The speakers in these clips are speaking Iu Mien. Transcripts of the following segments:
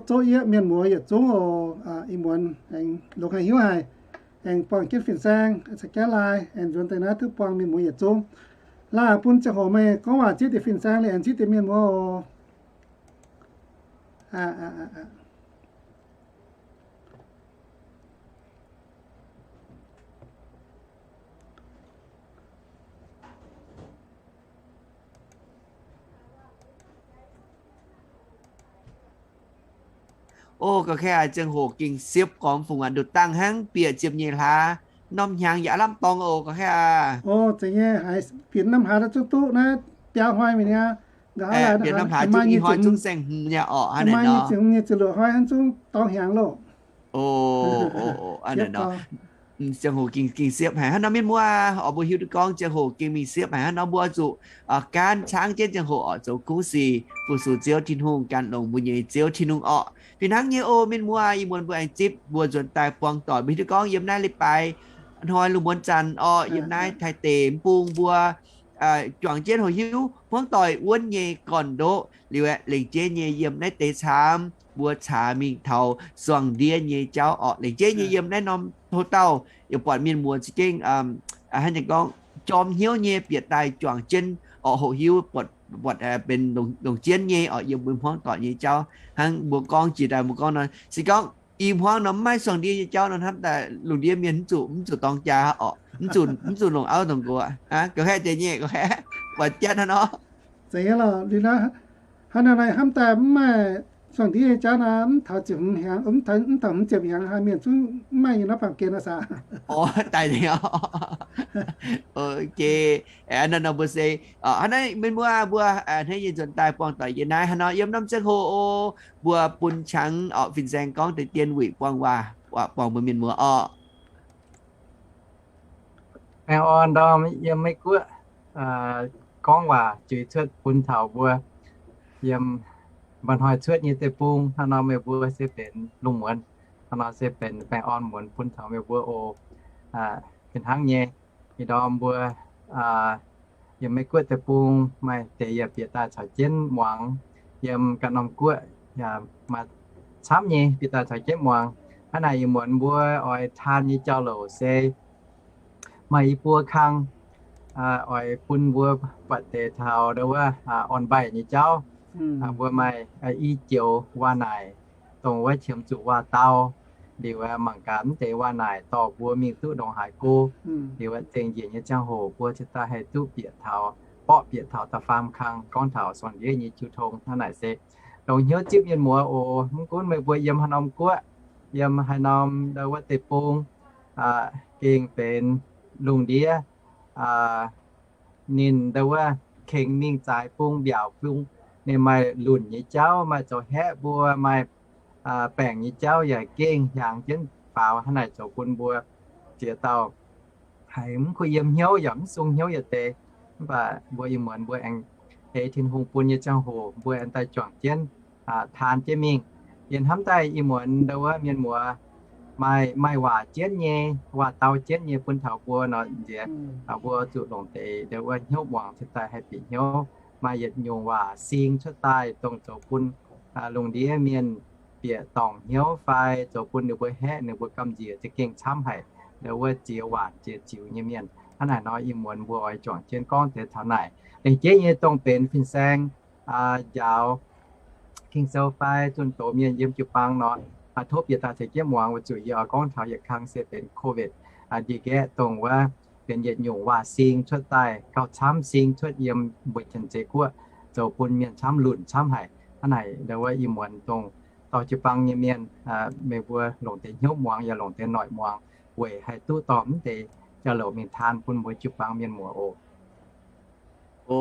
Zoqv yieqv mienh muoz yietc zungv oc. Ih muonz aengx longx haic hiuv haic, aengx buangh jienv fin-saeng, subscribe, like, aengx nzuonx daaih naaiv duqv buangh mienh muoz yietc zungv. Laaix bun ziangh hoc meih gorngv waac zipv deix fin-saeng liuz aengx zipv deix mienh muoz oc. O, gorqv-kaeqv aac, ziangh hoc gengh siepv gormx fungc waanc nduqc dangh hnangv, bieqc ziepc nyeic hlaax norm hnyangx yaac lamh dorngx oc, gorqv-kaeqv aac. O, zeiz nyei, haiz binc norm hlaax daaih zungv duqv naaiv biaa hnoi mingh niaa. Bieqc norm hlaax zungv i hnoi zungv saeng-hmz nyei orqc, hnangv naaic nor. Nyei ziepc luoqc hnoi hnangv zungv dorngx hnyangx loh. O, hnangv naaic nor. Ziangh hoc gengh, gengh siepv haic hnangv nor, mienh muoz oc. Mbuo hiuv duqv gorngv ziangh hoc gengh mingh siepv haic hnangv nor, mbuo zuqc gaanv caangv jienv ziangh hoc oc, zoux kuv sic fu-sux Ziouv Tin-Hungh, gan longx mbuo nyei Ziouv Tin-Hungh orqc. Fih hnangv nyei oc, mienh muoz, ih muonz mbuo aengx zipv mbuo nzuonx daaih buangh doic. Mbuo hiuv duqv gorngv yiem naaiv leiz-baaix hnoi lungh muonz zanc orqc, yiem naaiv Taiv deic mv bung mbuo juangc jienv hoqc hiuv hmuangv doic wuonv nyei gorn-ndoqv liuz aeqv, lengc jeiv nyei yiem naaiv deix camv mbuo caax mingh taux suangx ndiev nyei jauv orqc. Lengc jeiv nyei yiem naaiv norm to dauh yaac buatc mienh muoz za'gengh hnangv nyei gorngv jorm hnyouv nyei bieqc daaih juangc jienv orqc, hoqc hiuv buatc, buatc benx longc jienv nyei orqc, yiem mbuo hmuangv doic nyei jauv. Hnangv mbuo gorngv jiex daaih mbuo gorngv nor, se gorngv i hmuangv nor mv maaih suangx ndiev nyei jauv nor, hnamv daaih lungh ndiev mienh mv zuqc, mv zuqc dorng jaa orqc, mv zuqc, mv zuqc longc auv dongh nqox aqv. Gorqv-kaeqv deix nyei, gorqv-kaeqv buatc jienv hnangv nor. Zeiz nyei lorqc, hnangv naaiv hnamv daaih mv maaih suangx ndiev nyei jauv nor, mv taux ziepc hmz hnyangx, mv taux hmz ziepc hnyangx haih mienh zungv mv maaih nyei nor, baamh gen nor saah. Orqc, daaih nyei orqc. Ok, hnangv nor mbuo se, hnangv naaiv mienh muoz mbuo hnangv nyei nzuonx daaih buangh doic yiem naaiv hnangv nor, yiem norm ziangh hoc oc, mbuo bun qangx orqc fin-saeng gorngv deix dien wuic buangh waac, buangh mbuo mienh muoz orqc. Baengh orn ndorm yiem Meiv Guoqv gorngv waac zuiz cuotv bun taux mbuo yiem mba'hnoi cuotv nyei deic-bung. Hnangv nor meih mbuo se benx lungh muonz, hnangv nor se benx baengh orn muonz bun taux meih mbuo oc. Fih hnangv nyei, ih ndorm mbuo yiem Meiv Guoqv deic-bung maaih deix yaac bieqc daaih caux jienv muangx. Yiem ganh norm guoqv yaac maaih camv nyei bieqc daaih caux jienv muangx. Hnangv naaic ih muonz mbuo oix taan nyei jauv-louc se maaih i buo kang oix bun mbuo buatc deix taux ndo wuov orn-mbaih nyei jauv. Mbuo maaih i joux waac-naaic, dongh wuov qiemx zuqc waac-dau. Liuz mangc gaax mv deix waac-naaic dorh mbuo mingh duqv ndongc haaix go. Liuz zengc njiec nyei ziangh hoc mbuo cingx daaih haih duqv bieqc taux, mborqv bieqc taux da'faam kang gorngv taux suangx ndiev nyei jiu tong. Hnangv naaic se longc hnyouv zipv mienh muoz oc. Mv gunv meih mbuo yiem haaix norm guoqv, yiem haaix norm ndo wuov deic-bung, gengh benx lungh ndiev ninh ndo wuov kengx mingh zaaix bung mbiaauc bung, ninh maaih lunc nyei jauv, maaih zoux haeqv mbuo, maaih baengc nyei jauv yaac gengh hiaangx jienv faaux. Hnangv naaic zoux bun mbuo ziex dauh haiz mv kuh yiem hnyouv yaac mv sung hnyouv yietc deix. Mv baac mbuo ih muonz mbuo aengx ei Tin-Hungh bun nyei ziangh hoc mbuo aengx daaih juangc jienv taan jienv mingh. Yie hnamv daaih ih muonz ndo wuov mienh muoz maaih, maaih waac jienv nyei, waac-dau jienv nyei bun taux mbuo nor nziex, mbuo zuqc longc deix ndo wuov hnyouv muangx cingx daaih haih bieqc hnyouv. Maaih yietc nyungc waac sing cuotv daaih dongh zoux bun lungh ndiev mienh bieqc dorngc hnyouv fai zoux bun ninh mbuo haeqv ninh mbuo gamh nziex za'gengh camv haic. Ndo wuov ziex waanc ziex ziux nyei mienh. Hnangv naaic nor ih muonz mbuo oix juangc jienv gorngv deix taux naaic. Lengc jeiv nyei dongh benx fin-saeng njaaux Ging-Sou fai zunh doz mienh yiem jiu-baang nor, tov bieqc daaih caux jienv muangx. Weic zuqc yie oix gorngv taux yietc kang se benx COVID ndie-nqaeqv dongh wuov benx yietc nyungc waac sing cuotv daaih gauh camv sing cuotv yiem mbuo Janx-Zei Guoqv, zoux bun mienh camv lunc camv haic. Hnangv naaic ndo wuov ih muonz dongh dorh jiu-baang nyei mienh, meih mbuo longc deix hnyouv muangx yaac longc deix noic muangx weic haih duqv dorh mv deix jauv-louc mingh taan bun mbuo jiu-baang mienh muoz oc. O,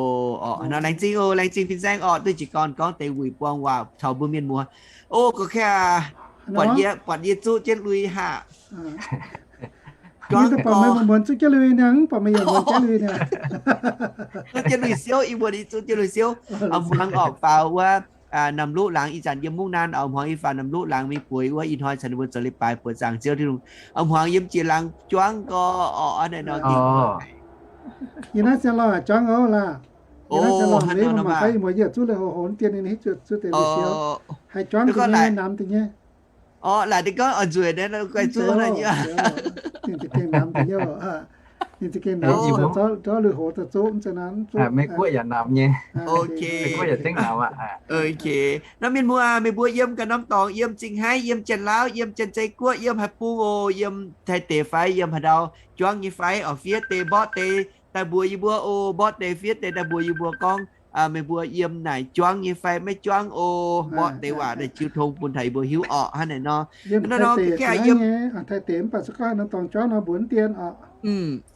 nor laengz zingh oc, laengz zingh fin-saeng orqc, duqv jiez gorn gorngv deix wuic buang waac caux mbuo mienh muoz. O, gorqv-kaeqv aac, buatc yie, buatc yie zuqv jienv lui haic. Gorngv buatc meih muonz zuqv jienv lui niaa, mv buatc meih yaac muonz jienv lui niaa. Zuqv jienv lui siouv, ih muonz yie zuqv jienv lui siouv. A'hmuangx orqc faaux wuov Namc Luqv laangz, ih zanc yiem Mungv Naan, a'hmuangx yie faaux Namc Luqv laangz mingh bueix wuov, ih hnoi caux ninh mbuo zoux leiz-baaix buoz zaangc Ziouv Tin-Hungh. A'hmuangx yiem jiex laangz juangv nqoi orqc, aa naaic nor. Yie naaiv siang lorh juangv oc laah. Yie naaiv za'gengh longc leiz mangc gaax, ih muoz yie zuqv leiz hoc hoc dien ninh hiuv zuqc zuqc deix wuic siou, haih juangv deix nyei, namx deix nyei. Orv, laaic ninh gorngv oix nzueic naaiv, guai zuqv naaiv nyei. Ninh za'gengh namx deix nyei, ninh za'gengh namx, zuqc lui hoc daaih zuqv, mv zeiz naaiv, mv zuqc. Meiv Guoqv yaac namx nyei. Ok. Meiv Guoqv yaac zengv namx aqv. Ok. Nor mienh muoz, meih mbuo yiem ganh norm dorngx, yiem Zingh Haiv, yiem Janx-Lauv, yiem Janx-Zei Guoqv, yiem haaix bung oc, yiem Taiv deic fai yiem haaix ndau, juangv nyei fai oc, fiev deix mborqv deix daaih mbuox yie mbuo oc, mborqv deix fiev deix daaih mbuox yie mbuo gorngv, meih mbuo yiem naaic juangv nyei fai maiv juangv oc, mborqv deix waac daaih jiu tong bun taux yie mbuo hiuv orqc. Hnangv naaic nor, yiem Taiv deic, yiem Taiv deic mv baac se gorngv norm dorngx juangv nor mbuox dien orqc.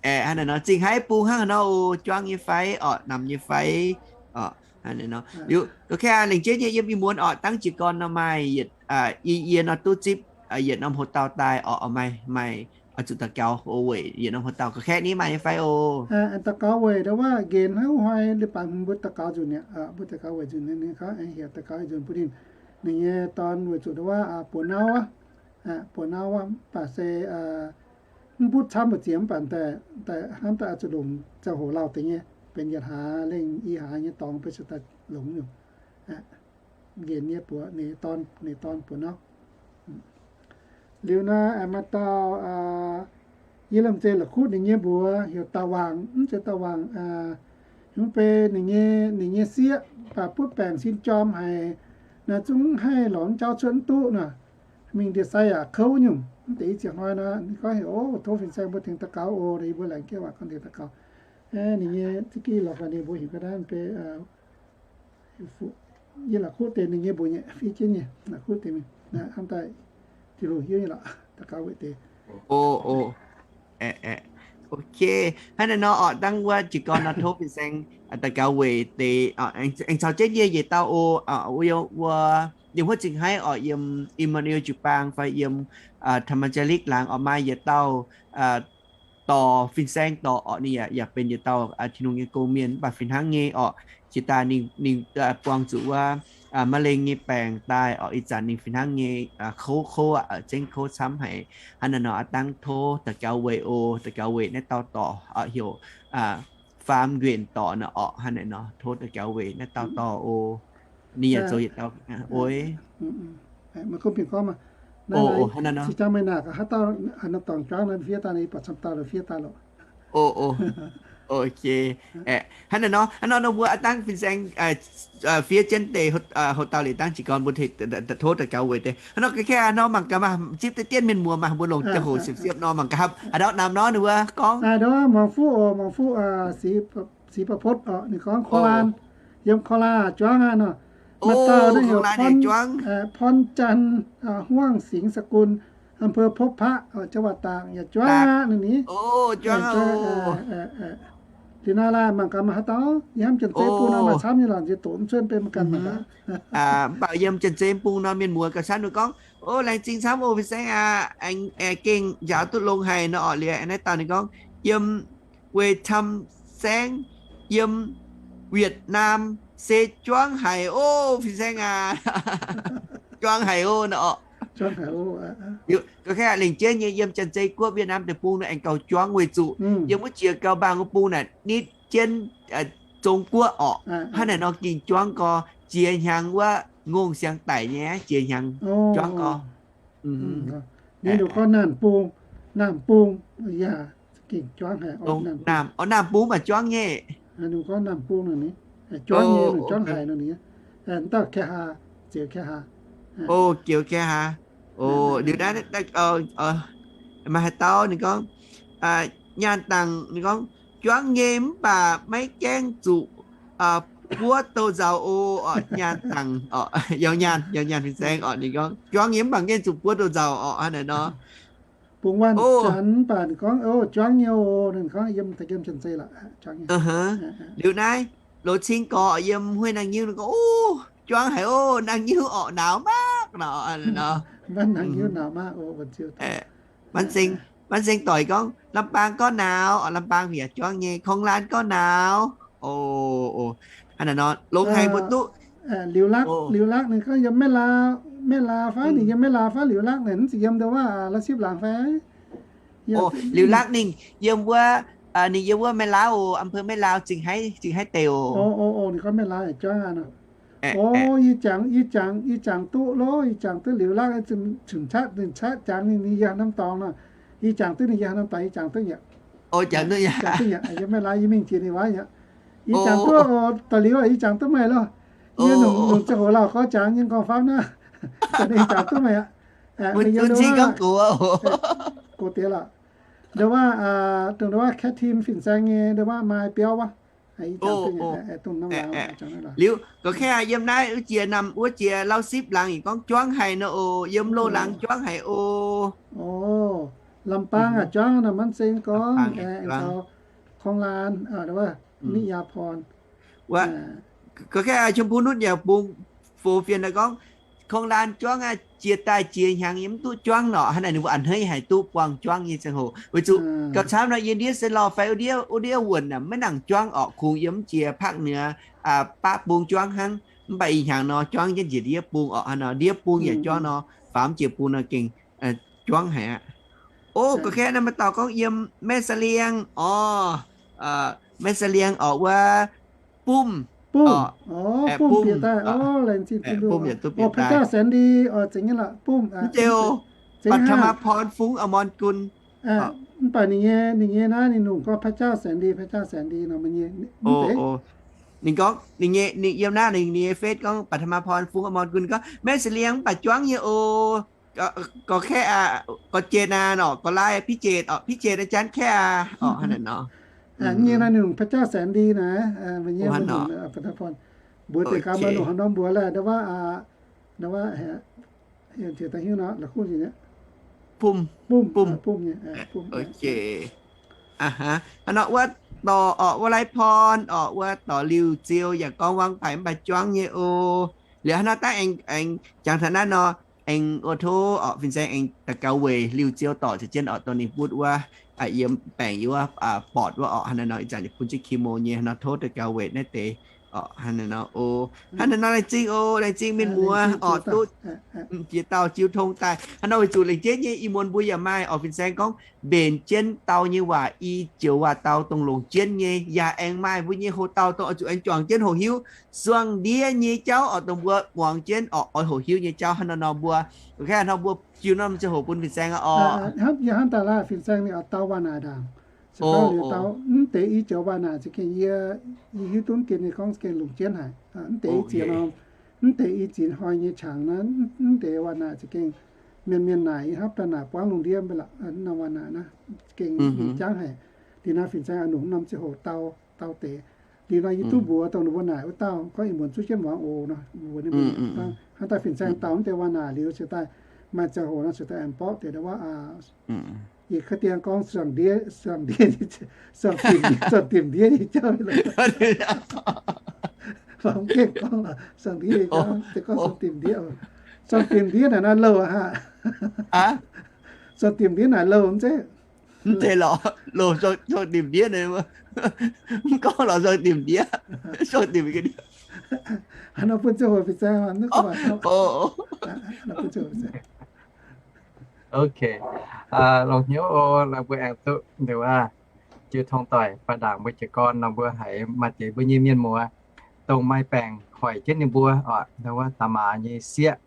Aeqv, hnangv naaic nor, Zingh Haiv bung hnangv haaix nor oc, juangv nyei fai orqc, namx nyei fai orqc. Hnangv naaic nor, liuz ga'kei lengc jeiv nyei yiem ih muonz orqc, dangv jiez gorn nor maaih yietc, i yie nor duqv zipv yietc norm hoc dauh daaih orqc, maaih, maaih oix zuqc daux gaux weic yietc norm hoc dauh, ga'kei ni maaih nyei fai oc. Daux gaux weic ndau wuov nqenx hnangv hnoi leiz-baaix mbuo daux gaux nzunc mi'aqv, mbuo daux gaux weic nzunc ninh gorngv aengx heuc daux gaux ih nzunc bun ninh, ninh nyei dorn weic zuqc ndau wuov buoz-nauv aqv, buoz-nauv aqv, mv baac se mv butv camv mbu'ziex, mv baac daaih hnamv daaih oix zuqc longc ziangh hoc lauh deix nyei, benx yietc hlaax lengh i hlaax nyei dorngx beiv se daaih longx nyungc. Nqenx nyei buoz, ninh nyei dorn, ninh nyei dorn buoz-nauv. Liuz naaiv aengx maaih dauh, yie lamh zeiz la'kuqv ninh nyei mbuox heuc Dauh Wangc, mv zeiz Dauh Wangc, hmz bei ninh nyei, ninh nyei sieqv, mv baac butv baengc sin jorm haic, naaiv zungv haih lorz jauv cuotv mv duqv nor. Mingh ndie-sai yaac kouv nyungc. Mv deix i ziex hnoi nor, ninh gorngv heuc, o, tov fin-saeng mbuo tengx daux gaux oc. Yie mbuo laengz jienv waac gorngv tengx daux gaux. Ninh nyei za'gengh lorz gaax ninh mbuo heuc ga'naaiv bei, yie la'kuqv deix ninh nyei mbuox nyei, fiev jienv nyei, la'kuqv deix mingh, hnamv daaih Tin-Hungh hiuv nyei lorqc, daux gaux weic deix. Ok. Hnangv naaiv nor orqc, dangh wuov jiez gorn nor tov fin-saeng daux gaux weic deix, aengx caux jienv yie yietc dauh oc, wuov, yiem huotv Zingh Haiv orqc, yiem Emmanuel jiu-baang fai yiem Tamanjalik laangz orqc, maaih yietc dauh dorh fin-saeng dorh orqc, ninh yaac benx yietc dauh Tin-Hungh nyei gong-mienh, mv baac fih hnangv nyei orqc, jiex daaih ninh, ninh buangh zuqc wuov มะเร็ง nyei baengc daaih orqc, ih zanc ninh fih hnangv nyei kouv, kouv aqv, zengv kouv camv haic. Hnangv naaiv nor aqv, dangh tov daux gaux weic oc, daux gaux weic naaiv dauh dorh heuc Faam Nquenc dorh nor orqc, hnangv naaic nor tov daux gaux weic naaiv dauh dorh oc. Ninh yaac zoux yietc dauh oix. Hnangv naaic nor, haaix dauh nor dorngx juangv nor fiev daaih, buatc camv dauh fiev daaih loc. Ok. Hnangv naaic nor, hnangv nor nor mbuo aqv, dangh fin-saeng fiev jienv deix hoc dauh liuz, dangh jiez gorn mbuo tov daux gaux weic deix. Hnangv nor ga'kei nor mangc gaax, maaih zipv deix dienv mienh muoz, maaih mbuo longc ziangh hoc siepv-siepv nor mangc gaax, haaix dauh namx nor ninh mbuo gorngv. Muangx fuqv oc, muangx fuqv, Sipv Ba'potv orqc, ninh gorngv โคราช, yiem โคราช juangv aqv nor. Maaih dauh naaiv heuc โคราช juangv, พรจันทร์ Huang Singh Saqun, อำเภอพบพระ จังหวัดตาก yaac juangv aqv ninh. Liuz naaiv laai mangc gaax maaih haaix dauh, yiem Janx-Zei bung nor maaih camv nyei lorqc, nziex doqc mv cuotv, mv baac yiem Janx-Zei bung nor mienh muoz gauh camv ninh gorngv, o, laengz zingh camv o, fin-saeng aac, aengx gengh njaaux duqv longx haic nor orqc. Liuz naaiv dauh ninh gorngv, yiem Wei Cam Saeng, yiem Việt Nam se juangv haic o, fin-saeng aac. Juangv haic o nor orqc. Ga'kei lengc jeiv nyei yiem Janx-Zei Guoqv Việt Nam deic bung nor aengx gauh juangv weic zuqc yiem wuov jiex gauh mbaang wuov bung naaic nitv jienv Zong Guoqv orqc. Hnangv naaic nor gengh juangv gau, jiex hnyangx wuov ngongh siang daic nyei, jiex hnyangx juangv gau. Ninh gorngv Naamh Bung, Naamh Bung yaac gengh juangv haic. Naamh, orqc, Naamh Bung mv baac juangv nyei. Ninh gorngv Naamh Bung nor, juangv nyei, juangv haic nor, dauh Kaihaa, ziouc Kaihaa. O, ziouc Kaihaa. O, liuz naaiv maaih haaix dauh ninh gorngv, nyaanh dangc ninh gorngv, juangv nyei mv baac maiv gaengh zuqc buov douz-nzauc o. Orqc, nyaanh dangc orqc, yaac nyaanh, yaac nyaanh fin-saeng orqc, ninh gorngv juangv nyei mv baac maiv gaengh zuqc buov douz-nzauc orqc, hnangv naaic nor. Bungx Waanh Janx mv baac ninh gorngv, o, juangv nyei o, ninh gorngv yiem, yiem Janx-Zei lorqc, juangv nyei. Liuz naaiv Loz Cing Gorx yiem Hueih Naang Nyiuv ninh gorngv, o, juangv haic o, Naang Nyiuv orqc, nauz maqv nor. Mv baac Naang Nyiuv nauz maqv o, Ban Seng, Ban Seng Doic gorngv, Lambaang gorngv nauz orqc, Lambaang yaac juangv nyei, Kong Laan gorngv nauz. O, hnangv naaic nor longx haic mbuo duqv. Liuz Lakv, Liuz Lakv ninh gorngv yiem Meiv Laa, Meiv Laa fai ninh yiem Meiv Laa fai Liuz Lakv naaic, mv zeiz yiem ndau wuov La'sipv Laangz fai? O, Liuz Lakv ninh yiem wuov ninh yiem wuov Meiv Lauh oc, อำเภอ Meiv Lauh, zingh haiv, zingh haiv deic oc. Ninh gorngv Meiv Lauh jangv aqv nor. O, yie jangx, yie jangx, yie jangx duqv loh, yie jangx duqv liuz laqv, cunc qaqv, ninh qaqv jangx ninh, ninh yiem norm dorngx nor. Yie jangx duqv ninh yiem norm dorngx, yie jangx duqv nyei. Jangx duqv nyei, yie Meiv Lauh yie mingh jiex ninh wuov nyei. Yie jangx duqv oc, da'liuz yie jangx duqv meih loh. Yie nungc ziangh hoc lauh gorx jangx nyei gorngv famv naaiv, ninh jangx duqv meih aqv. Gox deix lorqc. Ndo wuov, dongh ndo wuov Cat Team fin-saeng nyei ndo wuov maaih biauv wuov. Liuz, gorx kaeqv yiem naaiv wuov jiex, wuov jiex Lauv Sipv laangz yie gorngv juangv haic nor oc, yiem Loz laangz juangv haic oc. Lambaang aac juangv nor, maiv zengx gorngv, Korng Laan, Ni Yaa Porn. Gorx kaeqv Chum Pung Nutv yaac bungx fox fienx naaic gorngv, Korng Laan juangv aqv, jiex daaih jiex hnyangx yie mv duqv juangv nor. Hnangv naaic ninh mbuo a'hneiv haic duqv buangh juangv nyei ziangh hoc. Weic zuqc gauh camv nor yie ndiev se lorh fai wuov ndiev, wuov ndiev wuonc maiv nangc juangv orqc, kungx yiem jiex ภาคเหนือ baqv bung juangv hnangv. Mv baac ih hnyangx nor juangv jienv njiec ndiev bung orqc. Hnangv nor ndiev bung yaac juangv nor, faam jiex bung nor gengh juangv haic aqv. O, gorx kaeqv naaiv maaih dauh gorngv yiem Maiv Saa Liang orqc. Maiv Saa Liang orqc wuov Bumv. Bumv bieqc daaih, laengz zingh Tin-Hungh. พระเจ้าแสนดี orqc, zengx nyei lorqc, Bumv. Mv zeiz, ปัทมาพร Fungx Amorn Gun. Mv baac ninh nyei, ninh nyei naaiv ninh nungc gorngv พระเจ้าแสนดี, พระเจ้าแสนดี nor meih nyei. Ninh gorngv ninh nyei, ninh yiem naaiv ninh nyei เฟซ gorngv ปัทมาพร Fungx Amorn Gun gorngv Maiv Saa Liang mv baac juangv nyei oc. Gorx kaeqv aqv, gorx jiex aqv nor, gorx laai พิเชษ orqc, พิเชษ อาจารย์ kaeqv aqv orqc, hnangv naaic nor. Nyei naaiv ninh nungc พระเจ้าแสนดี naaic, meih nyei ปัทมาพร mbuox deix gaax maaih nungc haaix norm mbuox laeh, ndo wuov, ndo wuov, Bumv, Bumv, Bumv nyei, Bumv. Hnangv nor wuov dorh orqc, wuov Lai Porn orqc, wuov dorh Liuh Ziou yaac gorngv วางไผ่ mv baac juangv nyei oc. Liuz hnangv nor daaih aengx, aengx jangx taux naaiv nor, aengx oix tov orqc fin-saeng aengx daux gaux weic Liuh Ziou dorc ziouc jienv orqc dongh ninh butv wuov, yiem baengc yiem wuov, bortc wuov orqc, hnangv naaiv nor ih zanc ninh bun jienv chemo nyei, hnangv nor tov daux gaux weic naaiv deix orqc, hnangv naaiv nor oc. Hnangv naaiv nor laengz zingh oc, laengz zingh mienh muoz orqc duqv jiex dauh jiu tong daaih. Hnangv nor weic zuqc lengc jeiv nyei ih muonz mbuo yaac maaih orqc fin-saeng gorngv mbenc jienv dau nyei waac, i joux waac dau dongh longc jienv nyei, yaac aengx maaih mbuo nyei hoc dauh dongh oix zuqc aengx juangc jienv hoqc hiuv suangx ndiev nyei jauv orqc, dongh mbuo muangx jienv orqc oix hoqc hiuv nyei jauv. Hnangv nor nor mbuo, hnangv nor mbuo jiu norm ziangh hoc bun fin-saeng aqv orqc. Hnamv yie hnamv daaih laaih fin-saeng ninh oix dau waac naaic ndaangc. Se gorngv liuz dau mv deix i joux waac naaic za'gengh yie, yie hiuv duqv gengh ninh gorngv za'gengh longc jienv haic. Mv deix i ziex norm, mv deix i zinx hnoi nyei qangx naaiv, mv deix waac naaic za'gengh mienh mienh naaic, yie hnamv daaih naaic buangv lungh ndiev mv baac lorqc, norm waac naaic naaiv gengh jangv haic. Liuz nor fin-saeng oix longc norm ziangh hoc dau, dau deix. Liuz nor yie duqv mbuox dongh ninh mbuo naaic wuov dauh gorngv ih muonz zuqv jienv muangx oc nor, mbuox ninh mbuo hnangv daaih fin-saeng dau mv deix waac naaic liuz cingx daaih maaih ziangh hoc nor cingx daaih aengx mborqv deix wuov, yie kaav dien gorngv suangx ndiev, suangx ndiev, suangx dimc ndiev nyei jauv. Mv gengh gorngv lorqc, suangx ndiev nyei jauv, se gorngv suangx dimc ndiev. Suangx dimc ndiev naaic naaiv louh aqv. Suangx dimc ndiev naaic louh mv zeiz? Mv zeiz lorqc, louh suangx dimc ndiev naaic, mv gorngv lorqc suangx dimc ndiev, suangx dimc ndiev. Hnangv nor bun ziangh hoc fin-saeng, Ok. Longx hnyouv oc, laaix mbuo aengx duqv nduqc aqv. Jiu tong doic baac ndaangc mbuo jiez gorn nor mbuo haiz maaih deix mbuo nyei mienh muoz dongh maaih baengc hoic jienv ninh mbuo oc, ndo wuov da'maaz nyei sieqv,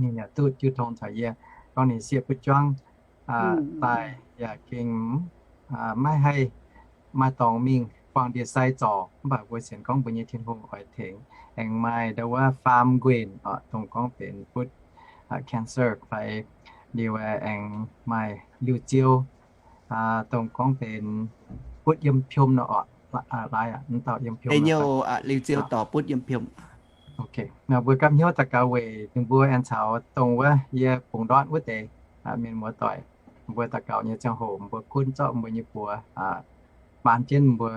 ninh yaac duqv jiu tong caux yie gorngv ninh sieqv butv juangv daaih yaac gengh maiv haih maaih dorngx mingh buangh ndie-sai zorc, mv baac mbuo sienx gorngv mbuo nyei Tin-Hungh oix tengx aengx maaih ndo wuov faam nquenc oc, dongh gorngv benx butv cancer fai liuz aengx maaih liuh ziou, dongh gorngv benx butv yiem piom nor oc, laaix mv dauh yiem piom, liuh ziou dorc butv yiem piom. Mbuo gapv hnyouv daux gaux weic ninh mbuo aengx caux dongh wuov yie bungx ndortv wuov deix mienh muoz doic, mbuo daux gaux nyei ziangh hoc mbuo gunv zorqv mbuo nyei buoz maan jienv mbuo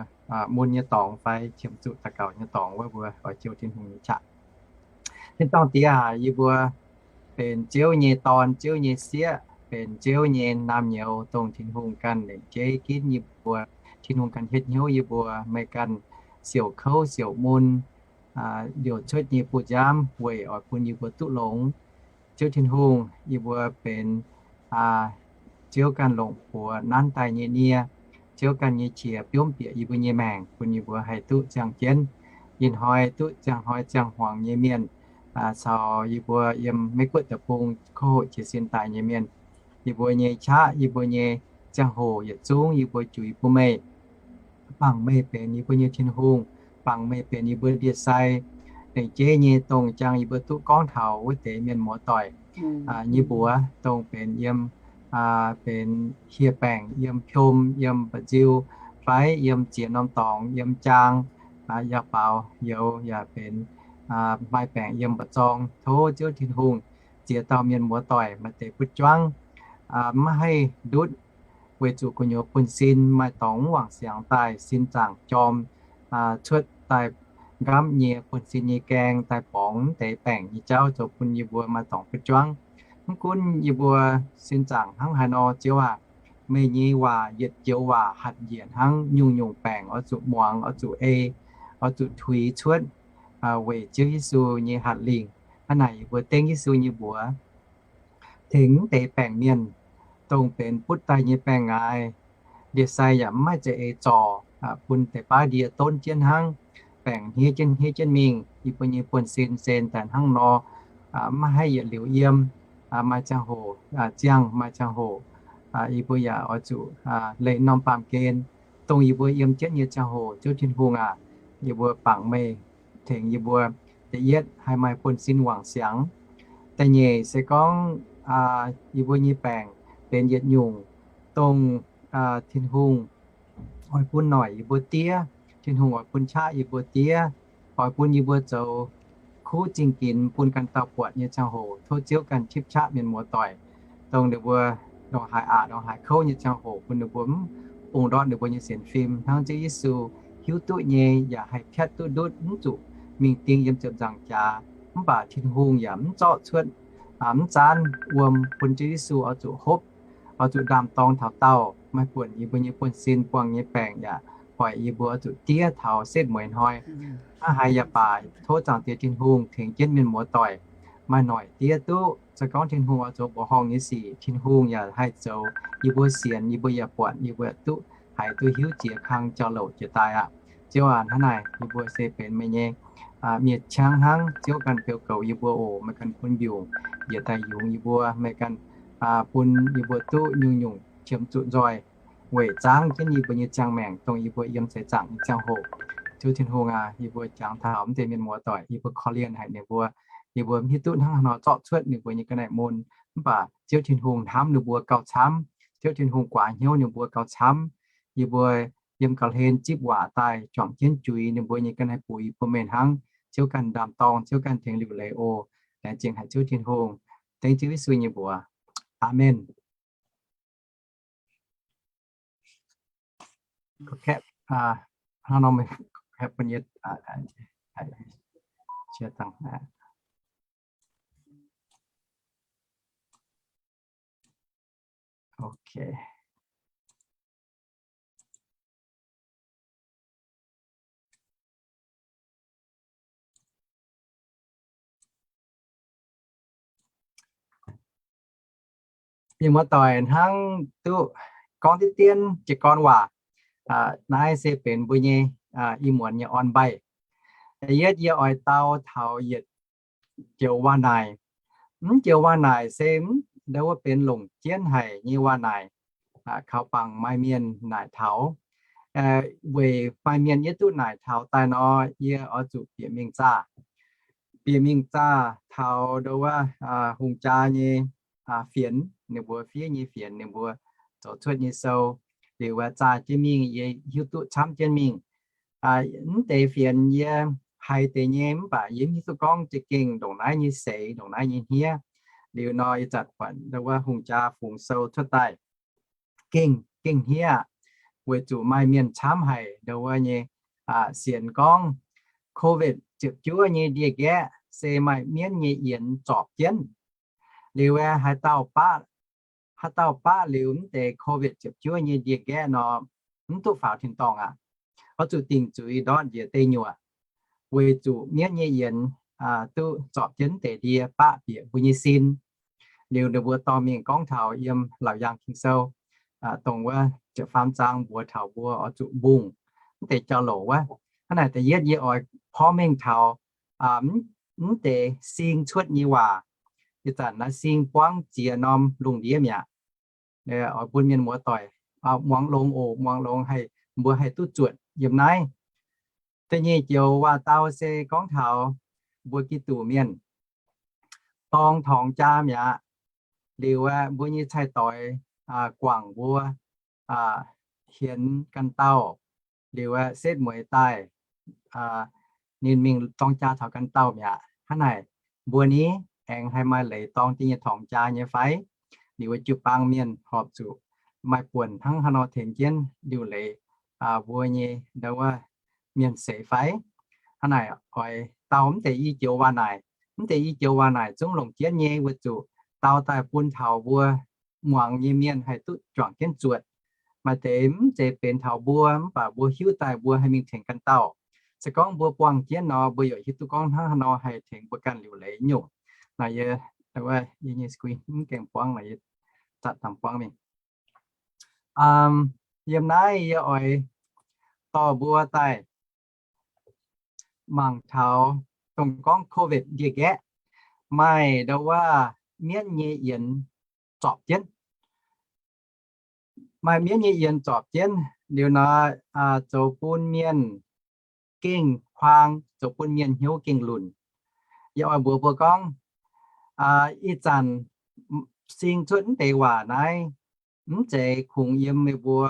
mun nyei dorngx fai qiemx zuqc daux gaux nyei dorngx wuov mbuo oix jouh Tin-Hungh nyei qaqv. Tin-dorngh Diex aac, yie mbuo benx Ziouv nyei dorn, Ziouv nyei sieqv, benx Ziouv nyei naamh nyouz, dongh Tin-Hungh ganh lengc jeiv ginv yie mbuo. Tin-Hungh ganh hietv hnyouv yie mbuo, meih ganh siouc kouv siouc mun, liouc cuotv nyei bu nziaamv weic oix bun yie mbuo duqv longx. Ziouv Tin-Hungh, yie mbuo benx Ziouv ganh longc buoz nanv daaih nyei nie. Ziouv ganh nyei qiex biomv bieqc yie mbuo nyei maengc, bun yie mbuo haih duqv ziangh jienv. Ih hnoi duqv ziangh hnoi ziangh hmuangx nyei mienh caux yie mbuo yiem Meiv Guoqv deic-bung โควิด jiez sin daaih nyei mienh, yie mbuo nyei qaqv, yie mbuo nyei ziangh hoc yietc zungv yie mbuo juix bun meih. Bangc meih benx yie mbuo nyei Tin-Hungh, bangc meih benx yie mbuo ndie-sai, lengc jeiv nyei dongh jangx yie mbuo duqv gorngv taux wuov deix mienh muoz-doic nyei mbuox, dongh benx yiem, benx hieh baengc yiem piom, yiem mba'nziu, fai yiem ziex norm dorngx, yiem jaang, yaac baaux youz, yaac benx maaih baengc yiem mba'zorng. Tov Ziouv Tin-Hungh ziex dauh mienh muoz-doic maaih deix butv juangv, maiv haih ndutv, weic zuqc gu'nyuoz buonv-sin maaih dorngx mv wangc siangx daaih, sin zaangc jorm cuotv daaih nqamv nyei buonv-sin nyei gaeng daaih borngz deix baengc nyei jauv zoux bun yie mbuo maaih dorngx butv juangv. Mv gunv yie mbuo sin zaangc hnangv haaix nor, Ziouv aac, meih nyei waac yietc joux waac hatc njiec hnangv, nyungc-nyungc baengc oix zuqc muangx, oix zuqc ei, oix zuqc tuix cuotv weic Ziouv Yesu nyei hatc lingh. Hnangv naaic yie mbuo dengv Yesu nyei mbuox, tengx mv deix baengc mienh, dongh benx butv daaih nyei baengc ngaaix, ndie-sai yaac mv maaih za'eix zorc, bun deix baav ndie donv jienv hnangv, baengc hniev jienv hniev jienv mingh. Yie mbuo nyei buonv-sin sen daaih hnangv nor, maiv haih yietc liuz yiem, maaih ziangh hoc ziangh, maaih ziangh hoc yie mbuo yaac oix zuqc leih norm baamh gen, dongh yie mbuo yiem jienv nyei ziangh hoc. Ziouv Tin-Hungh aac, yie mbuo bangc meih tengx yie mbuo. Da'yietv, haih maaih buonv-sin wangc siangx. Da'nyeic se gorngv yie mbuo nyei baengc benx yietc nyungc, dongh Tin-Hungh oix bun noic yie mbuo diev, Tin-Hungh oix bun qaqv yie mbuo diev, oix bun yie mbuo zoux kuv zingh ginx bun ganh dauh buatc nyei ziangh hoc. Tov Ziouv ganh tipv qaqv mienh muoz-doic, dongh ninh mbuo ndongc haaix aqc ndongc haaix kouv nyei ziangh hoc, bun ninh mbuo mv bungx ndortv ninh mbuo nyei sienx fim hnangv Ziouv Yesu hiuv duqv nyei, yaac haih piatv duqv ndutv, mv zuqc mingh ding yiem ziepc nzaangc jaax. Mv baac Tin-Hungh yaac mv zorqv cuotv, mv zaanv wuom, bun Ziouv Yesu oix zuqc hopv, oix zuqc ndaam-dorng taux daauh, maaih buonc yie mbuo nyei buonv-sin buangh nyei baengc yaac hoic yie mbuo oix zuqc diev taux setv mueiz hnoi. Hnangv haaix yaac baac, tov Zaangc Diex Tin-Hungh tengx jienv mienh muoz-doic maaih noic diev duqv. Se gorngv Tin-Hungh oix zoux mbuoqc horngh nyei sic, Tin-Hungh yaac haih zoux. Yie mbuo sienx, yie mbuo yaac buatc, yie mbuo duqv haiz duqv hiuv jiex kang jauv-louc jiex daaih aqv. Ziouv aac, hnangv naaic yie mbuo se benx meih nyei mienh qangv hnangv. Ziouv ganh beu goux yie mbuo oc. Meih ganh bun mbiungc njiec daaih yungz yie mbuo. Meih ganh bun yie mbuo duqv nyungc-nyungc qiemx zuqc nzoih weic zaangv jienv yie mbuo nyei ziangh maengc, dongh yie mbuo yiem seix zaangc nyei ziangh hoc. Ziouv Tin-Hungh aac, yie mbuo jangx taux mv deix mienh muoz-doic, yie mbuo korv-lienh haic ninh mbuo. Yie mbuo mv hiuv duqv hnangv haaix nor zorqv cuotv ninh mbuo nyei ga'naaiv mun. Mv baac Ziouv Tin-Hungh hnamv ninh mbuo gauh camv. Ziouv Tin-Hungh guaax hnyouv ninh mbuo gauh camv. Yie mbuo yiem gauh hlen zipv waac daaih juangc jienv juix ninh mbuo nyei ga'naaiv buix bun meih hnangv. Ziouv ganh ndaam-dorng, Ziouv ganh tengx liuc leiz oc. Laengz zingh haic Ziouv Tin-Hungh. Dengv Ziouv Yesu nyei mbuox. Aamen. Mienh muoz-doic hnangv duqv gorngv diqv dien jiez gorn waac. Naaiv se benx mbuo nyei ih muonz nyei on-baih. Da'yietv yie oix dau taux yietc joux waac-naaic. Mv joux waac-naaic se mv ndau wuov benx longc jienv haic nyei waac-naaic, kaux bangc maaih mienh naaic taux. Weic maaih mienh yie duqv naaic taux daaih nor, yie oix zuqc bieqc mingh zaah. Bieqc mingh zaah taux ndau wuov hungh jaa nyei fienx, ninh mbuo fiev nyei fienx, ninh mbuo zoux cuotv nyei sou. Liuz zaah jienv mingh, yie hiuv duqv camv jienv mingh. Mv deix fienx yie haiz deix nyei, mv baac yie mv hiuv duqv gorngv za'gengh ndongc naaiv nyei seix, ndongc naaiv nyei hniev. Liuz nor yie zanc buatc ndau wuov hungh jaa fungx sou cuotv daaih, gengh, gengh hniev aqv. Weic zuqc maaih mienh camv haic ndau wuov nyei sienx gorngv COVID ziepc juov nyei ndie-nqaeqv se maaih mienv nyei yienx zorpc jienv. Liuz aeqv, haaix dauh baqv, haaix dauh baqv liuz mv deix COVID ziepc juov nyei ndie-nqaeqv nor, mv duqv faaux tin-dorngh aqv. Oix zuqc dingc zuiz ndortv njiec deic nyuoqc, weic zuqc mienv nyei yienx duqv zorpc jienv deix ndie baqv bieqc mbuo nyei sin. Liuz ninh mbuo dorh mingh gorngv taux yiem Laauc Yaangh Ging-Sou, dongh wuov ziepc faam zaang mbuox taux mbuo oix zuqc mbungh mv deix jauv-louc wuov. Hnangv naaic da'yietv yie oix porv mengh taux mv deix sing cuotv nyei waac. Ih zanc naaiv sing buangv ziex norm lungh ndiev mi'aqv. Oix bun mienh muoz-doic muangx longx oc, muangx longx haih, mbuo haih duqv zuotc yiem naaiv. Da'nyeic joux waac-dau se gorngv taux mbuo Giduc mienh dorng torngx jaa mi'aqv. Liuz aeqv, mbuo nyei cai-doix guangc mbuo hienx ganh dauh, liuz aeqv, setv mueiz daaih ninh mingh dorng jaa taux ganh dauh mi'aqv. Hnangv naaic, mbuo ni aengx haih maaih leiz dorng da'nyeic torngx jaa nyei fai? Liuz jiu-baang mienh horpc zuqc maaih buonc hnangv haaix nor tengx jienv liuc leiz mbuo nyei ndau wuov mienh seix fai? Hnangv naaic oix dau mv deix i joux waac naaic. Mv deix i joux waac naaic zungv longc jienv nyei weic zuqc dau daaih bun taux mbuo muangx nyei mienh haih duqv juangc jienv zuotc. Maaih deix mv zeiz benx taux mbuo, mv baac mbuo hiuv daaih mbuo haih mingh tengx ganh dauh. Se gorngv mbuo buangh jienv nor, mbuo yaac hiuv duqv gorngv hnangv haaix nor haih tengx mbuo ganh liuc leiz nyungc. Naaiv yie nyei screen mv gaengh buangv, naaiv yie zatv dangh buangv mingh. Yiem naaiv yie oix dorh mbuo daaih mangc taux dongh gorngv COVID ndie-nqaeqv maaih ndau wuov mienv nyei yienx zorpc jienv. Maaih mienv nyei yienx zorpc jienv liuz nor, zoux bun mienh gengh kuaang, zoux bun mienh hnyouv gengh lunc. Yie oix mbuox mbuo gorngv, ih zanc sing cuotv mv deix waac naaiv mv zeiz kungx yiem meih mbuo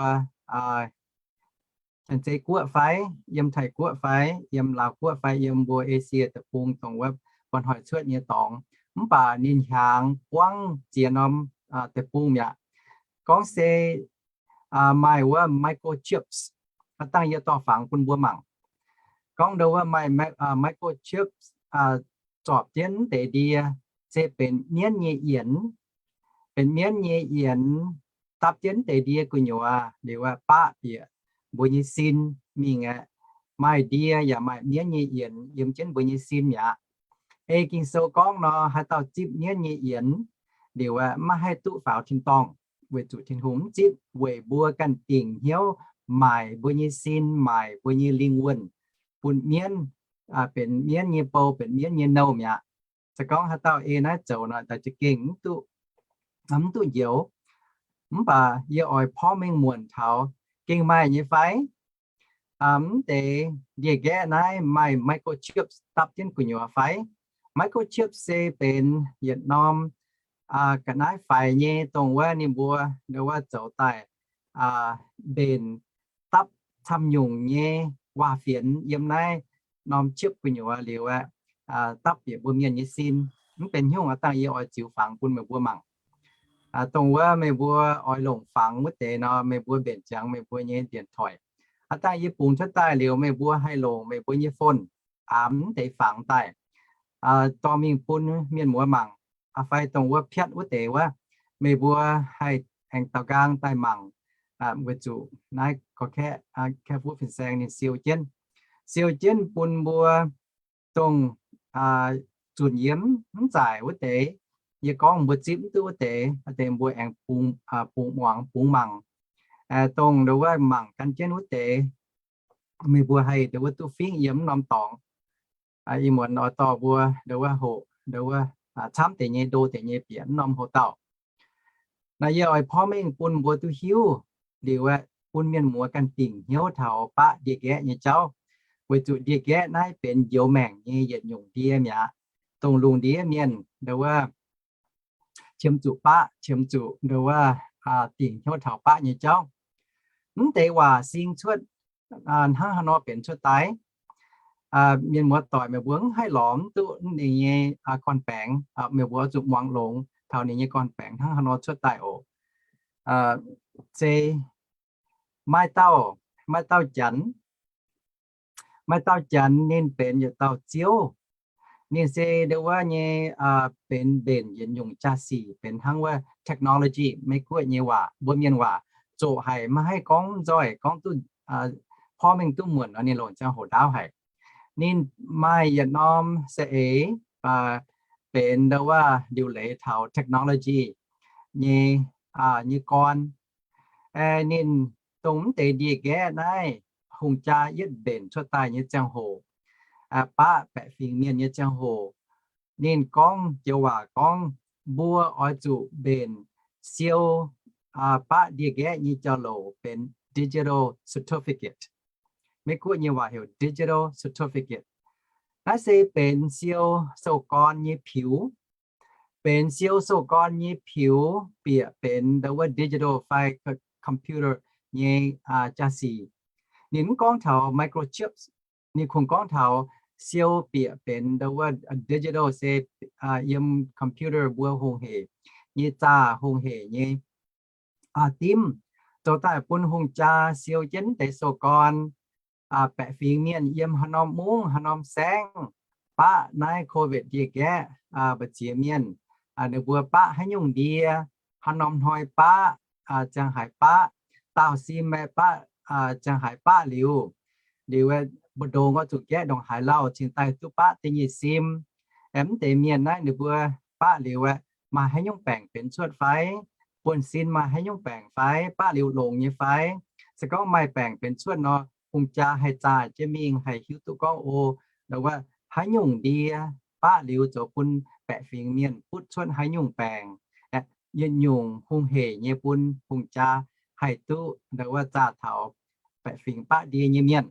Janx-Zei Guoqv fai, yiem Taiv Guoqv fai, yiem Laauv Guoqv fai, yiem mbuo Esie deic-bung dongh wuov mba'hnoi cuotv nyei dorngx, mv baac ninh hiaangx buangv ziex norm deic-bung mi'aqv. Gorngv se maaih wuov microchips, aav dangh yie dorh fangx bun mbuo mangc. Gorngv ndau wuov maaih microchips zorpc jienv mv deix ndie, se benx mienv nyei yienx, benx mienv nyei yienx dapv jienv mv deix ndie gu'nyuoz liuz aeqv, baqv bieqc mbuo nyei sin mingh aeqv, maaih ndie yaac maaih mienv nyei yienx yiem jienv mbuo nyei sin mi'aqv. Ei Ging-Sou gorngv nor, haaix dauh zipv mienv nyei yienx liuz aeqv, maiv haih duqv faaux tin-dorngh, weic zuqc Tin-Hungh mv zipv. Weic mbuo ganh dingc hnyouv maaic mbuo nyei sin, maaic mbuo nyei lingh wuonh bun mienv, benx mienv nyei bou, benx mienv nyei nouh mi'aqv. Se gorngv haaix dauh ei naaiv zoux nor, daaih za'gengh mv duqv njoux. Mv baac yie oix porv mengh muonc taux gengh maaih nyei fai? Mv deix ndie-nqaeqv naaiv maaih microchip dapv jienv gu'nyuoz fai? Microchip se benx yietc norm ga'naaiv faix nyei, dongh wuov ninh mbuo ndau wuov zoux daaih mbenc dapv camv nyungc nyei waac-fienx yiem naaiv norm chip gu'nyuoz liuz aeqv, dapv bieqc mbuo mienh nyei sin. Mv benx haaix nyungc, aav dangh yie oix ziux fangx bun meih mbuo mangc. Dongh wuov meih mbuo oix longc fangx wuov deix nor, meih mbuo mbenc ziangx meih mbuo nyei điện thoại. Aav dangh yie bungx cuotv daaih liuz, meih mbuo haih longc meih mbuo nyei phone aamx mv deix fangx daaih dorh mingh bun mienh muoz mangc, fai dongh wuov piatv wuov deix wuov, meih mbuo haih aengx daaux nqaang daaih mangc, weic zuqc naaiv gorx-kaeqv, kaeqv-fuqv fin-saeng ninh siou jienv, siou jienv bun mbuo dongh zunc yiem mv zaaic wuov deix. Yie gorngv mbuo zipv mv duqv wuov deix, wuov deix mbuo aengx bungx muangx bungx mangc. Dongh ndau wuov mangc gan jienv wuov deix, meih mbuo haih ndau wuov duqv fingv yiem mv norm dorngx. Ih muonz oix dorh mbuo ndau wuov hoqc ndau wuov camv deix nyei, ndo deix nyei bieqc mv norm hoc-dauh. Naaiv yie oix porv mengh bun mbuo duqv hiuv liuz aeqv, bun mienh muoz ganh dingc hnyouv taux baqv ndie-nqaeqv nyei jauv. Weic zuqc ndie-nqaeqv naaiv benx njoux maengc nyei yietc nyungc ndie mi'aqv. Dongh lungh ndiev mienh ndau wuov qiemx zuqc baqv, qiemx zuqc ndau wuov dingc hnyouv taux baqv nyei jauv. Mv deix waac sing cuotv hnangv haaix nor benx cuotv daaih? Mienh muoz-doic, meih mbuo mv haih lorz mv duqv ninh nyei gorn-baengx. Meih mbuo zuqc muangx longx taux ninh nyei gorn-baengx hnangv haaix nor cuotv daaih oc. Se maaih dauh, maaih dauh janx, maaih dauh janx ninh benx yietc dauh ziouv. Ninh se ndau wuov nyei benx mbenc yietc nyungc jaa-sic, benx hnangv wuov technology, Meiv-Guoqv nyei waac, mbuo mienh waac, zoqc haic, maiv haih gorngv nzoih, gorngv duqv porv mengh duqv muonc nor, ninh longc ziangh hoc ndaauv haic. Ninh maaih yietc norm saeng-eix benx ndau wuov liuc leiz taux technology nyei, nyei gorn. Ninh dongh mv deix ndie-nqaeqv naaiv hungh jaa yietv mbenc cuotv daaih nyei ziangh hoc, baqv baeqc fingx mienh nyei ziangh hoc, ninh gorngv joux waac gorngv, mbuo oix zuqc mbenc siou baqv ndie-nqaeqv nyei jauv-louc benx digital certificate. Meiv Guoqv nyei waac heuc digital certificate. Naaiv se benx siou sou-gorn nyei piux. Benx siou sou-gorn nyei piux bieqc benx ndau wuov digital fai computer nyei jaa-sic. Ninh mv gorngv taux microchips. Ninh kungx gorngv taux siou bieqc benx ndau wuov digital se yiem computer mbuo hungh hec nyei zaah, hungh hec nyei dimv, zoux daaih bun hungh jaa siou jienv deix sou-gorn, baeqc fingx mienh yiem haaix norm mungv, haaix norm saengv, baqv naaiv COVID ndie-nqaeqv mbu'ziex mienh, ninh mbuo baqv haaix nyungc ndie, haaix norm hnoi baqv, ziang haaix baqv, daauh sim meih baqv, ziang haaix baqv liuz, liuz mbu'ndongx oix zuqc nqaeqv ndongc haaix lauh cingx daaih duqv baqv da'nyeic sim. Mv deix mienh naaiv ninh mbuo baqv liuz aeqv, maaih haaix nyungc baengc benx cuotv fai, buonv-sin maaih haaix nyungc baengc fai, baqv liuz longx nyei fai. Se gorngv maaih baengc benx cuotv nor, hungh jaa haih zaah jienv mingh haih hiuv duqv gorngv, o, ndau wuov haaix nyungc ndie baqv liuz zoux bun baeqc fingx mienh butv cuotv haaix nyungc baengc. Yietc nyungc hungh hec nyei bun hungh jaa haih duqv ndau wuov zaah taux baeqc fingx baqv ndie nyei mienh.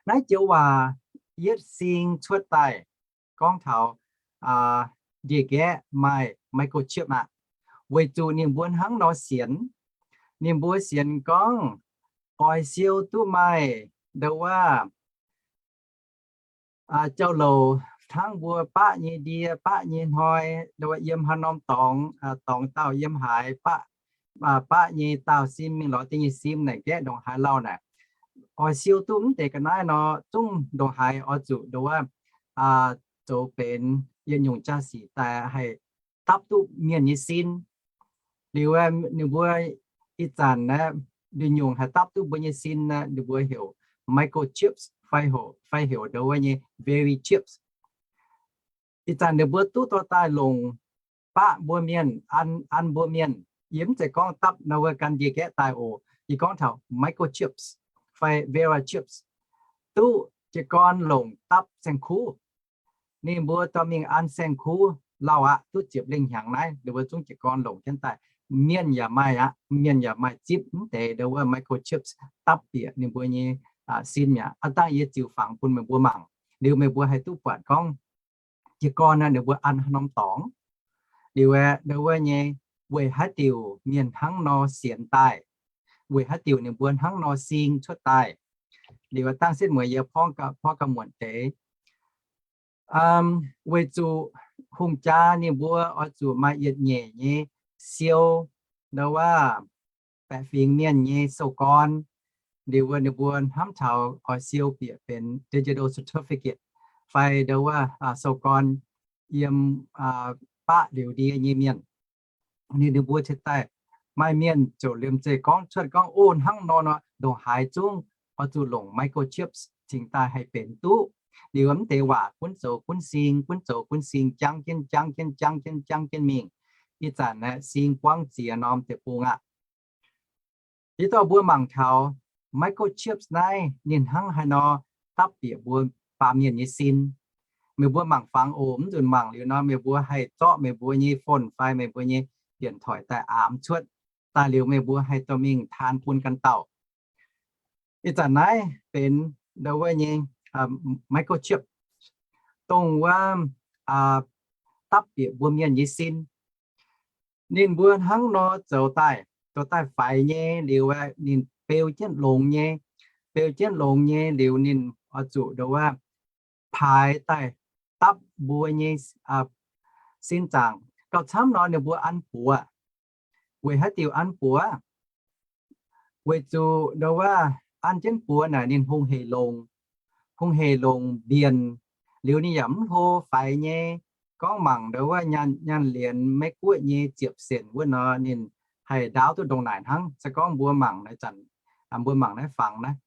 Naaiv joux waac yietv sing cuotv daaih gorngv taux ndie-nqaeqv maaih microchip aqv. Weic zuqc ninh mbuo hnangv nor sienx, ninh mbuo sienx gorngv oix siou duqv maaih ndau wuov jauv-louc hnangv mbuo baqv nyei ndie, baqv nyei hnoi, ndau wuov yiem haaix norm dorngx, dorngx dauh yiem haaix, baqv, baqv nyei daauh sim mingh lorz da'nyeic sim naaic nqaeqv ndongc haaix lauh naaic. Oix siou duqv mv deix ga'naaiv nor, zungv ndongc haaix oix zuqc ndau wuov zoux benx yietc nyungc jaa-sic daaih haih dapv duqv mienh nyei sin. Liuz ninh mbuo ih zanc naaiv, nduqc nyungc haih dapv duqv mbuo nyei sin naaiv, ninh mbuo heuc microchips fai heuc, fai heuc ndau wuov nyei very chips. Ih zanc ninh mbuo duqv dorh daaih longc baqv mbuo mienh, an, an mbuo mienh. Yie mv zeiz gorngv dapv ndau wuov gan ndie-nqaeqv daaih oc. Yie gorngv taux microchips fai very chips, duqv jiez gorn longc dapv saeng-kuv. Ninh mbuo dorh mingh an saeng-kuv lauh aqv, duqv ziepc lengh hnyangx naaiv ninh mbuo zungv jiez gorn longc jienv daaih. Mienh yaac maaih aqv, mienh yaac maaih zipv mv deix ndau wuov microchips dapv bieqc ninh mbuo nyei sin mi'aqv. Aav dangh yie ziux fangx bun meih mbuo mangc, liuz meih mbuo haih duqv buatc gorngv jiez gorn naaiv ninh mbuo an haaix norm dorngx. Liuz aeqv, ndau wuov nyei weic haaix diuc mienh hnangv nor sienx daaih, weic haaix diuc ninh mbuo hnangv nor sing cuotv daaih. Liuz dangh setv mueiz yie porv gauh muonc deix. Weic zuqc hungh jaa ninh mbuo oix zuqc maaih yietc nyeic nyei siou ndau wuov baeqc fingx mienh nyei sou-gorn. Liuz wuov ninh mbuo hnamv taux oix siou bieqc benx digital certificate fai ndau wuov sou-gorn yiem baqv liuz ndie nyei mienh. Ninh, ninh mbuo cingx daaih maaih mienh ziouc liemh zeih gorngv cuotv gorngv, o, hnangv nor nor ndongc haaix zungv oix zuqc longc microchips cingx daaih haih benx duqv. Liuz mv deix waac gunv zoux gunv sing, gunv zoux gunv sing, jangv jienv jangv jienv jangv jienv jangv jienv mingh. Ih zanc aeqv, sing buangv ziex norm deic-bung aqv. Yie dorh mbuo mangc taux microchips naaiv ninh hnangv haaix nor dapv bieqc mbuo baamh mienh nyei sin. Meih mbuo mangc fangx oc. Mv nzunc mangc liuz nor, meih mbuo haih zorqv meih mbuo nyei phone fai meih mbuo nyei điện thoại daaih aamx cuotv daaih liuz meih mbuo haih dorh mingh taan bun ganh dauh. Ih zanc naaiv benx ndau wuov nyei microchip, dongh wuov dapv bieqc mbuo mienh nyei sin. Ninh mbuo hnangv nor zoux daaih, zoux daaih faix nyei liuz aeqv, ninh beu jienv longx nyei, beu jienv longx nyei liuz ninh oix zuqc ndau wuov paaix daaih dapv mbuo nyei sin zaangc. Gauh camv nor ninh mbuo an buoz. Weic haaix diuc an buoz? Weic zuqc ndau wuov an jienv buoz naaic ninh hungh hec longc, hungh hec longc mbienc, liuz ninh yaac mv hlo faix nyei. Gorngv mangc ndau wuov nyaanh, nyaanh lienz Meiv Guoqv nyei ziepc senc wuov nor, ninh haih ndaauv duqv ndongc naaic hnangv. Se gorngv mbuo mangc naaiv zanc, mbuo mangc naaiv fangx naaiv,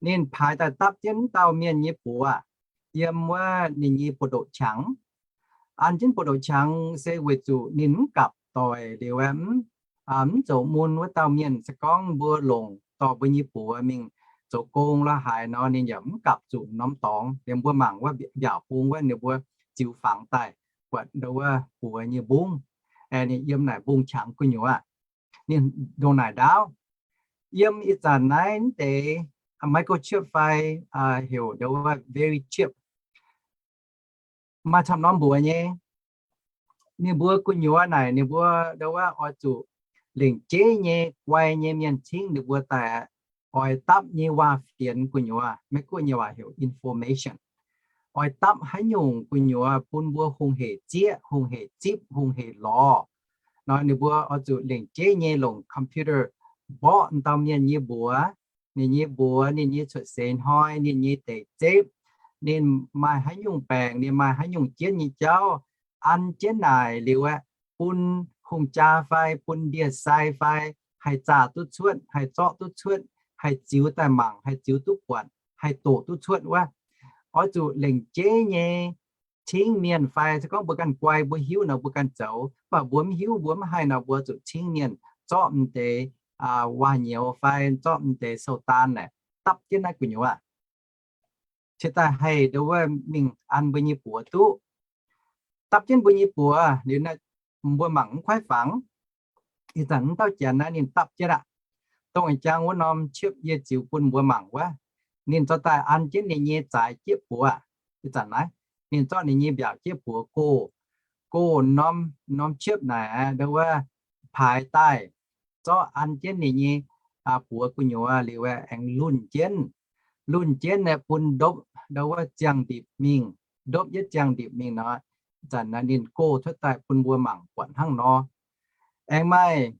ninh paaix daaih dapv jienv dauh mienh nyei buoz yiem wuov ninh nyei buoz-ndoqv qangx. An jienv buoz-ndoqv qangx se weic zuqc ninh mv gapv doic liuz aeqv, mv, mv zoux mun wuov dauh mienh, se gorngv mbuo longc dorh mbuo nyei buoz mingh zoux gong lorz haaix nor, ninh yaac mv gapv zuqc norm dorngx. Liemh mbuo mangc wuov mbiaauc bung wuov ninh mbuo ziux fangx daaih buatc ndo wuov buoz nyei mbungv, ninh yiem naaic mbungv-qangx gu'nyuoz, ninh ndongc naaic ndaauv. Yiem ih zanc naaiv deix microchip fai heuc ndo wuov very chip maaih camv norm mbuox nyei. Ninh mbuo gu'nyuoz naaic ninh mbuo ndo wuov oix zuqc lengc jeiv nyei guai nyei mienh cingv ninh mbuo daaih oix dapv nyei waac-fienx gu'nyuoz, Meiv Guoqv nyei waac heuc information. Oix dapv haaix nyungc gu'nyuoz bun mbuo hungh hec zieqv, hungh hec zipv, hungh hec lorz nor, ninh mbuo oix zuqc lengc jeiv nyei longc computer mborqv dauh mienh nyei mbuox, ninh nyei mbuox, ninh nyei cuotv seix hnoi, ninh nyei deic zepv, ninh maaih haaix nyungc baengc, ninh maaih haaix nyungc jienv nyei jauv, an jienv naaic liuz aeqv, bun hungh jaa fai bun ndie-sai fai haih zaah duqv cuotv, haih zorqv duqv cuotv, haih ziux daaih mangc, haih ziux duqv buatc, haih doqc duqv cuotv wuov, oix zuqc lengc jeiv nyei cingv mienh fai se gorngv mbuo ganh guai mbuo hiuv nor mbuo ganh zoux, mv baac mbuo mv hiuv mbuo mv haih nor mbuo zuqc cingv mienh zorqv m'deix waac-nyouz fai zorqv m'deix sou-daan naaic dapv jienv naaiv gu'nyuoz aqv. Cingx daaih haih ndo wuov mingh an mbuo nyei buoz duqv. Dapv jienv mbuo nyei buoz liuz, mbuo mangc mv kuaaiv fangx. Ih zanc mv dauh janx naaiv ninh dapv jienv aqv. Dongh jang wuov norm chip yie ziux bun mbuo mangc wuov, ninh zorqv daaih an jienv ninh nyei zaaix jieqv buoz. Ih zanc naaiv ninh zorqv ninh nyei mbiaauc jieqv buoz gox, gox norm, norm chip naaic ndo wuov paaix daaih, zorqv an jienv ninh nyei buoz gu'nyuoz liuz aengx lunh jienv, lunh jienv bun ndopv ndo wuov ziangh ndipc mingh, ndopv yietv ziangh ndipc mingh nor, zanc naaiv ninh gox cuotv daaih bun mbuo mangc buatc hnangv nor. Aengx maaih,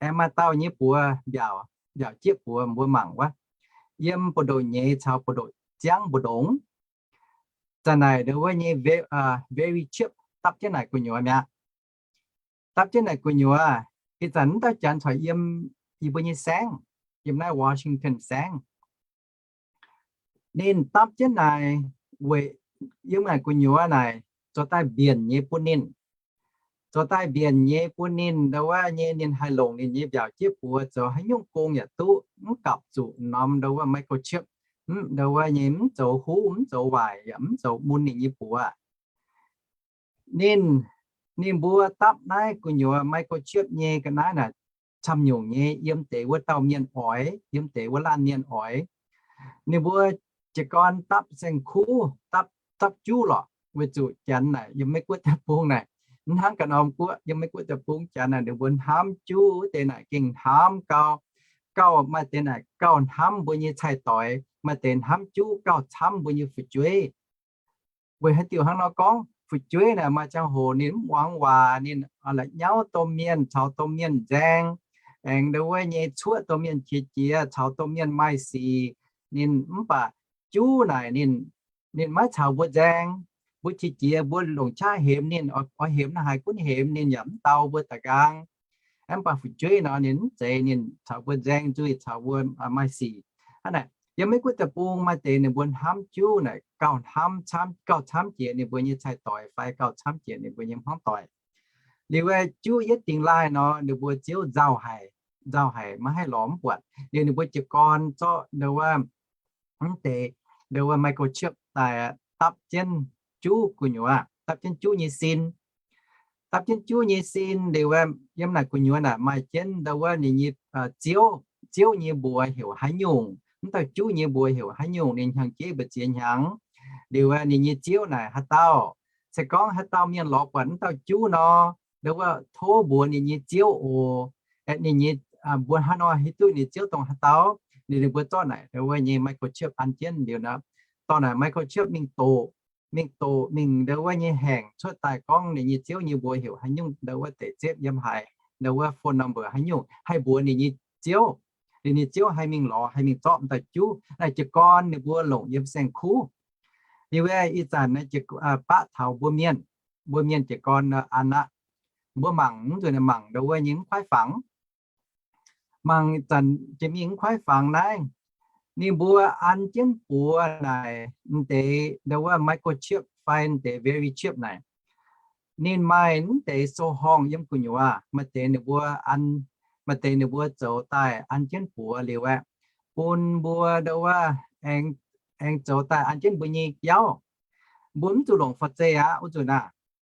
aengx maaih dauh nyei buoz mbiaauc, mbiaauc jieqv buoz mbuo mangc wuov, yiem buoz-ndoqv nyeiz caux buoz-ndoqv ziangv mbu'ndongx. Zanc naaic ndo wuov nyei very chip dapv jienv naaic gu'nyuoz mi'aqv. Dapv jienv naaic gu'nyuoz, ih zanc mv dauh janx corc yiem yie mbuo nyei saengv, yiem naaiv Washington saengv. Ninh dapv jienv naaic weic yiem naaic gu'nyuoz naaic zoux daaih mbienc nyei bun ninh, zoux daaih mbienc nyei bun ninh ndo wuov nyei ninh haih longc ninh nyei mbiaauc jieqv buoz zoux haaix nyungc gong yaac duqv, mv gapv zuqc norm ndo wuov microchip, mv ndo wuov nyei mv zoux huv mv zoux waaic yaac mv zoux mun ninh nyei buoz. Ninh, ninh mbuo dapv naaiv gu'nyuoz microchip nyei ga'naaiv naaic camv nyungc nyei yiem deix wuov dauh mienh oix, yiem deix wuov laanh mienh oix. Ninh mbuo jiez gorn dapv saeng-kuv, dapv, dapv juv lorqc, weic zuqc janx naaic yiem Meiv Guoqv deic-bung naaic, mv hnangv ganh norm guoqv, yiem Meiv Guoqv deic-bung janx naaic ninh mbuo hnamv juv wuov deix naaic gengh hnamv gau, gauh maaih deix naaic gauh hnamv mbuo nyei cai-doix, maaih deix hnamv juv gauh camv mbuo nyei fu'jueiv. Weic haaix diuc hnangv nor gorngv? Fu'jueiv naaic maaih ziangh hoc ninh mv muangx waac, ninh la'nyauv domh mienh caux domh mienh nzaeng, aengx ndo wuov nyei cuoqv domh mienh qiex jiez caux domh mienh maaih sic. Ninh mv baac juv naaic ninh, ninh maiv caux mbuo nzaeng. Mbuo qiex jiez mbuo longc qaqv hemx ninh, oix hemx naaiv haaix gunv hemx ninh yaac mv dau mbuo da'nqaang. Mv baac fu'jueiv nor ninh mv zeiz, ninh caux mbuo nzaeng nzuih, caux mbuo maaih sic. Hnangv naaic yiem Meiv Guoqv deic-bung maaih deix ninh mbuo hnamv juv naaic gauh hnamv camv, gauh camv jiex ninh mbuo nyei cai-doix fai gauh camv jiex ninh mbuo nyei hmuangv doic. Liuz aeqv, juv yietv dingx laaih nor ninh mbuo ziouv nzauh haic, nzauh haic maiv haih lorz mv buatc. Liuz ninh mbuo jiez gorn zorqv ndo wuov mv deix ndo wuov microchip daaih dapv jienv juv gu'nyuoz, dapv jienv juv nyei sin. Dapv jienv juv nyei sin liuz, yiem naaic gu'nyuoz naaic maaih jienv ndo wuov ninh nyei ziouv, ziouv nyei mbuox heuc haaix nyungc, mv dauh juv nyei mbuox heuc haaix nyungc, ninh hnyangx-jeiv mbu'ziex hnyangx. Liuz ninh nyei ziouv naaic haaix dauh, se gorngv haaix dauh mienh lorz buatc mv dauh juv nor, ndo wuov tov mbuox ninh nyei ziouv oc. Ninh nyei, mbuo hnangv nor hiuv duqv ninh ziouv dongh haaix dauh. Liuz ninh mbuo zorqv naaic ndo wuov nyei microchip an jienv liuz nor, dorh naaic microchip mingh doqc, mingh doqc mingh ndo wuov nyei haengc cuotv daaih gorngv ninh nyei ziouv nyei mbuox heuc haaix nyungc, ndo wuov deix zepv yiem haaix, ndo wuov phone number haaix nyungc, haih mbuox ninh nyei ziouv. Ninh nyei ziouv haih mingh lorz, haih mingh zorqv m'daaih juv. Naaiv jiez gorn ninh mbuo longc yiem saeng-kuv. Liuz ih zanc naaiv baqv taux mbuo mienh, mbuo mienh jiez gorn an aqv. Mbuo mangc, mv nzunc mangc ndo wuov nyei mv kuaaiv fangx. Mangc zanc jiex mingh mv kuaaiv fangx naaiv, ninh mbuo an jienv buoz naaic m'deix ndo wuov microchip fai m'deix very chip naaic, ninh maaih m'deix sou-horngh yiem gu'nyuoz. Maaih deix ninh mbuo an Maaih deix ninh mbuo zoux daaih an jienv buoz liuz aeqv, bun mbuo ndo wuov aengx, aengx zoux daaih an jienv mbuo nyei biauv. Mbuo mv zuqc longc fa'zeh aqv wuov nzunc naaic.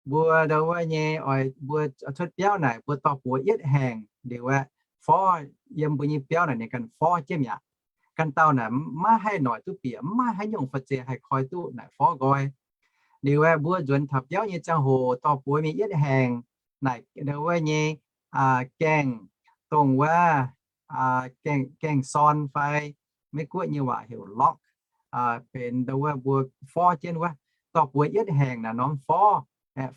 Mbuo ndo wuov nyei oix mbuo cuotv biauv naaic mbuo dorh buoz yietv haengh liuz aeqv, forv yiem mbuo nyei biauv naaic ninh ganh forv jienv mi'aqv. Ganh dauh naaic maiv haih noic duqv bieqc, mv maaih haaix nyungc fa'zeh haih koi duqv naaic forv nqoi. Liuz aeqv, mbuo nzuonx taux biauv nyei ziangh hoc dorh buoz mingh yietv haengh naaic ndo wuov nyei gaengh, dongh wuov gaengh, gaengh sorn fai Meiv Guoqv nyei waac heuc lock, benx ndo wuov mbuo forv jienv wuov, dorh buoz yietv haengh naaic norm forv,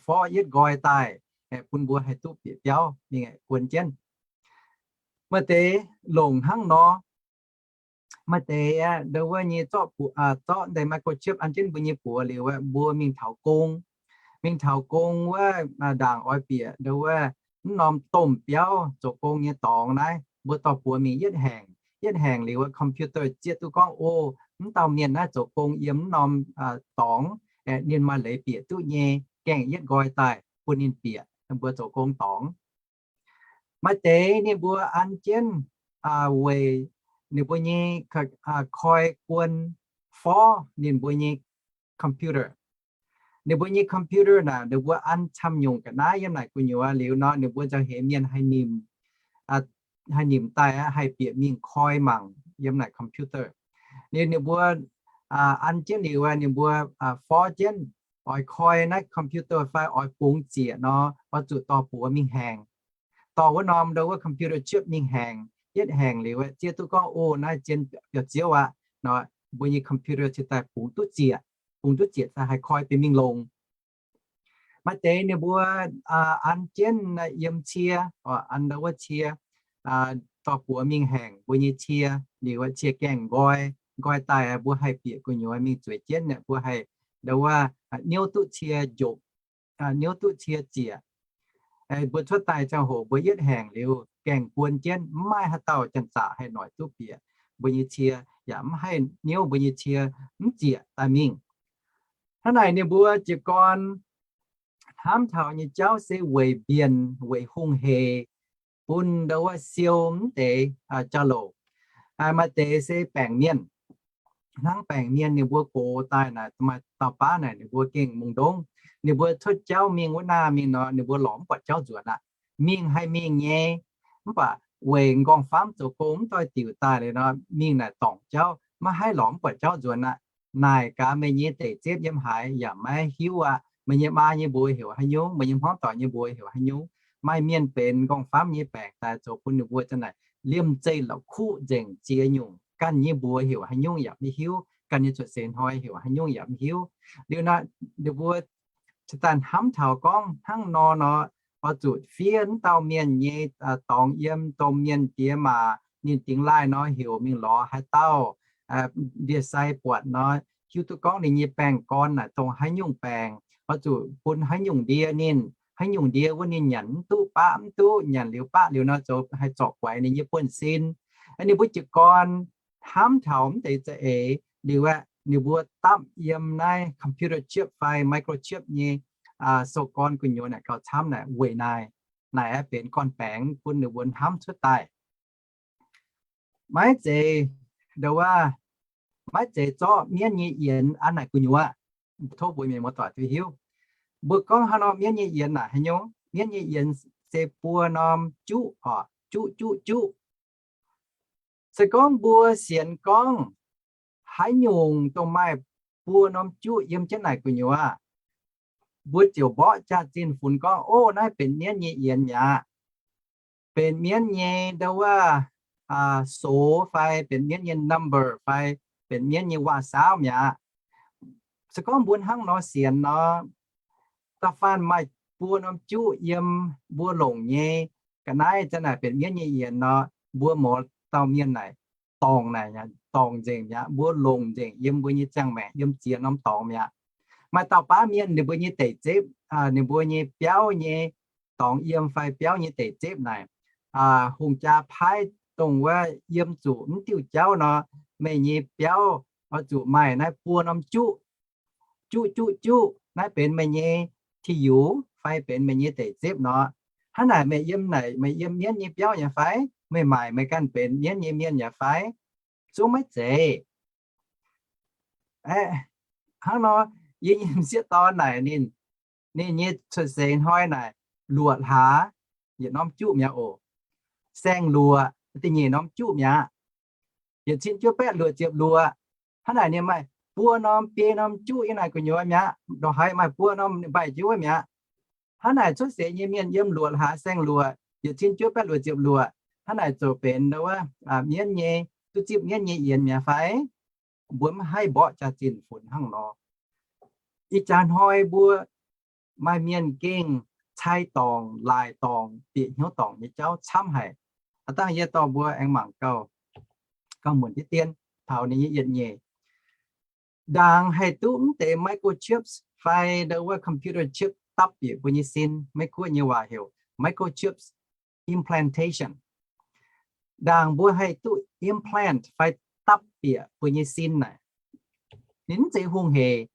forv yietv nqoi daaih, bun mbuo haih duqv bieqc biauv mingh guon jienv. Maaih deix longc hnangv nor. Maaih deix aeqv, ndo wuov nyei zorqv, zorqv deix microchip an jienv mbuo nyei buoz liuz aeqv, mbuo mingh taux gong. Mingh taux gong wuov, ndaangc oix bieqc ndo wuov mv norm domh biauv zoux gong nyei dorngx naaiv, mbuo dorh buoz mingh yietv haengh. Yietv haengh liuz, computer zieqv duqv gorngv, o, mv dauh mienh naaiv zoux gong yiem mv norm dorngx, ninh maaih leiz bieqc duqv nyei, gaengh yietv nqoi daaih bun ninh bieqc mbuo zoux gong dorngx. Maaih deix ninh mbuo an jienv weic ninh mbuo nyei koi guon forv ninh mbuo nyei computer. Ninh mbuo nyei computer naaic ninh mbuo an camv nyungc ga'naaiv yiem naaic gu'nyuoz liuz nor, ninh mbuo nzauh heix mienh haih nimc, haih nimc daaih haih bieqc mingh koi mangc yiem naaic computer. Liuz ninh mbuo an jienv liuz, ninh mbuo forv jienv oix koi naaiv computer fai oix bungx ziec nor, oix zuqc dorh buoz mingh haengh. Dorh wuov norm ndo wuov computer chip mingh haengh. Yietv haengh liuz zieqv duqv gorngv, o, naaiv zien biauv-ziouv aqv nor, mbuo nyei computer cingx daaih bungx duqv ziec, bungx duqv ziec daaih haih koi benx mingh longx. Maaih deix ninh mbuo an jienv yiem cie, an ndo wuov cie, dorh buoz mingh haengx mbuo nyei cie, liuz cie gaengh nqoi, nqoi daaih mbuo haih bieqc gu'nyuoz mingh zueiz jienv, mbuo haih ndo wuov niouv duqv cie njopc, niouv duqv cie ziec. Mbuo cuotv daaih ziangh hoc mbuo yietv haengx liuz gaengh guon jienv, mv maaih haaix dauh janx-zaqc haih noic duqv bieqc mbuo nyei cie, yaac mv haih niouv mbuo nyei cie mv ziec daaih mingh. Hnangv naaic ninh mbuo jiez gorn hnamv taux nyei jauv se weic mbienc, weic hungh heic, bun ndo wuov siou mv deix jauv-louc. Maaih deix se baengc mienh. Hnangv baengc mienh ninh mbuo gox daaih naaic, maaih dauh baav naaic ninh mbuo gengh mungh ndongv. Ninh mbuo cuotv jauv mingh wuov naaiv mingh nor, ninh mbuo lorz mv buatc jauv nzuonx aqv. Mingh haih mingh nyei, mv baac weic m'nqorngv-famv zoux gong mv doix-diuc daaih liuz nor, mingh naaic dorngc jauv, maiv haih lorz mv buatc jauv nzuonx aqv. Naaic gaax meih nyei deic-zepv yiem haaix yaac maiv hiuv aqv. Meih nyei maa nyei mbuox heuc haaix nyungc, meih nyei hmuangv doic nyei mbuox heuc haaix nyungc. Maaih mienh benx m'nqorngv-famv nyei baengc daaih zoux bun ninh mbuo za'naaic liemh zeih la'kuqv nzengc ziex nyungc, ganh nyei mbuox heuc haaix nyungc yaac maiv hiuv, ganh nyei cuotv seix hnoi heuc haaix nyungc yaac maiv hiuv. Liuz naaic ninh mbuo cingx daaih hnamv taux gorngv hnangv nor nor, oix zuqc fiev wuov dauh mienh nyei dorngx yiem domh mienh diex maac ninh dingx laaih nor heuc mingh lorz haaix dauh ndie-sai buatc nor, hiuv duqv gorngv ninh nyei baengh gorn naaic dongh haaix nyungc baengc, oix zuqc bun haaix nyungc ndie ninh, haaix nyungc ndie wuov ninh nyanc mv duqv, baqv mv duqv, nyanc liuz baqv liuz nor zoux haih zorc guaix ninh nyei buonv-sin. Ninh mbuo jiez gorn hnamv taux mv deix za'eix liuz aeqv, ninh mbuo dapv yiem naaiv computer chip fai microchip nyei sou gorn gu'nyuoz naaic gauh camv naaic weic naaic, naaic aeqv benx gorn-baengx bun ninh mbuo hnamv cuotv daaih. Maiv zeiz, ndo wuov, maiv zeiz zorqv mienv nyei yienx an naaic gu'nyuoz. Tov mbuo mienh muoz-doic duqv hiuv. Mbuo gorngv hnangv nor mienv nyei yienx naaic haaix nyungc? Mienv nyei yienx se buo norm juqv oc, juqv juqv juqv. Se gorngv mbuo sienx gorngv haaix nyungc dongh maaih buo norm juqv yiem jienv naaic gu'nyuoz, mbuo ziouc mborqv jaax-zinh funx gorngv, o, naaiv benx mienv nyei yienx mi'aqv. Benx mienv nyei ndo wuov soux fai benx mienv nyei number fai benx mienv nyei waac-saauv mi'aqv. Se gorngv mbuo hnangv nor sienx nor, da'faanh maaih buo norm juqv yiem mbuo longc nyei ga'naaiv za'naaic benx mienv nyei yienx nor, mbuo mouz dauh mienh naaic dorngc naaic, dorngc nzengc mi'aqv. Mbuo longc nzengc yiem mbuo nyei ziangh maengc yiem ziex norm dorngx mi'aqv. Maaih dauh baav mienh ninh mbuo nyei deic-zepv, ninh mbuo nyei biauv nyei dorngx yiem fai biauv nyei deic-zepv naaic, hungh jaa paaiv dongh wuov yiem zuqc mv diuh jauv nor, meih nyei biauv oix zuqc maaih naaiv buo norm juqv, juqv juqv juqv, naaiv benx meih nyei ti yux fai benx meih nyei deic-zepv nor. Hnangv naaic meih yiem naaic, meih yiem mienv nyei biauv yaac fai? Meih maaic meih ganh benx mienv nyei mienh yaac fai? Zungv maiv zeiz. Hnangv nor, yie nyei m'sieqv dorn naaic ninh, ninh nyei cuotv seix hnoi naaic, luoqc hlaax yietc norm juqv mi'aqv oc. Saeng-luoqc da'nyeic norm juqv mi'aqv. Yietc cin juov baeqv luoqc ziepc luoqc. Hnangv naaic ninh maaih buo norm biei norm juqv yiem naaic gu'nyuoz mi'aqv. Ndongc haaix maaih buo norm mbaih juqv mi'aqv. Hnangv naaic cuotv seix nyei mienh yiem luoqc hlaax saeng-luoqc, yietc cin juov baeqv luoqc ziepc luoqc, hnangv naaic ziouc benx ndau wuov mienv nyei, duqv zipv mienv nyei yienx mi'aqv fai? Mbuo maiv haih mborqv jaax-zinh funx hnangv nor. Ih jaax hnoi mbuo maaih mienh gengh cai dorngc, laaic dorngc, bieqc hnyouv dorngc nyei jauv camv haic. Aav dangh yie dorh mbuo aengx mangc gauh, gauh muonc diqv dien taux ninh nyei yietc nyeic. Ndaangc haih duqv mv deix microchips fai ndau wuov computer chip dapv bieqc mbuo nyei sin. Meiv Guoqv nyei waac heuc microchips implantation. Ndaangc mbuo haih duqv implant fai dapv bieqc mbuo nyei sin naaic, ninh mv zeiz hungh heic.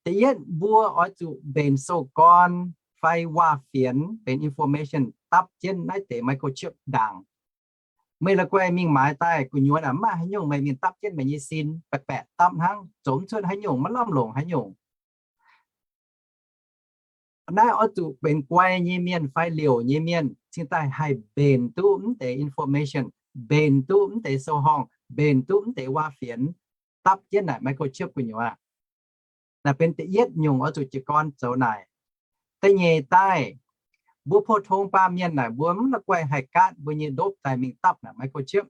Da'yietv mbuo oix zuqc mbenc sou-gorn fai waac-fienx benx information dapv jienv naaiv deix microchip ndaangc. Meih la'guaih mingh maaiz daaih gu'nyuoz naaic mv maaih haaix nyungc, meih mingh dapv jienv meih nyei sin baeqc baeqc dapv hnangv, zoux mv cuotv haaix nyungc, maiv lamh longc haaix nyungc. Naaiv oix zuqc benx guai nyei mienh fai liouc nyei mienh cingx daaih haih mbenc duqv mv deix information, mbenc duqv mv deix sou-horngh, mbenc duqv mv deix waac-fienx, dapv jienv naaic microchip gu'nyuoz. Naaiv benx da'yietv nyungc oix zuqc jiez gorn zoux naaic. Da'nyeic daaih, mbuo pou-tong baamh mienh naaic mbuo mv la'guaih haih gaatv mbuo nyei ndopv daaih mingh dapv naaic microchip.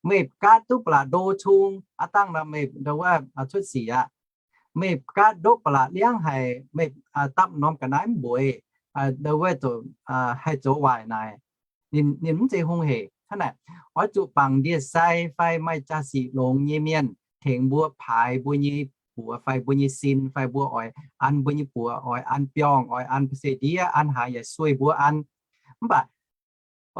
Meih gaatv duqv ba'laqc ndo cung, aav dangh nor meih ndau wuov cuotv sic aqv. Meih gaatv ndopv ba'laqc liangv haic, meih dapv norm ga'naaiv mv mbueiz, ndau wuov haih zoux waaic naaic. Ninh mv zeiz hungh heic. Hnangv naaic, oix zuqc bangc ndie-sai fai maaih jaax-sic longx nyei mienh tengx mbuo paaix mbuo nyei buoz fai mbuo nyei sin fai mbuo oix an mbuo nyei buoz, oix an biorngh, oix an ba'seix ndiev, an haaix yaac sueih mbuo an. Mv baac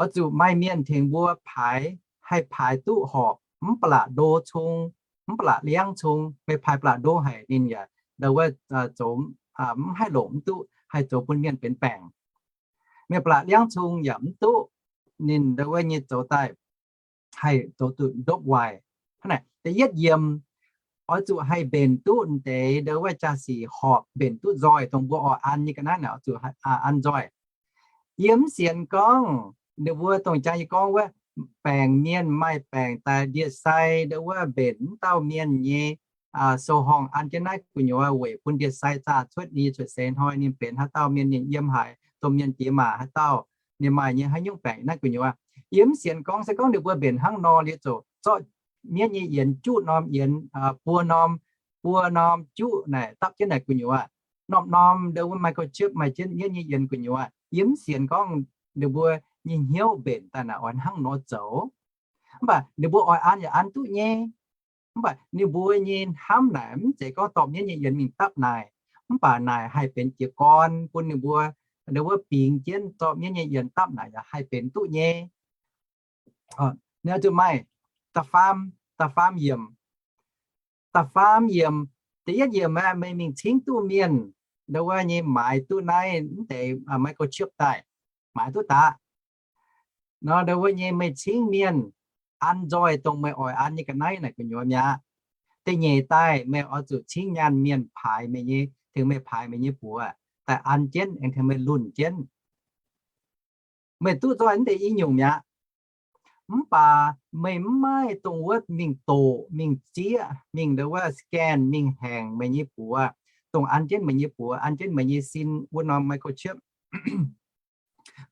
oix zuqc maaih mienh tengx mbuo paaix, haih paaix duqv horpc, mv ba'laqc ndo cung, mv ba'laqc liangv cung. Meih paaix ba'laqc ndo haic ninh yaac ndau wuov zoux mv haih longc mv duqv, haih zoux bun mienh benx baengc. Meih ba'laqc liangv cung yaac mv duqv, ninh ndau wuov nyei zoux daaih haih zoux duqv ndopv waaic. Hnangv naaic, da'yietv yiemc oix zuqc haih mbenc duqv deix ndau wuov jaax-sic horpc, mbenc duqv nzoih, dongh mbuo oix an nyei ga'naaiv naaic oix zuqc an nzoih. Yie mv sienx gorngv ninh mbuo dongh jang yie gorngv wuov, baengc mienh maaih baengc daaih ndie-sai ndau wuov mbenc mv dauh mienh nyei sou-horngh an jienv naaiv gu'nyuoz weic bun ndie-sai zaah cuotv ninh nyei cuotv seix hnoi ninh benx haaix dauh mienh, ninh yiem haaix, dongh mienh diex maac haaix dauh, ninh maaih nyei haaix nyungc baengc naaiv gu'nyuoz. Yie mv sienx gorngv se gorngv ninh mbuo mbenc hnangv nor liuz ziouc zorqv mienv nyei yienx juqv norm yienx, buo norm, buo norm juqv naaic dapv jienv naaic gu'nyuoz. Norm-norm ndau wuov microchip maaih jienv mienv nyei yienx gu'nyuoz. Yie mv sienx gorngv ninh mbuo nyei hnyouv mbenc daaih naaic oix hnangv nor zoux. Mv baac ninh mbuo oix an yaac an duqv nyei. Mv baac ninh mbuo nyei hnamv naaic mv zeiz gorngv dorh mienv nyei yienx mingh dapv naaic. Mv baac naaic haih benx jiez gorn bun ninh mbuo, ninh mbuo bingx jienv zorqv mienv nyei yienx dapv naaic yaac haih benx duqv nyei. Ninh zuqc maaih da'faam, da'faam yiemc. Da'faam yiemc, da'yietv yiemc aeqv, meih mingh cingv duqv mienh ndau wuov nyei maaiz duqv naaiv mv deix microchip daaih, maaiz duqv daqv. Nor ndau wuov nyei meih cingv mienh an nzoih dongh meih oix an nyei ga'naaiv naaic gu'nyuoz mi'aqv. Da'nyeic daaih meih oix zuqc cingv nyaanh mienh paaix meih nyei, tengx meih paaix meih nyei buoz daaih an jienv aengx tengx meih lunh jienv. Meih duqv nzoih mv deix i nyungc mi'aqv. Mv baac meih mv maaih dongh wuov mingh doqc, mingh zieqv, mingh ndau wuov scan, mingh haengc meih nyei buoz, dongh an jienv meih nyei buoz, an jienv meih nyei sin wuov norm microchip.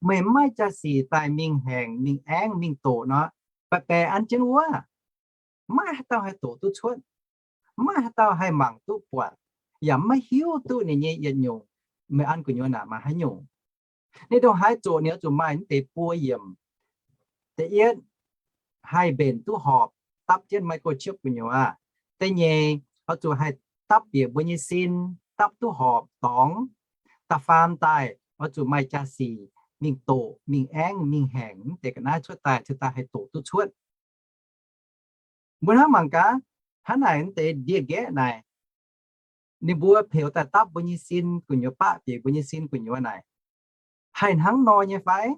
Meih mv maaih jaax-sic daaih mingh haengc, mingh aengv, mingh doqc nor, baeqc baeqc an jienv wuov. Mv maaih haaix dauh haih doqc duqv cuotv. Mv maaih haaix dauh haih mangc duqv buatc, yaac mv maaih hiuv duqv ninh nyei yietc nyungc meih an gu'nyuoz naaic maaih haaix nyungc. Ninh ndongc haaix zoqc ninh oix zuqc maaih mv deix buo yiemc. Da'yietv, haih mbenc duqv horpc dapv jienv microchip gu'nyuoz. Da'nyeic, oix zuqc haih dapv bieqc mbuo nyei sin, dapv duqv horpc dorngx. Da'faam daaih, oix zuqc maaih jaax-sic mingh doqc, mingh aengv, mingh haengc mv deix ga'naaiv cuotv daaih, cuotv daaih haih doqc duqv cuotv. Mbuo hnamv mangc gaax, hnangv naaic mv deix ndie-nqaeqv naaic, ninh mbuo peux daaih dapv mbuo nyei sin gu'nyuoz, baqv bieqc mbuo nyei sin gu'nyuoz naaic, Haih hnangv nor nyei fai?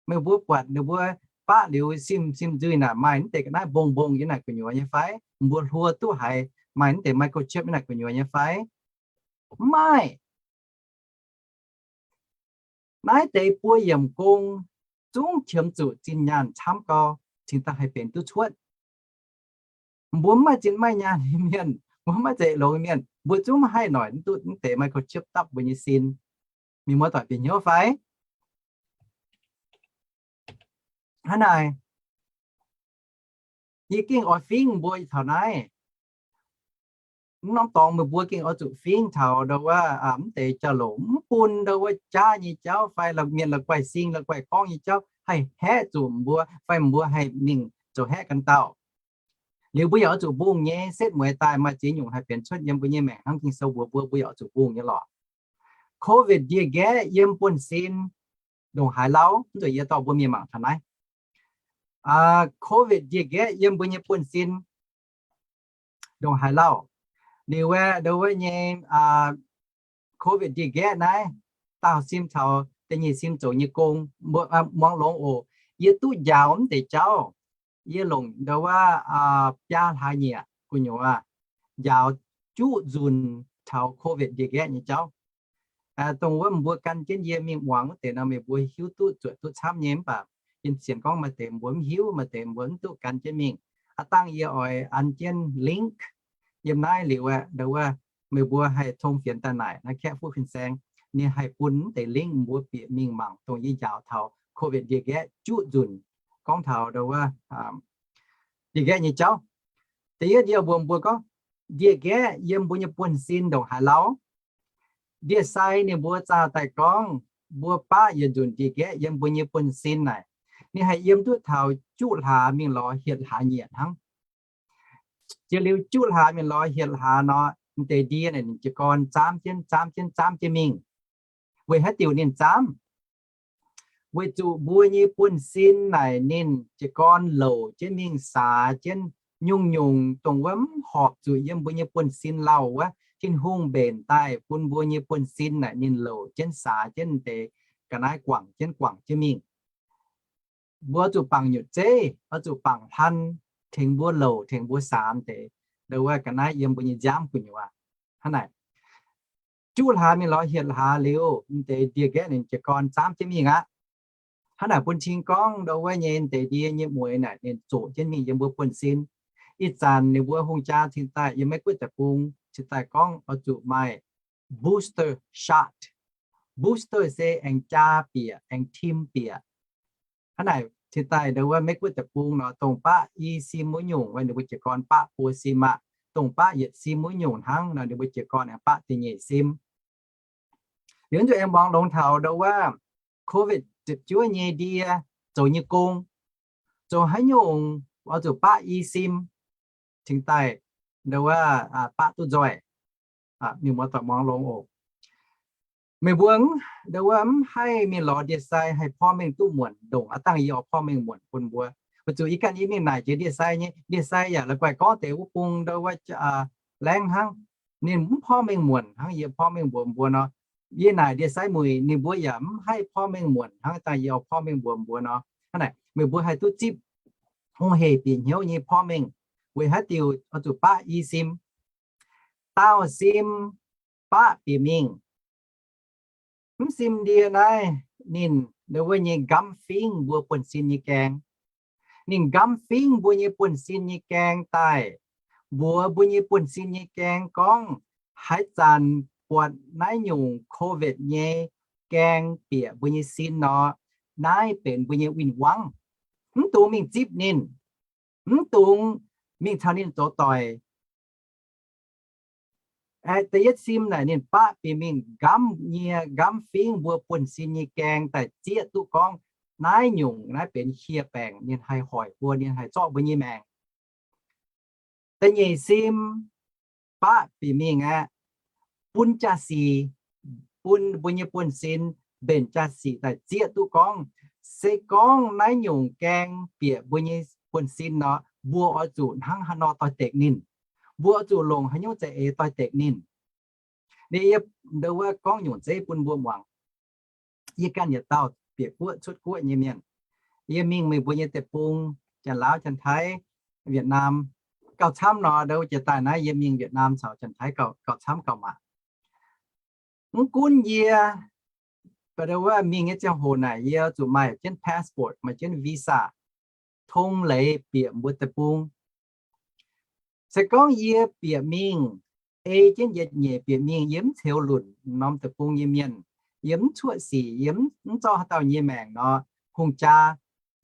Meih mbuo buatc ninh mbuo baqv liuz sim, sim nzuih naaic maaih mv deix ga'naaiv mbong mbong yiem naaic gu'nyuoz nyei fai? Mbuo hluo duqv haiz maaih mv deix microchip yiem naaic gu'nyuoz nyei fai? Mv maaih. Naaiv deix buo yiemc gong zungv qiemx zuqc zinh nyaanh camv gau, cingx daaih haih benx duqv cuotv. Mbuo mv maaih zinh maaih nyaanh nyei mienh, mbuo mv maaih zeix longx nyei mienh, mbuo zungv mv haih noic mv duqv mv deix microchip dapv mbuo nyei sin. Mienh muoz-doic bieqc hnyouv fai? Hnangv naaic, yie gengh oix fingx mbuo taux naaiv. Mv norm dorngx meih mbuo gengh oix zuqc fingx taux ndau wuov, mv deix jauv-louc mv bun ndau wuov jaav nyei jauv fai mienh la'guaih sing la'guaih gorngv nyei jauv haih haeqv zuqc mbuo fai mbuo haih mingh zoux haeqv ganh dauh. Liuz mbuo yaac oix zuqc mbungh nyei, setv mueiz daaih maaih ziex nyungc haih benx cuotv yiem mbuo nyei maengc hnangv Ging-Sou mbuox mbuo, mbuo yaac oix zuqc mbungh nyei lorqc. Covid ndie-nqaeqv yiem buonv-sin ndongc haaix lauh? Mv zuqc yie dorh mbuo mienh mangc taux naaiv. Covid ndie-nqaeqv yiem mbuo nyei buonv-sin ndongc haaix lauh? Liuz aeqv, ndau wuov nyei Covid ndie-nqaeqv naaiv, daauh sim caux da'nyeic sim zoux nyei gong, muangx longx oc. Yie duqv njaaux mv deix jauv, yie longc ndau wuov biaa hlaax nyieqc gu'nyuoz njaaux juqv nzunc taux Covid ndie-nqaeqv nyei jauv. Dongh wuov mbuo gan jienv yie mingh muangx wuov deix nor, meih mbuo hiuv duqv zuoqc duqv camv nyei, mv baac yie sienx gorngv maaih deix mbuo mv hiuv, maaih deix mbuo mv duqv gan jienv mingh. Aav dangh yie oix an jienv link yiem naaiv liuz aeqv, ndau wuov meih mbuo haih tong fienx daaih naaic naaiv kaeqv fuqv fin-saeng, ninh haih bun mv deix link mbuo bieqc mingh mangc dongh yie njaaux taux Covid ndie-nqaeqv juqv nzunc, gorngv taux ndau wuov ndie-nqaeqv nyei jauv. Da'yietv ndie mbuo, mbuo gorngv ndie-nqaeqv yiem mbuo nyei buonv-sin ndongc haaix lauh? Ndie-sai ninh mbuo zaah daaih gorngv mbuo baqv yietc nzunc ndie-nqaeqv yiem mbuo nyei buonv-sin naaic, ninh haih yiem duqv taux juqv hlaax mingh lorz hietc hlaax nyieqc hnangv. Jiex liuz juqv hlaax mingh lorz hietc hlaax nor, mv deix ndie naaic ninh jiez gorn zaamv jienv, zaamv jienv, zaamv jienv mingh. Weic haaix diuc ninh zaamv? Weic zuqc mbuo nyei buonv-sin naaic ninh jiez gorn louc jienv mingh saax jienv nyungc-nyungc dongh wuov mv horpc zuqc yiem mbuo nyei buonv-sin lauh wuov, Tin-Hungh mbenc daaih bun mbuo nyei buonv-sin naaic ninh louc jienv saax jienv deix ga'naaiv guangc jienv guangc jienv mingh. Mbuo oix zuqc bangc nyutc zeiv, oix zuqc bangc hlan, tengx mbuo louc, tengx mbuo saax deix, ndau wuov ga'naaiv yiem mbuo nyei nziaamv gu'nyuoz. Hnangv naaic, juqv hlaax mingh lorz hietc hlaax liuz, mv deix ndie-nqaeqv ninh jiez gorn zaamv jienv mingh aqv. Hnangv naaic bun cing gorngv ndau wuov nyei mv deix ndie nyei mueix naaic ninh zoqc jienv mingh yiem mbuo buonv-sin. Ih zanc ninh mbuo hungh jaa cingx daaih yiem Meiv Guoqv deic-bung cingx daaih gorngv oix zuqc maaih booster shot. Booster se aengx jaa bieqc, aengx tim bieqc. Hnangv naaic cingx daaih ndau wuov Meiv Guoqv deic-bung nor, dongh baqv i sim wuov nyungc ninh mbuo jiez gorn baqv buo sim aqv. Dongh baqv yietc sim wuov nyungc hnangv nor ninh mbuo jiez gorn aengx baqv da'nyeic sim. Liuz nzunc aengx muangx longx taux ndau wuov Covid ziepc juov nyei ndie zoux nyei gong, zoux haaix nyungc oix zuqc baqv i sim cingx daaih ndau wuov baqv duqv nzoih. Mienh muoz-doic muangx longx oc. Meih mbuo ndau wuov mv haih mingh lorz ndie-sai haih porv mengh duqv muonc ndongc aav dangh yie oix porv mengh muonc bun mbuo. Weic zuqc yie ganh yie mingh naaic jiex ndie-sai nyei, ndie-sai yaac la'guaih gorngv deix wuov bung ndau wuov laengz hnangv. Ninh mv porv mengh muonc hnangv yie porv mengh mbuox mbuo nor. Yie naaic ndie-sai muic ninh mbuo yaac mv haih porv mengh muonc hnangv dangh yie oix porv mengh mbuox mbuo nor. Hnangv naaic meih mbuo haih duqv zipv hungh hec bieqc hnyouv nyei porv mengh. Weic haaix diuc oix zuqc baqv i sim? Daauh sim baqv bieqc mingh. Mv sim ndie naaiv ninh ndau wuov nyei nqamv fingv mbuo buonv-sin nyei gaeng. Ninh nqamv fingv mbuo nyei buonv-sin nyei gaeng daaih, mbuox mbuo nyei buonv-sin nyei gaeng gorngv, haaix zanc buatc naaiv nyungc Covid nyei gaeng bieqc mbuo nyei sin nor, naaiv benx mbuo nyei win-wangv. Mv dungx mingh zipv ninh, mv dungx mingh caux ninh zoux doic. Da'yietv sim naaic ninh baqv bieqc mingh nqamv nyie, nqamv fingv mbuo buonv-sin nyei gaeng daaih zieqv duqv gorngv naaiv nyungc naaiv benx hieh baengc, ninh haih hoic mbuo, ninh haih zorqv mbuo nyei maengc. Da'nyeic sim baqv bieqc mingh aeqv, bun jaa-sic, bun mbuo nyei buonv-sin mbenc jaa-sic daaih zieqv duqv gorngv, se gorngv naaiv nyungc gaeng bieqc mbuo nyei buonv-sin nor, mbuo oix zuqc hnangv haaix nor doix-dekc ninh. Mbuo oix zuqc longc haaix nyungc za'eix doix-dekc ninh. Ninh yie ndau wuov gorngv nyungc zeiv bun mbuo muangx. yie ganh yietc dauh bieqc guoqv cuotv guoqv nyei mienh. Yie mingh meih mbuo nyei deic-bung, Janx-Laauv, Janx-Taiv, Vietnam, gauh camv nor, ndau jiex daaih naaiv yie mingh Vietnam caux Janx-Taiv gauh, gauh camv gauh maac. Mv gunv yie, ba'ndau wuov mingh nyei ziangh hoc naaic yie zuqc maaih jienv passport, maaih jienv visa, tong leiz bieqc mbuo deic-bung. Se gorngv yie bieqc mingh, ei jienv yie nyeic bieqc mingh, yie mv ceux lunc norm deic-bung nyei mienh, yie mv cuoqv sic, yie mv zorqv haaix dauh nyei maengc nor, hungh jaa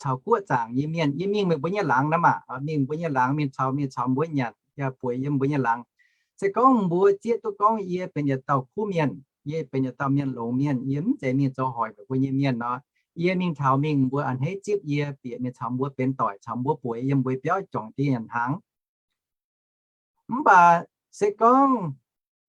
caux guoqv zaangc nyei mienh, yie mingh meih mbuo nyei laangz naaiv maah, mingh mbuo nyei laangz, mingh caux, mingh caux mbuo nyanc, yaac bueix yiem mbuo nyei laangz. Se gorngv mbuo zieqv duqv gorngv yie benx yietc dauh kuv mienh, yie benx yietc dauh mienh longx mienh, yie mv zeiz mingh zoux hoic meih mbuo nyei mienh nor, yie mingh taux mingh mbuo a'hneiv zipv yie bieqc mingh caux mbuo benx doic, caux mbuo bueix yiem mbuo biauv juangc dieh nyanc hnaangx. Mv baac se gorngv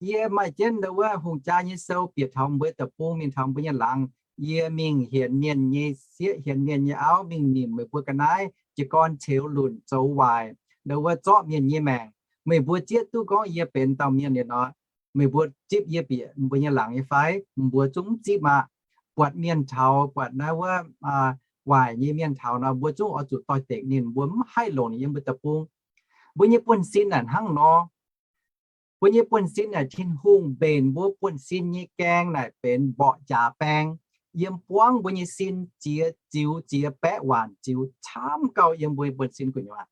yie maaih jienv ndau wuov hungh jaa nyei sou bieqc taux mbuo deic-bung, mingh taux mbuo nyei laangz, yie mingh hienx mienh nyei sieqv, hienx mienh nyei auv, mingh nimc meih mbuo ga'naaiv jiez gorn ceux lunc zoux waaic, ndau wuov zorqv mienh nyei maengc. Meih mbuo zieqv duqv gorngv yie benx dauh mienh liuz nor, meih mbuo zipv yie bieqc mbuo nyei laangz nyei fai? Mbuo zungv mv zipv aqv. Buatc mienh taux, buatc naaiv wuov waaic nyei mienh taux nor, mbuo zungv oix zuqc doix-dekc ninh, mbuo mv haih longc ninh yiem mbuo deic-bung. Mbuo nyei buonv-sin naaic hnangv nor. Mbuo nyei buonv-sin naaic, Tin-Hungh mbenc mbuo buonv-sin nyei gaeng naaic benx mborqv jaax baeng, yiem buangv mbuo nyei sin ziex ziux ziex baeqv waanc ziux camv gauh yiem mbuo nyei buonv-sin gu'nyuoz.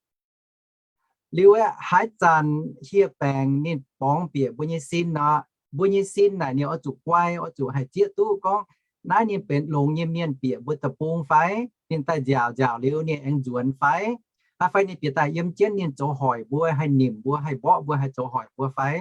Liuz aeqv, haaix zanc hieh baengc ninh borngz bieqc mbuo nyei sin nor, mbuo nyei sin naaic ninh oix zuqc guai, oix zuqc haih zieqv duqv gorngv naaiv ninh benx longx nyei mienh bieqc mbuo deic-bung fai? Ninh daaih nziaauc nziaauc liuz ninh aengx nzuonx fai? Aa, fai ninh bieqc daaih yiem jienv ninh zoux hoic mbuo, haih nimc mbuo, haih mborqv mbuo, haih zoux hoic mbuo fai?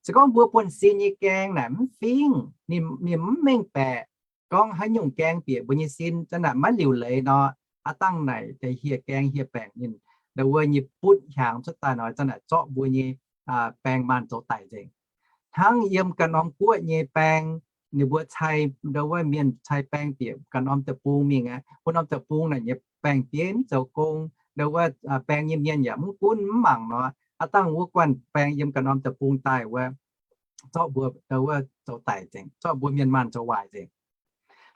Se gorngv mbuo buonv-sin nyei gaeng naaic mv fingv, ninh, ninh mv mengh baeqc gorngv haaix nyungc gaeng bieqc mbuo nyei sin, zanc naaic maiv liuc leiz nor, aav dangh naaic deix hieh gaeng hieh baengc ninh ndau wuov nyei butv hiaangx cuotv daaih nor, zanc naaic zorqv mbuo nyei baeng maanh zoux daic nzengc. Hnangv yiem ganh norm guoqv nyei baeng, ninh mbuo cai ndau wuov mienh cai baeng bieqc ganh norm deic-bung mingh aqv. Wuov norm deic-bung naaic nyei baeng-bieiv mv zoux gong, ndau wuov baeng nyei mienh yaac mv gunv mv mangc nor, aav dangh wuov guanh baeng yiem ganh norm deic-bung daaih wuov, zorqv mbuo ndau wuov zoux daic nzengc, zorqv mbuo mienh maanh zoux waaic nzengc.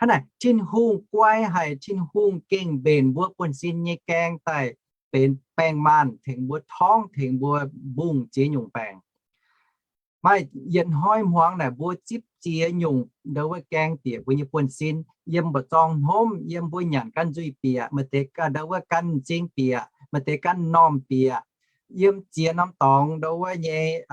Hnangv naaic, Tin-Hungh guai haic, Tin-Hungh gengh mbenc mbuo buonv-sin nyei gaeng daaih benx baeng maanh tengx mbuo torngv, tengx mbuo mbungh ziex nyungc baengc. Maaih yietc hnoi hmuangx naaic mbuo zipv ziex nyungc ndau wuov gaeng bieqc mbuo nyei buonv-sin. Yiem mba'zorng hnomv, yiem mbuo nyanc ganh nzuih bieqc, maaih deix ndau wuov ganh m'zing bieqc, maaih deix ganh m'normh bieqc. Yiem ziex norm dorngx ndau wuov nyei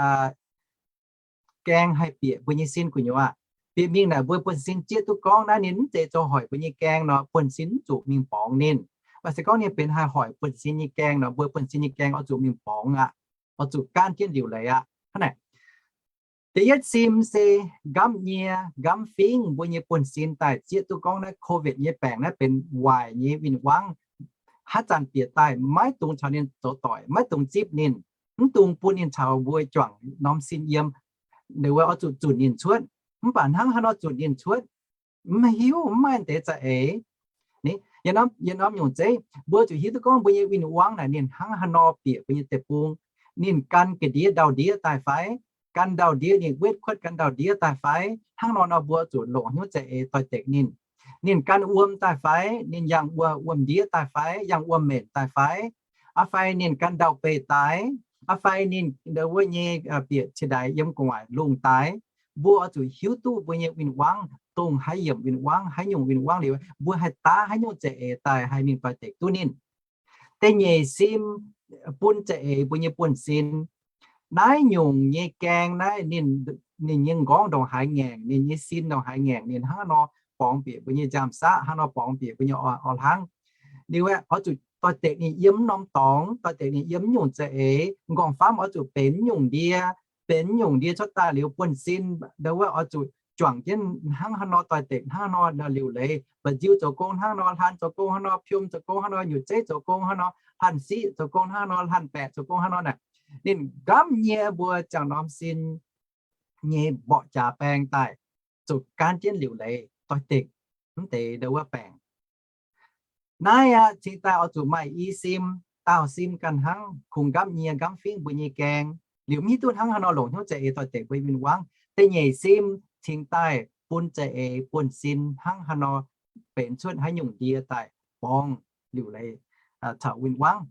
gaeng haih bieqc mbuo nyei sin gu'nyuoz. Bieqc mingh naaic mbuo buonv-sin zieqv duqv gorngv naaiv ninh mv zeiz zoux hoic mbuo nyei gaeng nor, buonv-sin mv zuqc mingh borngz ninh. Mv baac se gorngv ninh benx haih hoic buonv-sin nyei gaeng nor, mbuo buonv-sin nyei gaeng oix zuqc mingh borngz aqv, oix zuqc gaanv jienv liuc leiz aqv. Hnangv naaic, da'yietv sim se nqamv nyie nqamv fingv mbuo nyei buonv-sin daaih zieqv duqv gorngv naaiv covid nyei baengc naaiv benx waaic nyei win-wangv. Haaix zanc bieqc daaih maiv dungx caux ninh zoux doic, maiv dungx zipv ninh, mv dungx bun ninh caux mbuo juangc norm sin yiem. Ninh mbuo oix zuqc zunc ninh cuotv. Mv baac hnangv haaix nor zunc ninh cuotv, mv hiuv, mv maaih deix za'eix. Yie norm nyungc zeiv, mbuo zuqc hiuv duqv gorngv mbuo nyei win-wangv naaic ninh hnangv haaix nor bieqc mbuo nyei deic-bung. Ninh gan ga'ndiev ndau-ndiev daaih fai? Gan ndau-ndiev, ninh wetv kuotv gan ndau-ndiev daaih fai? Hnangv nor nor mbuo zuqc longc hnyouv za'eix doix-dekc ninh. Ninh gan wuom daaih fai? Ninh yangh wuom, wuom-ndiev daaih fai? Yangh wuom-menc daaih fai? Aa fai ninh gan ndau-beih daaih? Aa fai ninh ndau wuov nyei bieqc ciex ndaix yiem gu'nguaaic lungh daaih? Mbuo oix zuqc hiuv duqv mbuo nyei win-wangv, dongh haaix yiemc win-wangv, haaix nyungc win-wangv liuz, mbuo haih daav haaix nyungc za'eix daaih haih mingh doix-dekc duqv ninh. Da'nyeic sim, bun za'eix mbuo nyei buonv-sin. Naaiv nyungc nyei gaeng naaiv ninh, ninh nyei m'nqorngv ndongc haaix ngaengc, ninh nyei sin ndongc haaix ngaengc, ninh hnangv nor borngz bieqc mbuo nyei nziaamv-saqv, hnangv nor borngz bieqc mbuo nyei orn-, orn-hlaangv. Liuz aeqv, oix zuqc doix-dekc ninh yiem m'norm dorngx, doix-dekc ninh yiem m'nyungc za'eix, m'nqorngv-famv oix zuqc benx m'nyungc ndie, benx m'nyungc ndie cuotv daaih liuz buonv-sin ndau wuov oix zuqc juangc jienv hnangv haaix nor doix-dekc, hnangv haaix nor liuc leiz, mba'nziu zoux gong hnangv nor, hlan zoux gong hnangv nor, piom zoux gong hnangv nor, nyutc zeiv zoux gong hnangv nor, hlan siqv zoux gong hnangv nor, hlan baeqc zoux gong hnangv nor naaic. Ninh nqamv nyie mbuo ziangh norm sin nyei mborqv jaax baeng daaih, zuqc gaanv jienv liuc leiz doix-dekc mv deix ndau wuov baengc. Naaiv aqv, cingx daaih oix zuqc maaih i sim, daauh sim ganh hnangv, kungx nqamv nyie nqamv fingv mbuo nyei gaeng. Liuz mv hiuv duqv hnangv haaix nor longc hnyouv za'eix doix-dekc mbuo win-wangv. Da'nyeic sim cingx daaih bun za'eix buonv-sin hnangv haaix nor benx cuotv haaix nyungc ndie daaih borngz liuc leiz caux win-wangv.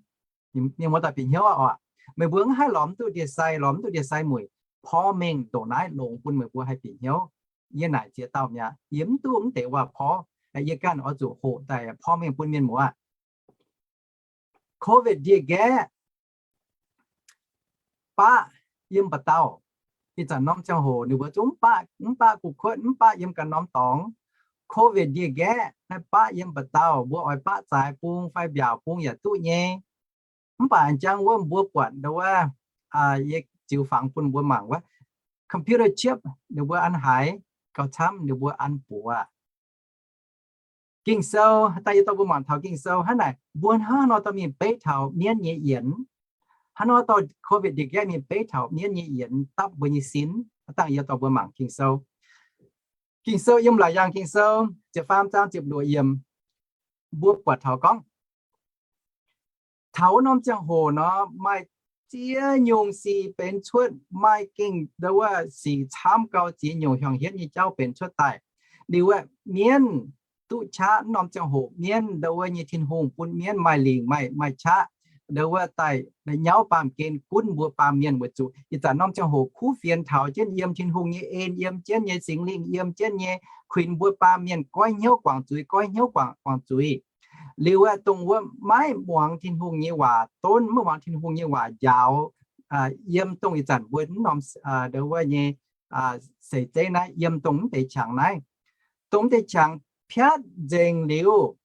Mienh muoz-doic bieqc hnyouv oc. Meih mbuo mv haih lorz mv duqv ndie-sai, lorz mv duqv ndie-sai muic porv mengh ndongc naaiv longx bun meih mbuo haih bieqc hnyouv. Yie naaic ziex dauh mi'aqv, yie mv duqv mv deix waac-porv. Yie ganh oix zuqc hoqc daaih porv mengh bun mienh muoz. Covid ndie-nqaeqv baqv yiem mba'dauh. Ih zanc norm ziangh hoc ninh mbuo zungv mv baqv, mv baqv gu'kuotv, mv baqv yiem ganh norm dorngx. Covid ndie-nqaeqv naaiv baqv yiem mba'dauh, mbuo oix baqv zaaix bung fai mbiaauc bung yaac duqv nyei. Mv baac jangx wuov mbuo buatc ndau wuov, yie ziux fangx bun mbuo mangc wuov, computer chip ninh mbuo an haaix gauh camv, ninh mbuo an buoz. Ging-Sou, daaih yie dorh mbuo mangc taux Ging-Sou hnangv naaic, mbuo hnangv nor dorh mingh beiv taux mienv nyei yienx. Hnangv nor dorh Covid ndie-nqaeqv mingh beiv taux mienv nyei yienx dapv mbuo nyei sin. Dangh yie dorh mbuo mangc Ging-Sou. Ging-Sou yiem Laauc Yaangh Ging-Sou ziepc faam zaang ziepc luoqc yiemc, mbuo buatc taux gorngv, taux norm ziangh hoc nor maaih ziex nyungc sic benx cuotv, maaih gengh ndau wuov sic camv gau ziex nyungc hiuang hietv nyei jauv benx cuotv daaih. Liuz wuov mienv duqv qaqv, norm ziangh hoc mienv ndau wuov nyei Tin-Hungh bun mienv maaih lingc, maaih, maaih qaqv ndau wuov daaih nyauv baamh gen gunv mbuo baamh mienh weic zuqc ih zanc norm ziangh hoc kuv fienx taux jienv yiem Tin-Hungh nyei en, yiem jienv nyei Singx Lingh, yiem jienv nyei kuinx mbuo baamh mienh goiv hnyouv guangc zuiz, goiv hnyouv guangc, guangc zuiz. Liuz wuov dongh wuov maiv muangx Tin-Hungh nyei waac, donv maiv muangx Tin-Hungh nyei waac njaaux yiem dongh ih zanc mbuo mv norm ndau wuov nyei seix zeiv naaiv, yiem dongh mv deix qangx naaiv. Dongh mv deix qangx piatv nzengc liuz,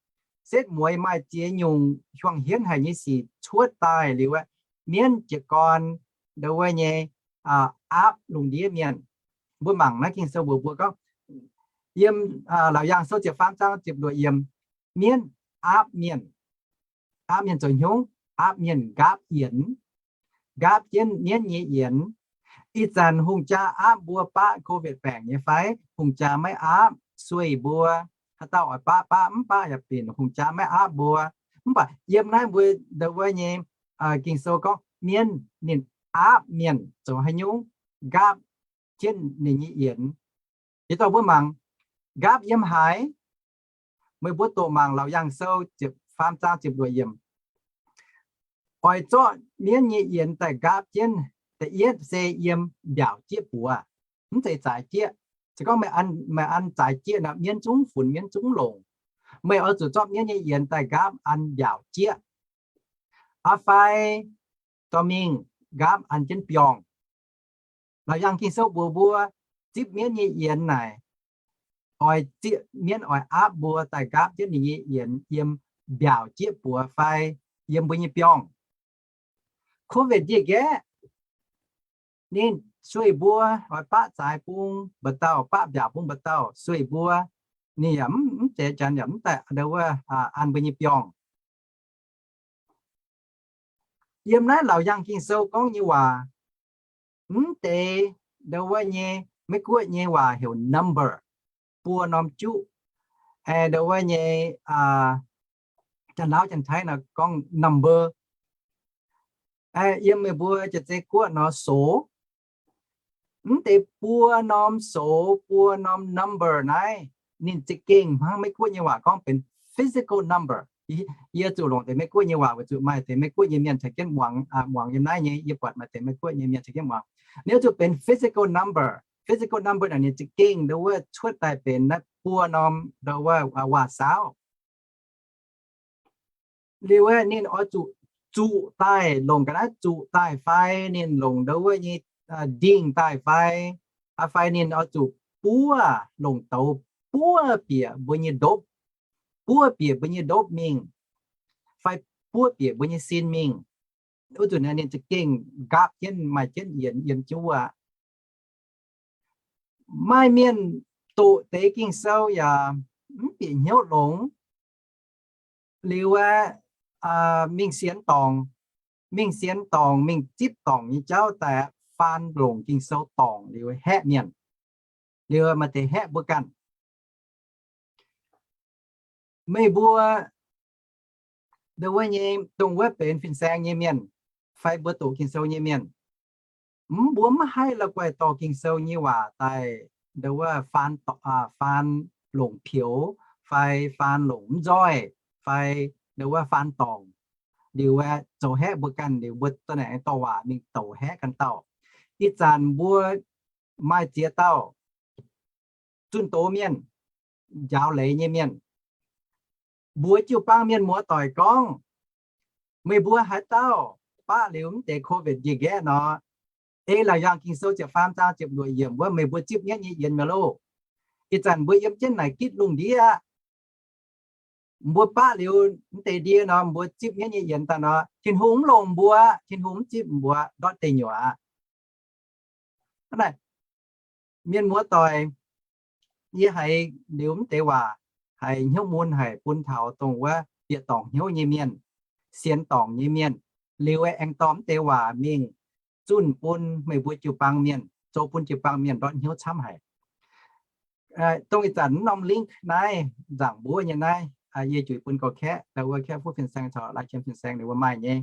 setv mueiz maaih ziex nyungc hiuang hietv haic nyei sic cuotv daaih liuz, mienv jiez gorn ndau wuov nyei aapv lungh ndiev mienh. Mbuo mangc naaiv Ging-Sou mbuox mbuo gorngv, yiem Laauc Yaangh Sou ziepc faam zaang ziepc luoqc yiemc, mienv aapv mienh, aapv mienh zoux hnyouv, aapv mienh nqaapv yienx, nqaapv jienv mienv nyei yienx. Ih zanc hungh jaa aapv mbuo baqv Covid baengc nyei fai? Hungh jaa maiv aapv, sueih mbuo. Haaix dauh oix baqv baqv, mv baqv yaac binc, hungh jaa maiv aapv mbuo. Mv baac yiem naaiv mbuo ndau wuov nyei Ging-Sou gorngv mienv ninh aapv mienh zoux haaix nyungc? Nqaapv jienv ninh nyei yienx. Yie dorh mbuo mangc, nqaapv yiem haaix? Meih mbuo doqc mangc Laauc Yaangh Sou ziepc faam zaang ziepc luoqc yiemc. Oix zorqv mienv nyei yienx daaih nqaapv jienv, da'yietv se yiem mbiaauc jieqv buoz, mv zeiz zaaix jieqv. Se gorngv meih an zaaix jieqv nor, mienv zungv funx, mienv zungv longc. Meih oix zuqc zorqv mienv nyei yienx daaih nqaapv an mbiaauc jieqv. Aa fai dorh mingh nqaapv an jienv biorngh. Laauc Yaangh Ging-Sou mbuox mbuo, zipv mienv nyei yienx naaic, oix zieqv mienv oix aapv mbuo daaih nqaapv jienv ninh nyei yienx yiem mbiaauc jieqv buoz fai yiem mbuo nyei biorngh. Covid ndie-nqaeqv ninh sueih mbuo, oix baqv zaaix bung mba'dauh, baqv mbiaauc bung mba'dauh, sueih mbuo. Ninh yaac mv zeiz janx yaac mv daaih ndau wuov an mbuo nyei biorngh. Yiem naaiv Laauc Yaangh Ging-Sou gorngv nyei waac, mv deix ndau wuov nyei Meiv-Guoqv nyei waac heuc number, buo norm juqv. Ndau wuov nyei Janx-Laauv Janx-Taiv nor gorngv number. Yiem meih mbuo Janx-Zei Guoqv nor soux. Mv deix buo norm soux, buo norm number naaiv, ninh za'gengh hnangv Meiv-Guoqv nyei waac gorngv benx physical number. Yie zuqc longc deix Meiv-Guoqv nyei waac weic zuqc maaih deix Meiv-Guoqv nyei mienh caux jienv muangx, muangx yiem naaiv nyei, yie buatc maaih deix Meiv-Guoqv nyei mienh caux jienv muangx. Ninh zuqc benx physical number. Physical number naaic ninh za'gengh ndau wuov cuotv daaih benx naaiv buo norm ndau wuov waac-saauv. Liuz ninh oix zuqc zuqc daaih, longc ga'naaiv zuqc daaih fai ninh longc ndau wuov nyei ndingh daaih fai, fai ninh oix zuqc buov, longc douz buov bieqc mbuo nyei ndopv, buov bieqc mbuo nyei ndopv mingh, fai buov bieqc mbuo nyei sin mingh. Wuov zanc naaiv ninh za'gengh nqaapv jienv maaih jienv yienx yiem jienv wuov. Maaih mienh doqc deix Ging-Sou yaac mv bieqc hnyouv longx. Liuz aeqv, mingh sienx dorngc, mingh sienx dorngc, mingh zipv dorngc nyei jauv daaih faan longc Ging-Sou dorngc liuz haeqv mienh. Liuz maaih deix haeqv mbuo ganh. Meih mbuo ndau wuov nyei, dongh wuov benx fin-saeng nyei mienh fai mbuo doqc Ging-Sou nyei mienh, mv, mbuo mv haih la'guaih dorh Ging-Sou nyei waac daaih nduov wuov faan, faan longc pioux, fai faan longc mv nzoih, fai nduov wuov faan dorngc. Liuz aeqv, zoux haeqv mbuo ganh liuz mbuo dorh naaic dorh waac mingh douc haeqv ganh dauh. Ih zanc mbuo maaih ziex dauh zunh doz mienh, njaaux leiz nyei mienh, mbuox jiu-baang mienh muoz-doic gorngv, meih mbuo haaix dauh baqv liuz mv deix COVID ndie-nqaeqv nor, ei Laauc Yaangh Ging-Sou ziepc faam zaang ziepc luoqc yiemc wuov, meih mbuo zipv mienv nyei yienx mi'aqv loh. Ih zanc mbuo yiem jienv naaic gitv lungh ndiev aqv. Mbuo baqv liuz mv deix ndie nor, mbuo zipv mienv nyei yienx daaih nor, Tin-Hungh mv longc mbuo, Tin-Hungh mv zipv mbuo ndortv deic nyuoqc aqv. Hnangv naaic, mienh muoz-doic, yie haiz liuz mv deix waac haiz hnyouv mun haic bun taux dongh wuov bieqc dorngc hnyouv nyei mienh, sienx dorngc nyei mienh, liuz aengx dorh mv deix waac mingh zunh bun meih mbuo jiu-baang mienh, zoux bun jiu-baang mienh ndortv hnyouv camv haic. Dongh ih zanc mv norm link naaiv, nzaangc mbuov nyei naaiv, yie juix bun gorx-kaeqv, wuov kaeqv fuqv fin-saeng caux lai jiem fin-saeng ninh mbuo maaih nyei.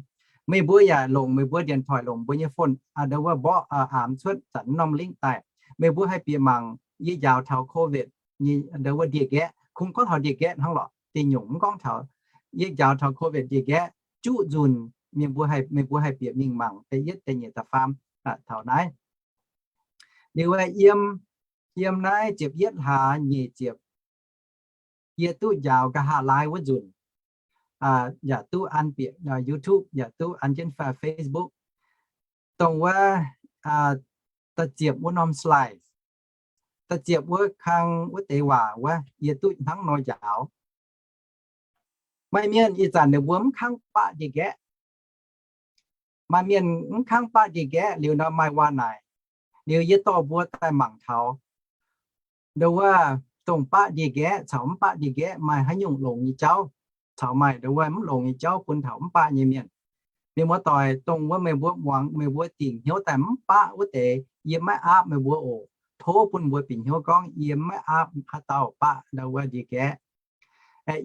Meih mbuo yaac longc meih mbuo điện thoại, longc mbuo nyei phone, ndo wuov mborqv aamx cuotv zanc mv norm link daaih. Meih mbuo haih bieqc mangc yie njaaux taux COVID nyei ndo wuov ndie-nqaeqv. Kungx gorngv taux ndie-nqaeqv hnangv lorqc, dinh nyungc mv gorngv taux. Yie njaaux taux COVID ndie-nqaeqv juqv nzunc, mienh mbuo haih, meih mbuo haih bieqc mingh mangc da'yietv, da'nyeic, da'faam taux naaiv. Liuz yiem, yiem naaiv ziepc yietv hlaax nyeic ziepc, yie duqv njaaux nqa'haav laai wuov nzunc, yaac duqv an bieqc YouTube, yaac duqv an jienv Facebook. Dongh wuov, da'ziepc wuov norm slide, da'ziepc wuov kang wuov deix waac wuov, yie duqv hnangv nor njaaux. Maaih mienh ih zanc ninh mbuo mv kangv baqv ndie-nqaeqv. Maaih mienh mv kangv baqv ndie-nqaeqv liuz nor maaih waac naaic. Liuz yie dorh mbuo daaih mangc taux ndo wuov dongh baqv ndie-nqaeqv caux mv baqv ndie-nqaeqv maaih haaix nyungc longx nyei jauv, caux maaih ndo wuov mv longx nyei jauv bun taux mv baqv nyei mienh. Mienh muoz-doic, dongh wuov meih mbuo muangx, meih mbuo dingc hnyouv daaih mv baqv wuov deix, yie maiv aapv meih mbuo oc. Tov bun mbuo bieqc hnyouv gorngv yie maiv aapv haaix dauh baqv ndo wuov ndie-nqaeqv.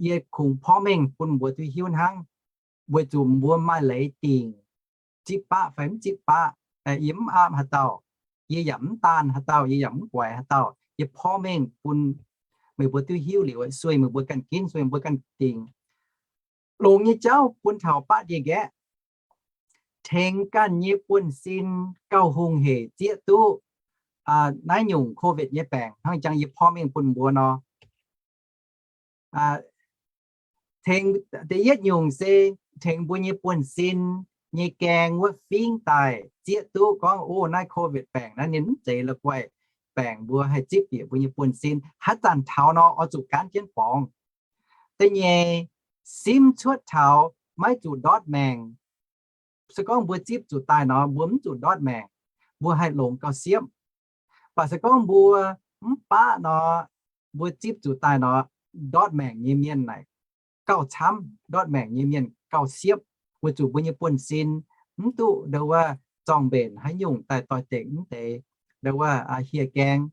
Yie kungx porv mengh bun mbuo duqv hiuv hnangv, weic zuqc mbuo maaih leiz dingc zipv baqv fai mv zipv baqv. Yie mv aapv haaix dauh, yie yaac mv daanh haaix dauh, yie yaac mv guaix haaix dauh. Yie porv mengh bun meih mbuo duqv hiuv liuz, sueih meih mbuo ganh ginv, sueih meih mbuo ganh dingc. Longx nyei jauv bun taux baqv ndie-nqaeqv, tengx ganh nyei buonv-sin gauh hungh hec zieqv duqv naaiv nyungc COVID nyei baengc hnangv jangx yie porv mengh bun mbuo nor. Tengx, da'yietv nyungc se tengx mbuo nyei buonv-sin nyei gaeng wuov fingv daaih zieqv duqv gorngv, o, naaiv COVID baengc naaiv ninh mv zeiz la'guaih baengc mbuo haih zipv bieqc mbuo nyei buonv-sin. Haaix zanc taux nor oix zuqc gaanv jienv borngz. Da'nyeic, simv cuotv taux maiv zuqc ndortv maengc. Se gorngv mbuo zipv zuqc daaih nor, mbuo mv zuqc ndortv maengc, mbuo haih longx gauh siepv. Mv baac se gorngv mbuo mv baqv nor, mbuo zipv zuqc daaih nor, ndortv maengc nyei mienh naaic gauh camv, ndortv maengc nyei mienh gauh siepv, weic zuqc mbuo nyei buonv-sin mv duqv ndo wuov zorng-mbenc haaix nyungc daaih doix-dekc mv deix ndo wuov hieh gaeng.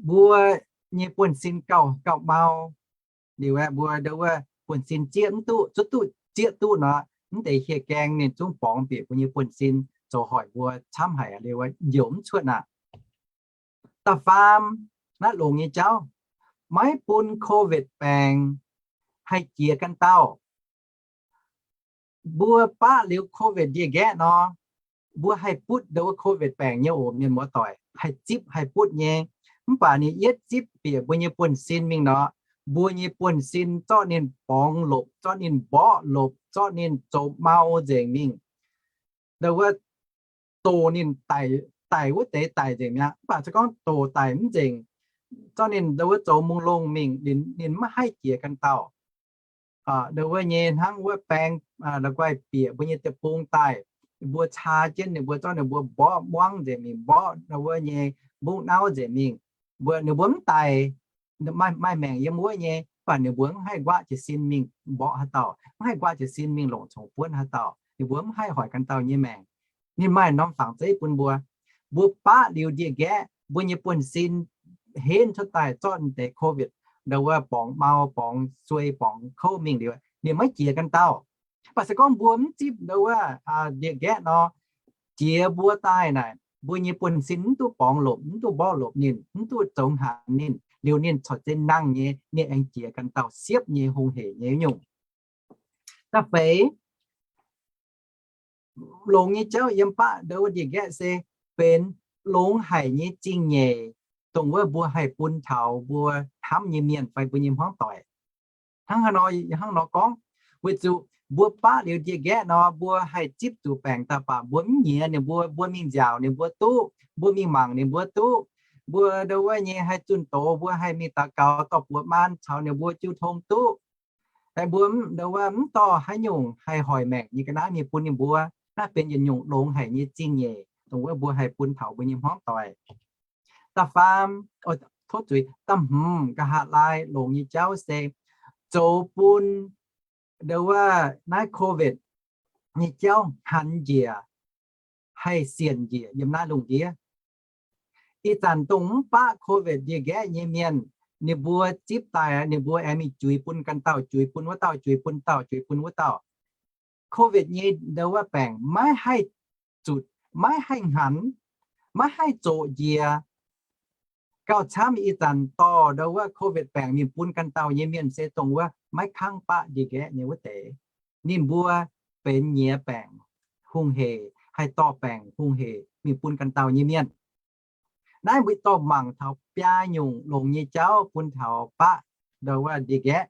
Mbuo nyei buonv-sin gauh, gauh mau. Liuz aeqv, mbuo ndo wuov buonv-sin zieqv mv duqv, zuqc duqv zieqv duqv nor, mv deix hieh gaeng ninh zungv borngz bieqc mbuo nyei buonv-sin, zoux hoic mbuo camv haic liuz, njoux mv cuotv aqv. Da'faam, naaiv longx nyei jauv, maiv bun COVID baengc haih jiex ganh dauh. Mbuo baqv liuz COVID ndie-nqaeqv nor, mbuo haih butv ndo wuov COVID baengc nyei oc, mienh muoz-doic, haih zipv haih butv nyei. Mv baac ninh yietv zipv bieqc mbuo nyei buonv-sin mingh nor, mbuo nyei buonv-sin zorqv ninh borngz lopc, zorqv ninh mborqv lopc, zorqv ninh zoux mau nzengc mingh. Ndo wuov doqc ninh daic, daic wuov deix daic nzengc mi'aqv. Mv baac se gorngv doqc daic mv nzengc, zorqv ninh ndo wuov zoux mungh longh mingh, ninh maiv haih jiex ganh dauh. Ndo wuov nyei hnangv wuov baeng la'guaih bieqc mbuo nyei deic-bung daaih, mbuo caa jienv ninh mbuo, zorqv ninh mbuo mborqv muangv nzengc mingh, mborqv ndo wuov nyei mbungv nauv nzengc mingh. Mbuo, ninh mbuo mv daic, maaih maengc yiem wuov nyei, mv baac ninh mbuo mv haih nquaqv jiez sin mingh mborqv haaix dauh, mv haih nquaqv jiez sin mingh longc congx buonv haaix dauh, ninh mbuo mv haih hoic ganh dauh nyei maengc. Ninh maaih norm fangx zeiv bun mbuo. Mbuo baqv liuz ndie-nqaeqv, mbuo nyei buonv-sin henv cuotv daaih zorqv deix COVID, ndo wuov borngz mau, borngz suei, borngz kouv mingh liuz, ninh maiv jiex ganh dauh. Mv baac se gorngv mbuo mv zipv ndo wuov ndie-nqaeqv nor, jiex mbuo daaih naaic, mbuo nyei buonv-sin mv duqv borngz lopc, mv duqv mborqv lopc ninh, mv duqv zoux hnaanx ninh, liuz ninh corc zeiz nangh nyei, ninh aengx jiex ganh dauh siepv nyei hungh hec nyei nyungc. Da'feix, longx nyei jauv yiem baqv ndau wuov ndie-nqaeqv se benx longx haic nyei zingh nyeic, dongh wuov mbuo haih bun taux mbuo hnamv nyei mienh fai mbuo nyei hmuangv doic. Hnangv haaix nor, hnangv nor gorngv, weic zuqc mbuo baqv liuz ndie-nqaeqv nor, mbuo haih zipv zuqc baengc daaih baac mbuo mv nyiex ninh mbuo, mbuo mingh nziaauc ninh mbuo duqv, mbuo mingh mangc ninh mbuo duqv, mbuo ndau wuov nyei haih zunh doz, mbuo haih mingh daux gaux dorh buoz maan caux ninh mbuo jiu tong duqv. Aengx mbuo ndau wuov mv dorh haaix nyungc haih hoic maengc nyei ga'naaiv mingh bun ninh mbuo. Naaiv benx yietc nyungc longx haic nyei zingh nyeic, dongh wuov mbuo haih bun taux mbuo nyei hmuangv doic. Da'faam, tov zuiz, da'hmz nqa'haav laai longx nyei jauv se zoux bun ndau wuov naaiv COVID nyei jauv hnanx njiec, haih sienc njiec yiem naaiv lungh ndiev. Ih zanc dongh mv baac COVID ndie-nqaeqv nyei mienh, ninh mbuo zipv daaih, ninh mbuo aengx mingh juix bun ganh dauh, juix bun wuov dauh, juix bun dauh, juix bun wuov dauh. COVID nyei ndau wuov baengc maiv haih zutc, maiv haih hnanx, maiv haih zoqc njiec. Gauh camv ih zanc dorh ndau wuov COVID baengc mingh bun ganh dauh nyei mienh se dongh wuov maiv kangv baqv ndie-nqaeqv nyei wuov deix. Ninh mbuo benx nyiex baengc hungh hec, haih dorh baengc hungh hec mingh bun ganh dauh nyei mienh. Naaiv mbuo dorh mangc taux biaa nyungc longx nyei jauv bun taux baqv ndau wuov ndie-nqaeqv.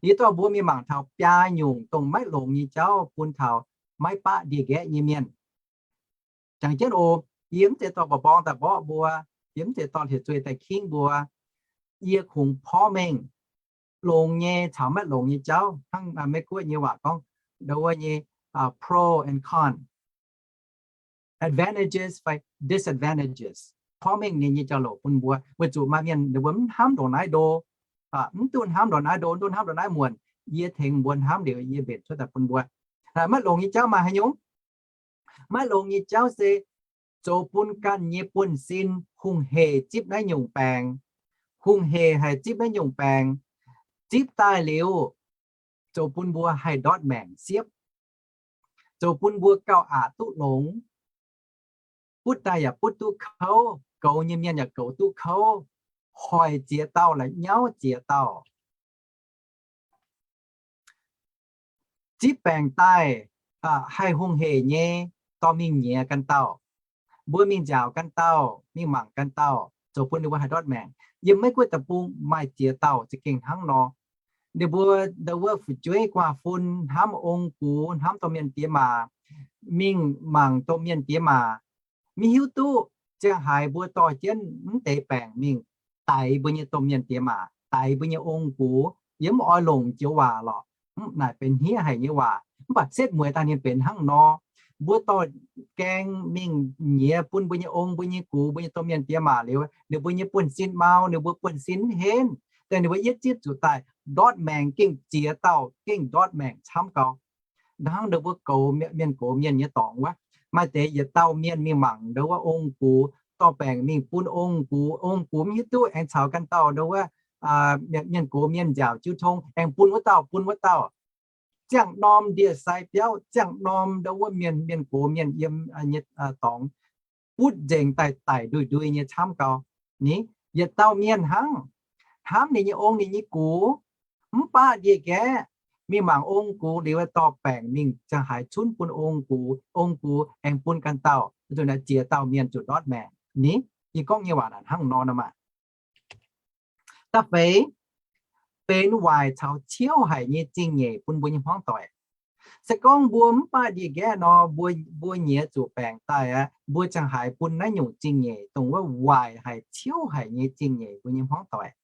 Yie dorh mbuo mingh mangc taux biaa nyungc dongh maiv longx nyei jauv bun taux maiv baqv ndie-nqaeqv nyei mienh. Jangx jienv oc, yie mv zeiz dorh mborqv borngz daaih mborqv mbuo, yie mv zeiz dorh hlieqv-zueih daaih kingv mbuo. Yie kungx porv mengh longx nyei caux maiv longx nyei jauv, hnangv Meiv Guoqv nyei waac gorngv, ndau wuov nyei pro and con, advantages fai disadvantages, porv mengh ninh nyei jauv-louc bun mbuo, weic zuqc maaih mienh ninh mbuo mv hnamv ndongc naaiv ndo, mv duqv hnamv ndongc naaiv ndo, mv duqv hnamv ndongc naaiv muonc. Yie tengx mbuo hnamv liuz, yie mbenc cuotv daaih bun mbuo. Maiv longx nyei jauv maaih haaix nyungc? Maiv longx nyei jauv se zoux bun ganh nyei buonv-sin hungh hec zipv naaiv nyungc baengc, hungh hec haih zipv naaiv nyungc baengc, zipv daaih liuz, zoux bun mbuo haih ndortv maengc siepv, zoux bun mbuo gauh aqc duqv longx, butv daaih yaac butv duqv kouv, goux nyei mienh yaac goux duqv kouv, hoic ziex dauh la'nyauv ziex dauh. Zipv baengc daaih haih hungh hec nyei dorh mingh nyiex ganh dauh, mbuo mingh nziaauc ganh dauh, mingh mangc ganh dauh, zoux bun ninh mbuo haih ndortv maengc. Yiem Meiv Guoqv deic-bung maaih ziex dauh za'gengh hnangv nor. Ninh mbuo ndau wuov fu'jueiv guaax fun hnamv ong-gux, hnamv domh mienh diex maac, mingh mangc domh mienh diex maac, maiv hiuv duqv ziangh haaix mbuo dorh jienv mv deix baengc mingh daix mbuo nyei domh mienh diex maac, daix mbuo nyei ong-gux. Yie mv oix longc joux waac lorqc, mv naaic benx hniev haic nyei waac, mv baac setv mueiz daaih ninh benx hnangv nor. Mbuo dorh gaeng mingh nyiex bun mbuo nyei ong, mbuo nyei gux, mbuo nyei domh mienh diex maac liuz, ninh mbuo nyei buonv-sin mau, ninh mbuo buonv-sin mv henv, daaih ninh mbuo yietv zipv zuqc daaih ndortv maengc gengh ziex dauh gengh ndortv maengc camv gau. Hnangv ndau mbuo goux mienh, goux mienh nyei dorngx wuov, maaih deix yietc dauh mienh mingh mangc ndau wuov ong-gux, dorh baengc mingh bun ong-gux, ong-gux mv hiuv duqv aengx caux ganh dauh ndau wuov mienh gox mienh nziaauc jiu tong aengx bun wuov dauh, bun wuov dauh. Ziangh norm ndie-sai biauv, ziangh norm ndau wuov mienh, mienh gox mienh yiem nyei dorngx, butv nzengc daaih daic ndui-ndui nyei camv gau. Ni, yietc dauh mienh hnangv, hnamv ninh nyei ong ninh nyei gux, mv baac ndie-nqaeqv mingh mangc ong-gux liuz dorh baengc mingh ziangh haaix cunv bun ong-gux, ong-gux aengx bun ganh dauh, zuqc naaiv ziex dauh mienh zuqc ndortv maengc. Ni, yie gorngv nyei waac naaic hnangv nor nor maah. Da'feix, benx waaic caux ciouv haic nyei zingh nyeic bun mbuo nyei hmuangv doic. Se gorngv mbuo mv baac ndie-nqaeqv nor, mbuo, mbuo nyiex zuqc baengc daaih aqv, mbuo ziangh haaix bun naaiv nyungc zingh nyeic dongh wuov waaic haic ciouv haic nyei zingh nyeic mbuo nyei hmuangv doic.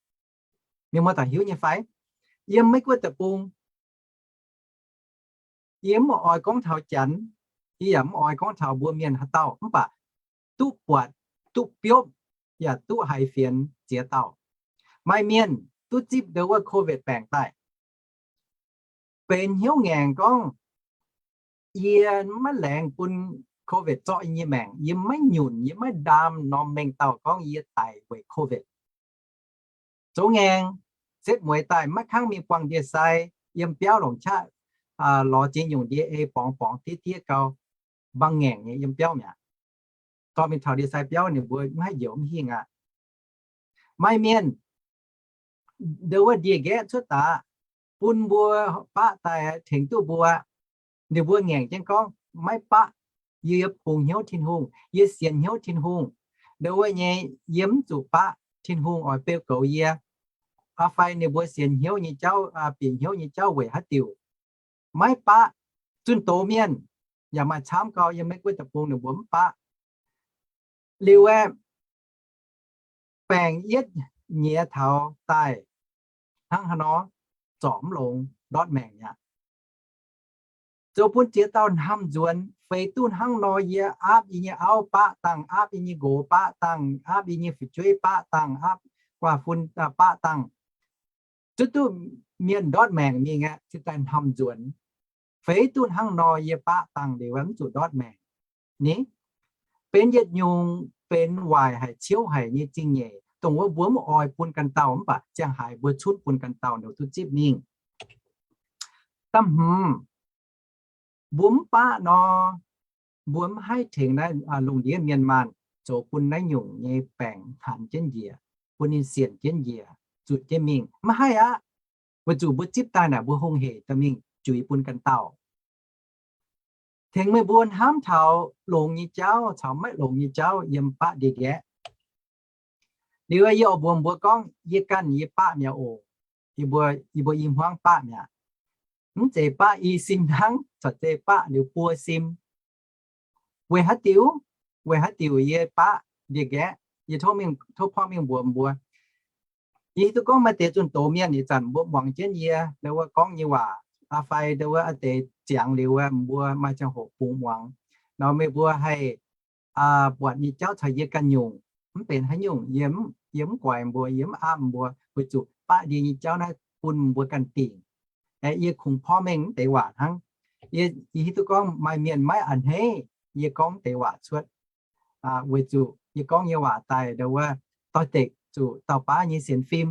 Mienh muoz-doic hiuv nyei fai? Yiem Meiv Guoqv deic-bung, yie mv oix gorngv taux Janx, yie yaac mv oix gorngv taux mbuo Mienh haaix dauh, mv baac duqv buatc, duqv biopv, yaac duqv haiz fienx ziex dauh. Maaih mienh duqv zipv ndau wuov COVID baengc daaih, benx hnyouv ngaengc gorngv, yie maiv laengz bun COVID zorqv yie nyei maengc, yie maiv nyunc, yie maiv ndaam norm mengh dauh gorngv yie daic weic COVID. Zoux ngaengc, setv mueiz daaih maiv kangv mingh buangh ndie-sai, yiem biauv longc qaqv lorz ziex nyungc ndie ei borngz borngz diev diev gau, mbang ngaengc nyei yiem biauv mi'aqv. dorh mingh taux ndie-sai biauv ninh mbuo mv haih njoux mv hingh aqv. Maaih mienh ndongc wuov ndie-nqaeqv cuotv daaih bun mbuo baqv daaih tengx duqv mbuo. Ninh mbuo ngaengc jienv gorngv, maiv baqv. Yie, yie kungx hnyouv Tin-Hungh, yie sienx hnyouv Tin-Hungh. Ndongc wuov nyei, yie mv zuqc baqv Tin-Hungh oix beu goux yie. Aa, fai ninh mbuo sienx hnyouv nyei jauv, bieqc hnyouv nyei jauv weic haaix diuc? Maiv baqv. Zunh doz mienh yaac maaih camv gau, yiem Meiv Guoqv deic-bung ninh mbuo mv baqv. Liuz aeqv, baengc yietv nyiex taux daaih hnangv haaix nor, zorc mv longx, ndortv maengc mi'aqv. Zoux bun ziex dauh hnamv nzuonx, feix duqv hnangv nor, yie aapv yie nyei auv baqv dangh, aapv yie nyei nqox baqv dangh, aapv yie nyei fu'jueiv baqv dangh, aapv guaax fun baqv dangh, zuqc duqv mienh ndortv maengc mingh aqv, cingx daaih hnamv nzuonx. Feix duqv hnangv nor, yie baqv dangh liuz mv zuqc ndortv maengc. Ni, benx yietc nyungc benx waaic haic, ciouv haic nyei zingh nyeic, dongh wuov mbuo mv oix bun ganh dauh mv baac ziangh haaix mbuo cunv bun ganh dauh ndoqc duqv zipv mingh. Da'hmz, mbuo mv baqv nor, mbuo mv haih tengx naaiv lungh ndiev mienh maanh zoux bun naaiv nyungc nyei baengc hanx jienv njiec, bun ninh sienx jienv njiec, zutc jienv mingh. Mv haih aqv. Weic zuqc mbuo zipv daaih naaic mbuo hungh hec daaih mingh juix bun ganh dauh. Tengx meih mbuo hnamv taux longx nyei jauv caux maiv longx nyei jauv yiem baqv ndie-nqaeqv. Liuz yie oix mbuox mbuo gorngv, yie ganh yie baqv mi'aqv oc. Yie mbuo, yie mbuo i hmuangv baqv mi'aqv. Mv zeiz baqv i sim hnangv, corc zeiz baqv liuz buo sim. Weic haaix diuc? Weic haaix diuc yie baqv ndie-nqaeqv? Yie tov mingh, tov porv mingh mbuox mbuo. Yie hiuv duqv gorngv maaih deix zunh doz mienh ih zanc mbuo muangx jienv yie ndau wuov gorngv nyei waac, aa, fai ndau wuov aa deix ziangx liuz wuov mbuo maaih ziangh hoc bungx muangx. Nor meih mbuo haih buatc nyei jauv caux yie ganh nyungc, mv benx haaix nyungc, yie mv, yie mv guaix mbuo, yie mv aapv mbuo, weic zuqc baqv ndie nyei jauv naaiv bun mbuo ganh dingc. Aeqv, yie kungx porv mengh mv deix waac hnangv. Yie, yie hiuv duqv gorngv maaih mienh maiv a'hneiv yie gorngv mv deix waac cuotv, weic zuqc yie gorngv nyei waac daaih ndau wuov doix-dekc zuqc dauh baav nyei sienx fim.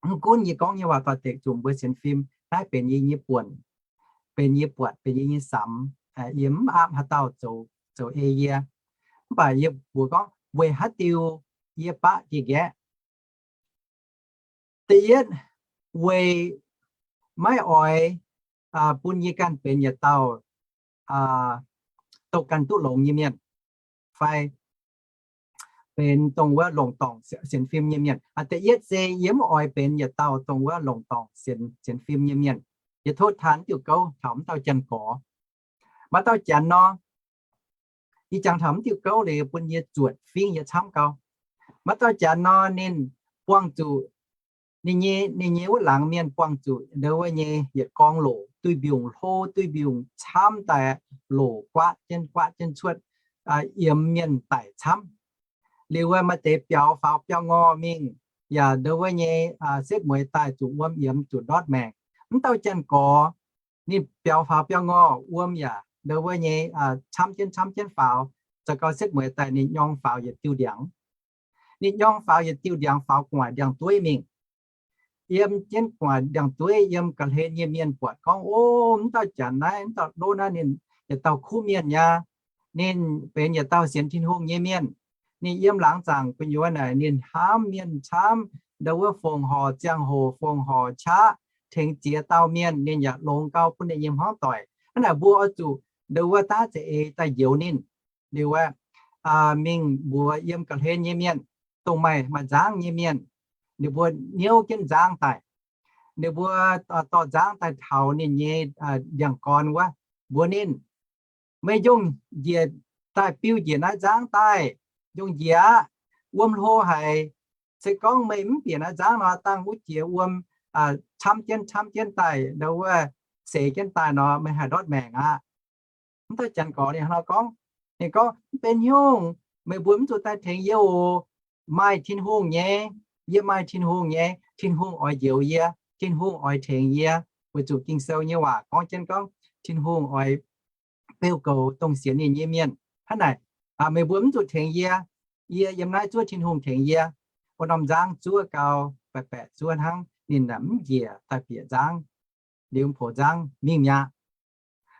Mv gunv yie gorngv nyei waac doix-dekc zuqc mbuo sienx fim, naaiv benx yie nyei buonc, benx yie buatc, benx yie nyei samx. Yie mv aapv haaix dauh zoux, zoux ei yie. Mv baac yie mbuox gorngv weic haaix diuc yie baqv ndie-nqaeqv. Da'yietv, weic maiv oix bun yie ganh benx yietc dauh dongh ganh duqv longx nyei mienh, fai benx dongh wuov longc dorngc sienx fim nyei mienh. Da'yietv se yie mv oix benx yietc dauh dongh wuov longc dorngc sienx, sienx fim nyei mienh. Yie tov taan diuh gouv taux mv dauh janx-gorx. Maaih dauh janx nor, yie jangx taux mv diuh gouv liuz bun yie zuotc fingv yie camv gau. Maaih dauh janx nor ninh buangh zuqc ninh nyei, ninh nyei wuov laangz mienh buangh zuqc ndau wuov nyei yietc gorngv loc, duih mbiungc hlo, duih mbiungc camv daaih, loc guaatv jienv guaatv jienv cuotv, yiemx mienh daic camv. Liuz wuov maaih deix biaux faaux biauv-ngorh mingh, yaac ndau wuov nyei setv mueiz daaih zuqc wuom yiemx zuqc ndortv maengc. Mv dauh janx-gorx ninh biaux faaux biauv-ngorh, wuom yaac ndau wuov nyei camv jienv camv jienv faaux, zoux gau setv mueiz daaih ninh nyorng faaux yietc diuh ndiangx. Ninh nyorng faaux yietc diuh ndiangx, faaux gu'nguaaic ndiangx-dueiv mingh. Yiem jienv gu'nguaaic ndiangx-dueiv, yiem ga'hlen nyei mienh buatc gorngv, O, mv dauh janx naaiv, mv dauh lov naaiv ninh yietc dauh kuv mienh nyei. Ninh benx yietc dauh sienx Tin-Hungh nyei mienh. Ninh yiem laangz zaangc gu'nyuoz naaic ninh hnamv mienh camv, ndau wuov fongc horc ziangh hoc, fongc horc qaqv, tengx ziex dauh mienh, ninh yaac longx gau bun ninh nyei hmuangv doic. Hnangv naaic mbuo oix zuqc ndau wuov daav za'eix daaih njoux ninh. Liuz aeqv, mingh mbuox yiem ga'hlen nyei mienh, dongh maaih, maaih nzangv nyei mienh, ninh mbuo niouv jienv nzangv daaih. Ninh mbuo dorh nzangv daaih taux ninh nyei ndiangx-gorn wuov, mbuox ninh, Meih njongc njiec daaih biu njiec naaiv nzangv daaih, njongc njiec aqv. Wuom hlo haic. Se gorngv meih mv bieqc naaiv nzangv nor, dangh wuov jiex wuom camv jienv camv jienv daaih, ndau wuov seix jienv daaih nor, meih haih ndortv maengc aqv. Mv dauh janx-gorx ninh hnangv nor gorngv. Ninh gorngv, Mv benx haaix nyungc, meih mbuo mv zuqc daaih tengx yie oc. Maaih Tin-Hungh nyei. Yie maaih Tin-Hungh nyei. Tin-Hungh oix njoux yie. Tin-Hungh oix tengx yie. Weic zuqc Ging-Sou nyei waac gorngv jienv gorngv Tin-Hungh oix beu goux dongh sienx ninh nyei mienh. Hnangv naaic, meih mbuo mv zuqc tengx yie. Yie yiem naaiv zuov Tin-Hungh tengx yie. Wuov norm nzangv zuov gau, baeqc baeqc zuov hnangv, ninh mv njiec daaih bieqc nzangv. Liuz poux nzangv mingh mi'aqv.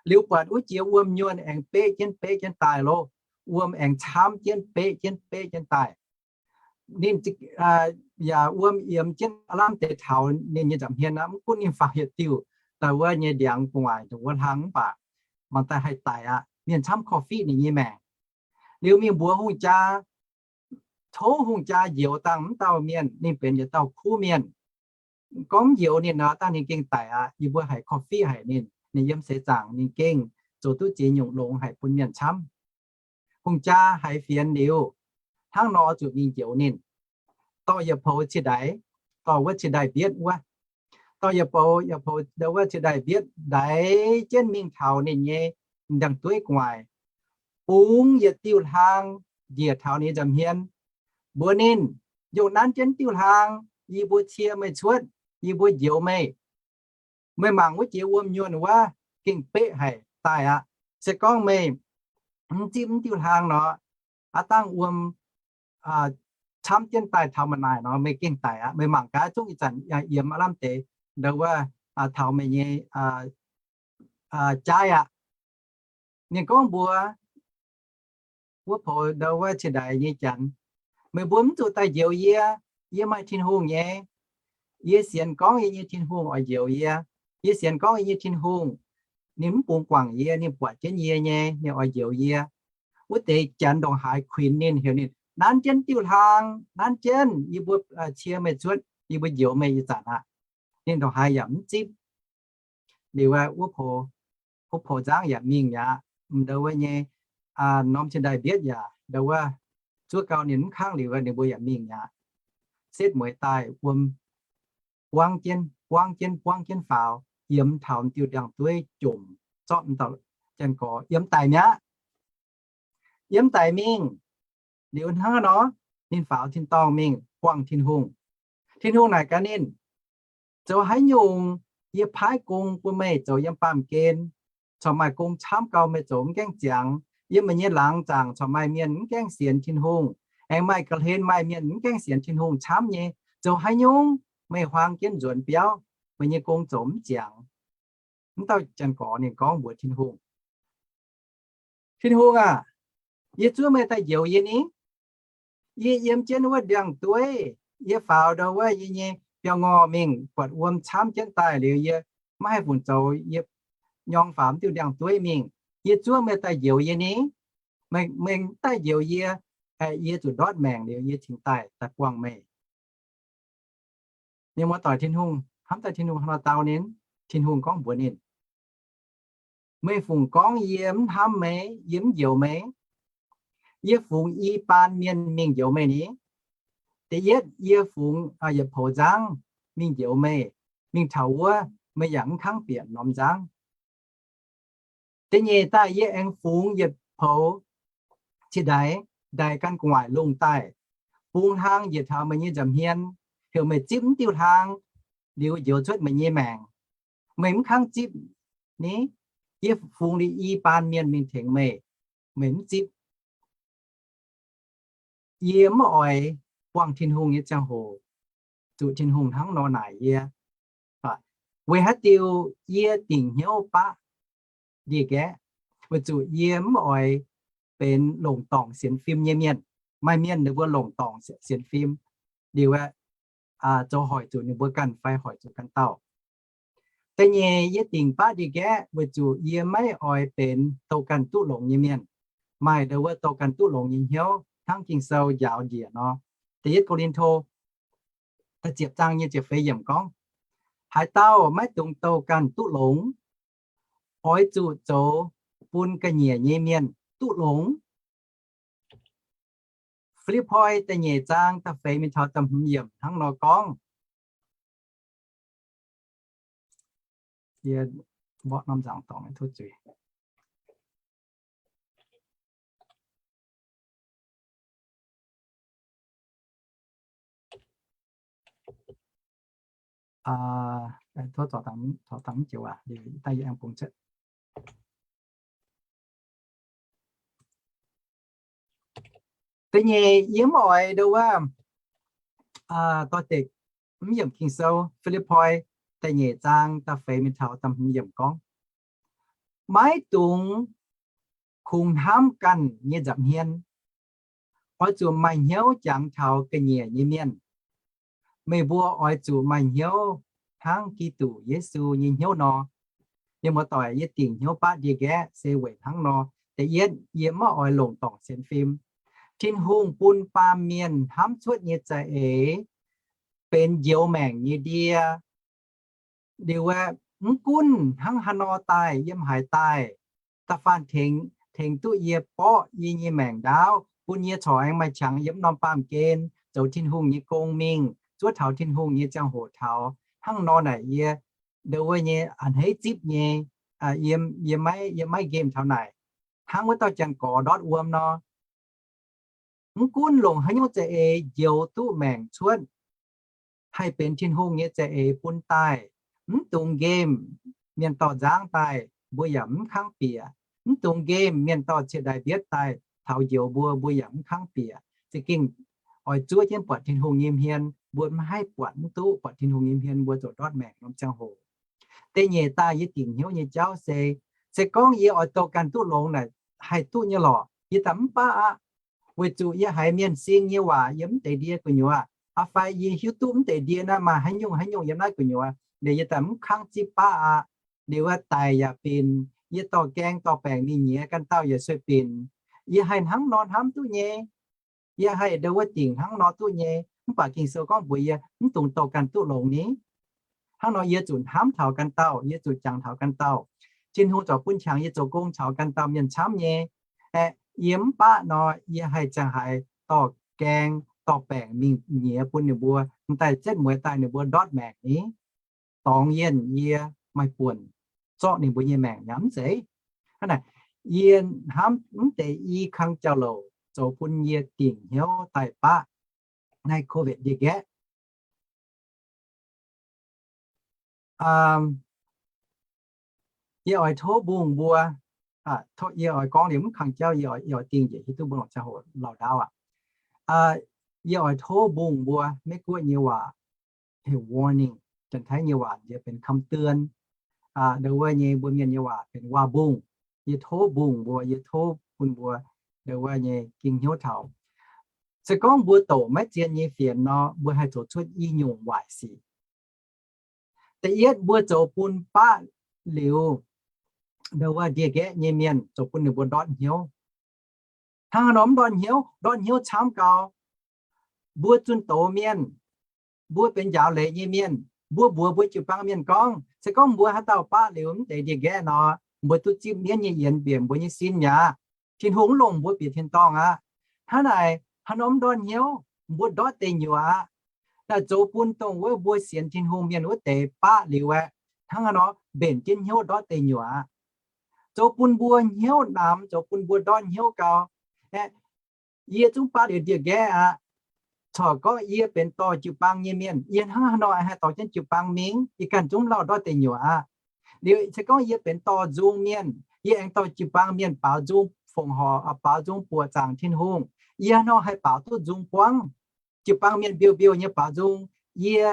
Liuz buatc wuov jiex wuom nyuonh aengx beqv jienv beqv jienv daaih loh. wuom aengx camv jienv beqv jienv beqv jienv daaih. Ninh yaac wuom yiemx jienv aav lamh deix taux ninh nyei nza'hmien aqv. Mv gunv ninh faaux yietc diuh, daaih wuov nyei ndiangx gu'nguaaic ndongc wuov hlang mv baac mangc daaih haih daic aqv. Mienh camv korv-fiqv ninh nyei maengc. Liuz mingh mbuox hungh jaa, tov hungh jaa njoux dangh mv dauh mienh, ninh benx yietc dauh kuv mienh. Gorngv mv njoux ninh nor, dangh ninh gengh daic aqv. Yie mbuo haiz korv-fiqv haic ninh. Ninh yiem seix zaangc ninh gengh zoux duqv ziex nyungc longx haic bun mienh camv. Hungh jaa haiz fienx liuz, hnangv nor zuqc mingh njoux ninh. Dorh yietc poux ciex ndaix, dorh wuov ciex ndaix mbietv wuov, dorh yietc poux, yietc poux ndau wuov ciex ndaix mbietv ndaix jienv mingh taux ninh nyei ndiangx-dueiv gu'nguaaic, bungx yietc diuh hlaang njiec taux ninh nza'hmien, mbuox ninh, Yie nanv jienv diuh hlaang, yie mbuo cie meih cuotv, yie mbuo njoux meih. Meih mangc wuov jiex wuom nyuonh wuov, gengh beqv haic daaih aqv. Se gorngv meih mv zipv mv diuh hlaang nor, aav dangh wuom camv jienv daaih taux maaih naaic nor, meih gengh daic aqv. Meih mangc gaax, zungv ih zanc yiem aav lamh deix ndau wuov, taux meih nyei jaaiv aqv. Ninh gorngv mbuox wuov poux ndau wuov ciex ndaix nyei janx, Meih mbuo mv zuqc daaih njoux yie. Yie maaih Tin-Hungh nyei. Yie sienx gorngv yie nyei Tin-Hungh oix njoux yie. Yie sienx gorngv yie nyei Tin-Hungh, ninh mv bungx guangc yie, ninh buatc jienv yie nyei, ninh oix njoux yie. Wuov deix janx ndongc haaix kuinx ninh, heuc ninh, Nanv jienv diuh hlaang, nanv jienv, yie mbuo cie meih cuotv, yie mbuo njoux meih ih zanc aqv. Ninh ndongc haaix yaac mv zipv. Liuz wuov poux, wuov poux nzangv yaac mingh mi'aqv. Ndau wuov nyei norm ciex ndaix mbietv yaac ndau wuov zuov gau ninh mv kangv liuz, ninh mbuo yaac mingh mi'aqv. Setv mueiz daaih wuom buangv jienv, buangv jienv, buangv jienv faaux, yiem taux m'diuh ndiangx-dueiv jomc zorqv m'dauh janx-gorx yiem daic mi'aqv. Yiem daic mingh liuz hnangv nor, ninh faaux tin-dorngh mingh buangh Tin-Hungh. Tin-Hungh naaic gaax ninh, Zoux haaix nyungc yie paaiv gong bun meih zoux yiem baamh gen, corc maaih gong camv gau meih zoux mv gaengh ziangx. Yiem meih nyei laangz zaangc corc maaih mienh mv gaengh sienx Tin-Hungh, aengx maaih ga'hlen maaih mienh mv gaengh sienx Tin-Hungh camv nyei. Zoux haaix nyungc meih huaang jienv nzuonx biauv, meih nyei gong zoux mv ziangx? Mv dauh janx-gorx ninh gorngv mbuox Tin-Hungh, Tin-Hungh aah! Yie zuov meih daaih njoux yie ni? Yie yiem jienv wuov ndiangx-dueiv, yie faaux ndau wuov yie nyei biauv-ngorh mingh buatc wuom camv jienv daaih liuz, yie maiv haih fungc zoux, yie nyorng faaux m'diuh ndiangx-dueiv mingh. Yie zuov meih daaih njoux yie ni? Meih, meih daaih njoux yie, yie zuqc ndortv maengc liuz yie cingx daaih, daaih buangh meih. Mienh muoz-doic, Tin-Hungh, hnamv daaih Tin-Hungh hnangv nor dau ninh. Tin-Hungh gorngv mbuox ninh, Meih fungc gorngv yie mv hnamv meih, yie mv njoux meih? Yie fungx i baan mienh mingh njoux meih ni. Da'yietv yie fungx yietc poux nzangv mingh njoux meih, mingh taux wuov meih yaac mv kangv bieqc norm nzangv. Da'nyeic daaih yie aengx fungx yietc poux ciex ndaix, ndaix gan gu'nguaaic lungh daaih, bungx hlang njiec taux meih nyei nza'hmien, heuc meih zipv m'diuh hlang liuz njoux cuotv meih nyei maengc. Meih mv kangv zipv ni. Yie fungx liuz i baan mienh mingh tengx meih, meih mv zipv. Yie mv oix buangh Tin-Hungh nyei ziangh hoc zuqc Tin-Hungh hnangv nor naaic yie. Weic haaix diuc yie dingc hnyouv baqv ndie-nqaeqv? Weic zuqc yie mv oix benx longc dorngc sienx fim nyei mienh. Maaih mienh ninh mbuo longc dorngc sienx fim, liuz aeqv, zoux hoic zuqc ninh mbuo ganh fai hoic zuqc ganh dauh. Da'nyeic yie dingc baqv ndie-nqaeqv weic zuqc yie maiv oix benx douh ganh duqv longx nyei mienh. Maaih ndau wuov douh ganh duqv longx nyei hnyouv hnangv Ging-Sou njaaux njiec nor. Da'yietv Ko^lin^to da'ziepc zaang nyei ziepc feix yiemc gorngv, Haaix dauh maiv dungx douh ganh duqv longx, oix zuqc zoux bun ga'nyiec nyei mienh duqv longx. Fi^lipv^poi da'nyeic zaang da'feix mingh taux da'hmz yiemc hnangv nor gorngv. Yie mborqv norm nzaangc dorngx tov zuiz. Tov zorc dangx, zorc dangx mv joux aac, daaih yie aengx bungx cuotv. Da'nyeic yie mv oix ndo wuov, doix-dekc mv yiemc Ging-Sou, Fi^lipv^poi da'nyeic zaang da'feix mingh taux da'hmz yiemc gorngv, maiv dungx kungx hnamv ganh nyei nza'hmien. Oix zuqc maaih hnyouv jangx taux ga'nyiec nyei mienh. Meih mbuo oix zuqc maaih hnyouv hnangv Giduc Yesu nyei hnyouv nor. Yie muoz-doic, yie dingc hnyouv baqv ndie-nqaeqv se weic hnangv nor. Da'yietv, yie maiv oix longc dorngc sienx fim. Tin-Hungh bun baamh mienh hnamv cuotv nyei za'eix benx njoux maengc nyei ndie. Liuz aeqv, mv gunv hnangv haaix nor daaih, yiem haaix daaih, da'faanh tengx, tengx duqv yie borqv yie nyei maengc ndaauv, bun yie corc aengx maaih qangx yiem norm baamh gen zoux Tin-Hungh nyei gong mingh, zuov taux Tin-Hungh nyei ziangh hoc taux. Hnangv nor naaic yie, ndo wuov nyei a'hneiv zipv nyei, yie, yie maiv, yie maiv nqemh taux naaic. Hnangv wuov dauh janx-gorx ndortv wuom nor, mv gunv longc haaix nyungc za'eix njoux duqv maengc cuotv, haih benx Tin-Hungh nyei za'eix bun daaih, mv dungx nqemh. Mienh dorh nzangv daaih, mbuo yaac mv kangv bieqc. Mv dungx nqemh. Mienh dorh ciex ndaix mbietv daaih taux njoux mbuo, mbuo yaac mv kangv bieqc. Za'gengh oix zuov jienv buatc Tin-Hungh nyei hmien, mbuo maiv haih buatc mv duqv buatc Tin-Hungh nyei hmien mbuo zoux ndortv maengc norm ziangh hoc. Da'nyeic daaih yie dingc hnyouv nyei jauv se, se gorngv yie oix douh ganh duqv longx naaic, haih duqv nyei lorqc, yie daaih mv baav aqv. Weic zuqc yie haiz mienh sing nyei waac yiem mv deix ndie gu'nyuoz, aa fai yie hiuv duqv mv deix ndie naaiv maaih haaix nyungc haaix nyungc yiem naaiv gu'nyuoz, liuz yie daaih mv kangv zipv baav aqv. Liuz wuov daic yaac binc, yie dorh gaeng dorh baengc mingh nyiex, ganh dauh yaac sueih binc. Yie haih hnangv nor hnamv duqv nyei. Yie haih ndo wuov dingc hnangv nor duqv nyei. Mv baac Ging-Sou gorngv mbuox yie mv dungx douh ganh duqv longx ni. Hnangv nor yie zuqc hnamv taux ganh dauh, yie zuqc jangx taux ganh dauh. Tin-Hungh corc bun qangx yie zoux gong caux ganh dauh mienh camv nyei. Aeqv, yie mv baav nor, yie haih ziangh haaix dorh gaeng dorh baengc mingh nyiex bun ninh mbuo, m'daaih zietv mueiz daaih ninh mbuo ndortv maengc ni. Dorngx yienh yie maaih buonc zorqv ninh mbuo nyei maengc nyei mv zeiz. Hnangv naaic, yie hnamv mv deix i kang jauv-louc zoux bun yie dingc hnyouv daaih baqv naaiv COVID ndie-nqaeqv. Yie oix tov mbungh mbuo, yie oix gorngv liuz mv kang jauv, yie oix dingh njiec hiuv duqv mbuo longc ziangh hoc lauh ndaauv aqv. Yie oix tov mbungh mbuo, Meiv-Guoqv nyei waac heuc warning, Janx-Taiv nyei waac nziex benx คำเตือน, ndo wuov nyei mbuo Mienh nyei waac benx waac-mbungh. Yie tov mbungh mbuo, yie tov bun mbuo ndo wuov nyei ging hnyouv taux, se gorngv mbuo douc maiv zien nyei fienx nor, mbuo haih zoux cuotv i nyungc waaic sic. Da'yietv, mbuo zoux bun baqv liuz ndo wuov ndie-nqaeqv nyei mienh, zoux bun ninh mbuo ndortv hnyouv. Hnangv haaix nor mv ndortv hnyouv? Ndortv hnyouv camv gau. Mbuo zunh doz mienh, mbuo benx njaaux leiz nyei mienh, mbuo mbuox mbuo jiu-baang mienh gorngv, se gorngv mbuo haaix dauh baqv liuz mv deix ndie-nqaeqv nor, mbuo duqv zipv mienv nyei yienx bieqc mbuo nyei sin mi'aqv. Tin-Hungh mv longc mbuo bieqc tin-dorngh aqv. Hnangv naaic, haaix nor mv ndortv hnyouv? Mbuo ndortv deic nyuoqc aqv. Naaic zoux bun dongh wuov mbuo sienx Tin-Hungh mienh wuov deix baqv liuz aeqv, hnangv haaix nor mbenc jienv hnyouv ndortv deic nyuoqc aqv. Zoux bun mbuo hnyouv namx, zoux bun mbuo ndortv hnyouv gau. Aeqv, yie zungv baqv liuz ndie-nqaeqv aqv. Corc gorngv yie benx dorh jiu-baang nyei mienh, yie hnangv haaix nor haih dorh jienv jiu-baang mingh? Yie ganh zungv lauh ndortv deic nyuoqc aqv. Liuz se gorngv yie benx dorh nzung mienh, yie aengx dorh jiu-baang mienh baaux nzung fongc horc, baaux nzung buoqc zaangc Tin-Hungh, yie haaix nor haih baaux duqv nzung buangv? Jiu-baang mienh mbiouh mbiouh nyei baaux nzung, yie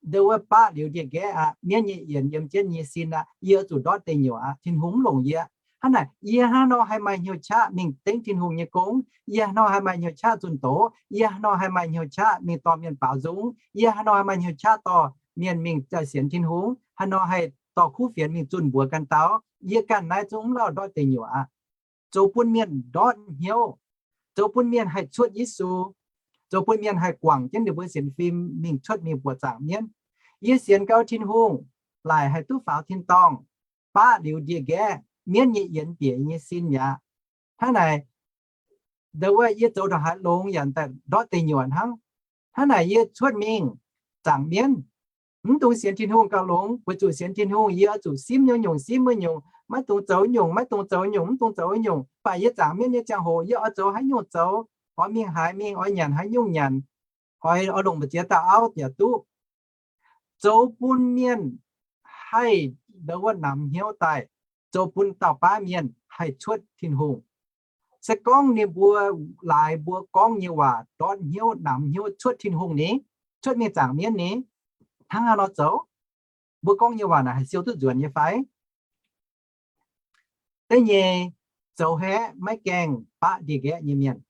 ndo wuov baqv liuz ndie-nqaeqv aqv, mienv nyei yienx yiem jienv nyei sin aqv, yie zuqc ndortv deic nyuoqc aqv. Tin-Hungh mv longc yie. Hnangv naaic, yie haaix nor haih maaih hnyouv qaqv mingh dengv Tin-Hungh nyei gong? Yie haaix nor haih maaih hnyouv qaqv zunh doz? Yie haaix nor haih maaih hnyouv qaqv mingh dorh mienh baaux nzung? Yie haaix nor haih maaih hnyouv qaqv dorh mienh mingh sienx Tin-Hungh? Haaix nor haih dorh kuv fienx mingh zunh mbuox ganh dauh? Yie ganh naaiv zungv mv lauh ndortv deic nyuoqc aqv. Zoux bun mienh ndortv hnyouv, zoux bun mienh haih cuotv Yesu, zoux bun mienh haih guangc jienv ninh mbuo sienx fim mingh cuotv mingh buoqc zaangc mienv. Yie sienx gau Tin-Hungh, laaic haih duqv faaux tin-dorngh, baqv liuz ndie-nqaeqv, mienv nyei yienx bieqc nyei sin mi'aqv. Hnangv naaic, ndo wuov yie zoux ndongc haaix longx yaac daaih ndortv deic nyuoqc hnangv. Hnangv naaic yie cuotv mingh zaangc mienv, mv dungx sienx Tin-Hungh gauh longx. Weic zuqc sienx Tin-Hungh yie oix zuqc simv nyungc-nyungc simv wuov nyungc, maiv dungx zoux nyungc, maiv dungx zoux nyungc, mv dungx zoux wuov nyungc. Mv baac yie zaangc mienv nyei ziangh hoc yie oix zoux haaix nyungc zoux, oix mingh haaix mingh, oix nyanc haaix nyungc nyanc, oix, oix longc mbu'ziex dauh auv yaac duqv. Zoux bun mienh haih ndo wuov namx hnyouv daaih, zoux bun dauh baav mienh haih cuotv Tin-Hungh. Se gorngv ninh mbuo laaix mbuo gorngv nyei waac ndortv hnyouv namx hnyouv cuotv Tin-Hungh ni, cuotv mingh zaangc mienv ni, hnangv haaix nor zoux? Mbuo gorngv nyei waac naaic haih siou duqv nzuonx nyei fai? Da'nyeic, zoux haeqv maiv gaengh baqv ndie-nqaeqv nyei mienh.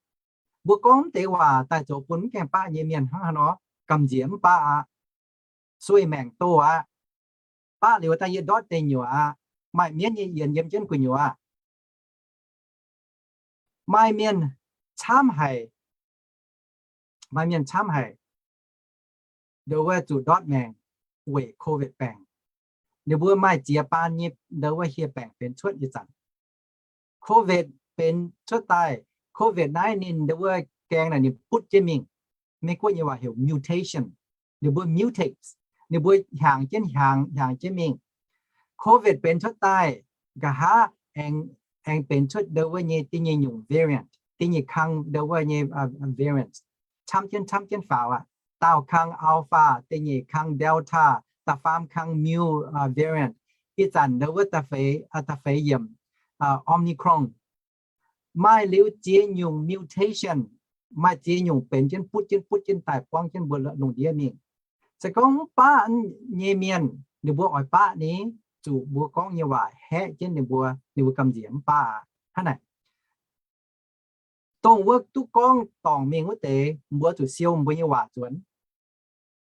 Mbuo gorngv mv deix waac daaih zoux bun mv gaengh baqv nyei mienh hnangv haaix nor, gamh nziex mv baav aqv. Sueih maengc doh aqv. Baqv liuz daaih yie ndortv deic nyuoqc aqv. Maaih mienv nyei yienx yiem jienv gu'nyuoz aqv. Maaih mienh camv haic, maaih mienh camv haic, ndongc wuov zuqc ndortv maengc weic COVID baengc. Ninh mbuo maaih ziex baan nyei ndongc wuov hieh baengc benx cuotv ih zanc. COVID benx cuotv daaih, COVID naaiv ninh ndongc wuov gaeng naaic ninh butv jienv mingh. Meiv Guoqv nyei waac heuc mutation. Ninh mbuo mutates, ninh mbuo hiaangx jienv hiaangx, hiaangx jienv mingh. COVID benx cuotv daaih, nqa'haav aengx, aengx benx cuotv ndongc wuov nyei da'nyeic nyungc variant, da'nyeic kang ndongc wuov nyei variants, camv jienv camv jienv faaux aqv. Daauh kang Alpha, da'nyeic kang Delta, da'faam kang Mu variant, ih zanc ndongc wuov da'feix, da'feix yiemc Omicron. Maaih liuz ziex nyungc mutation, maaih ziex nyungc benx jienv butv jienv butv jienv daaih buangv jienv mbuo lungh ndiev mingh. Se gorngv mv baqv nyei mienh, ninh mbuo oix baqv ni, zuqc mbuo gorngv nyei waac haeqv jienv ninh mbuo, ninh mbuo gamh nziex mv baav aqv. Hnangv naaic, dongh wuov duqv gorngv dorngc mingh wuov deix, mbuo zuqc siou mbuo nyei waac nzuonx.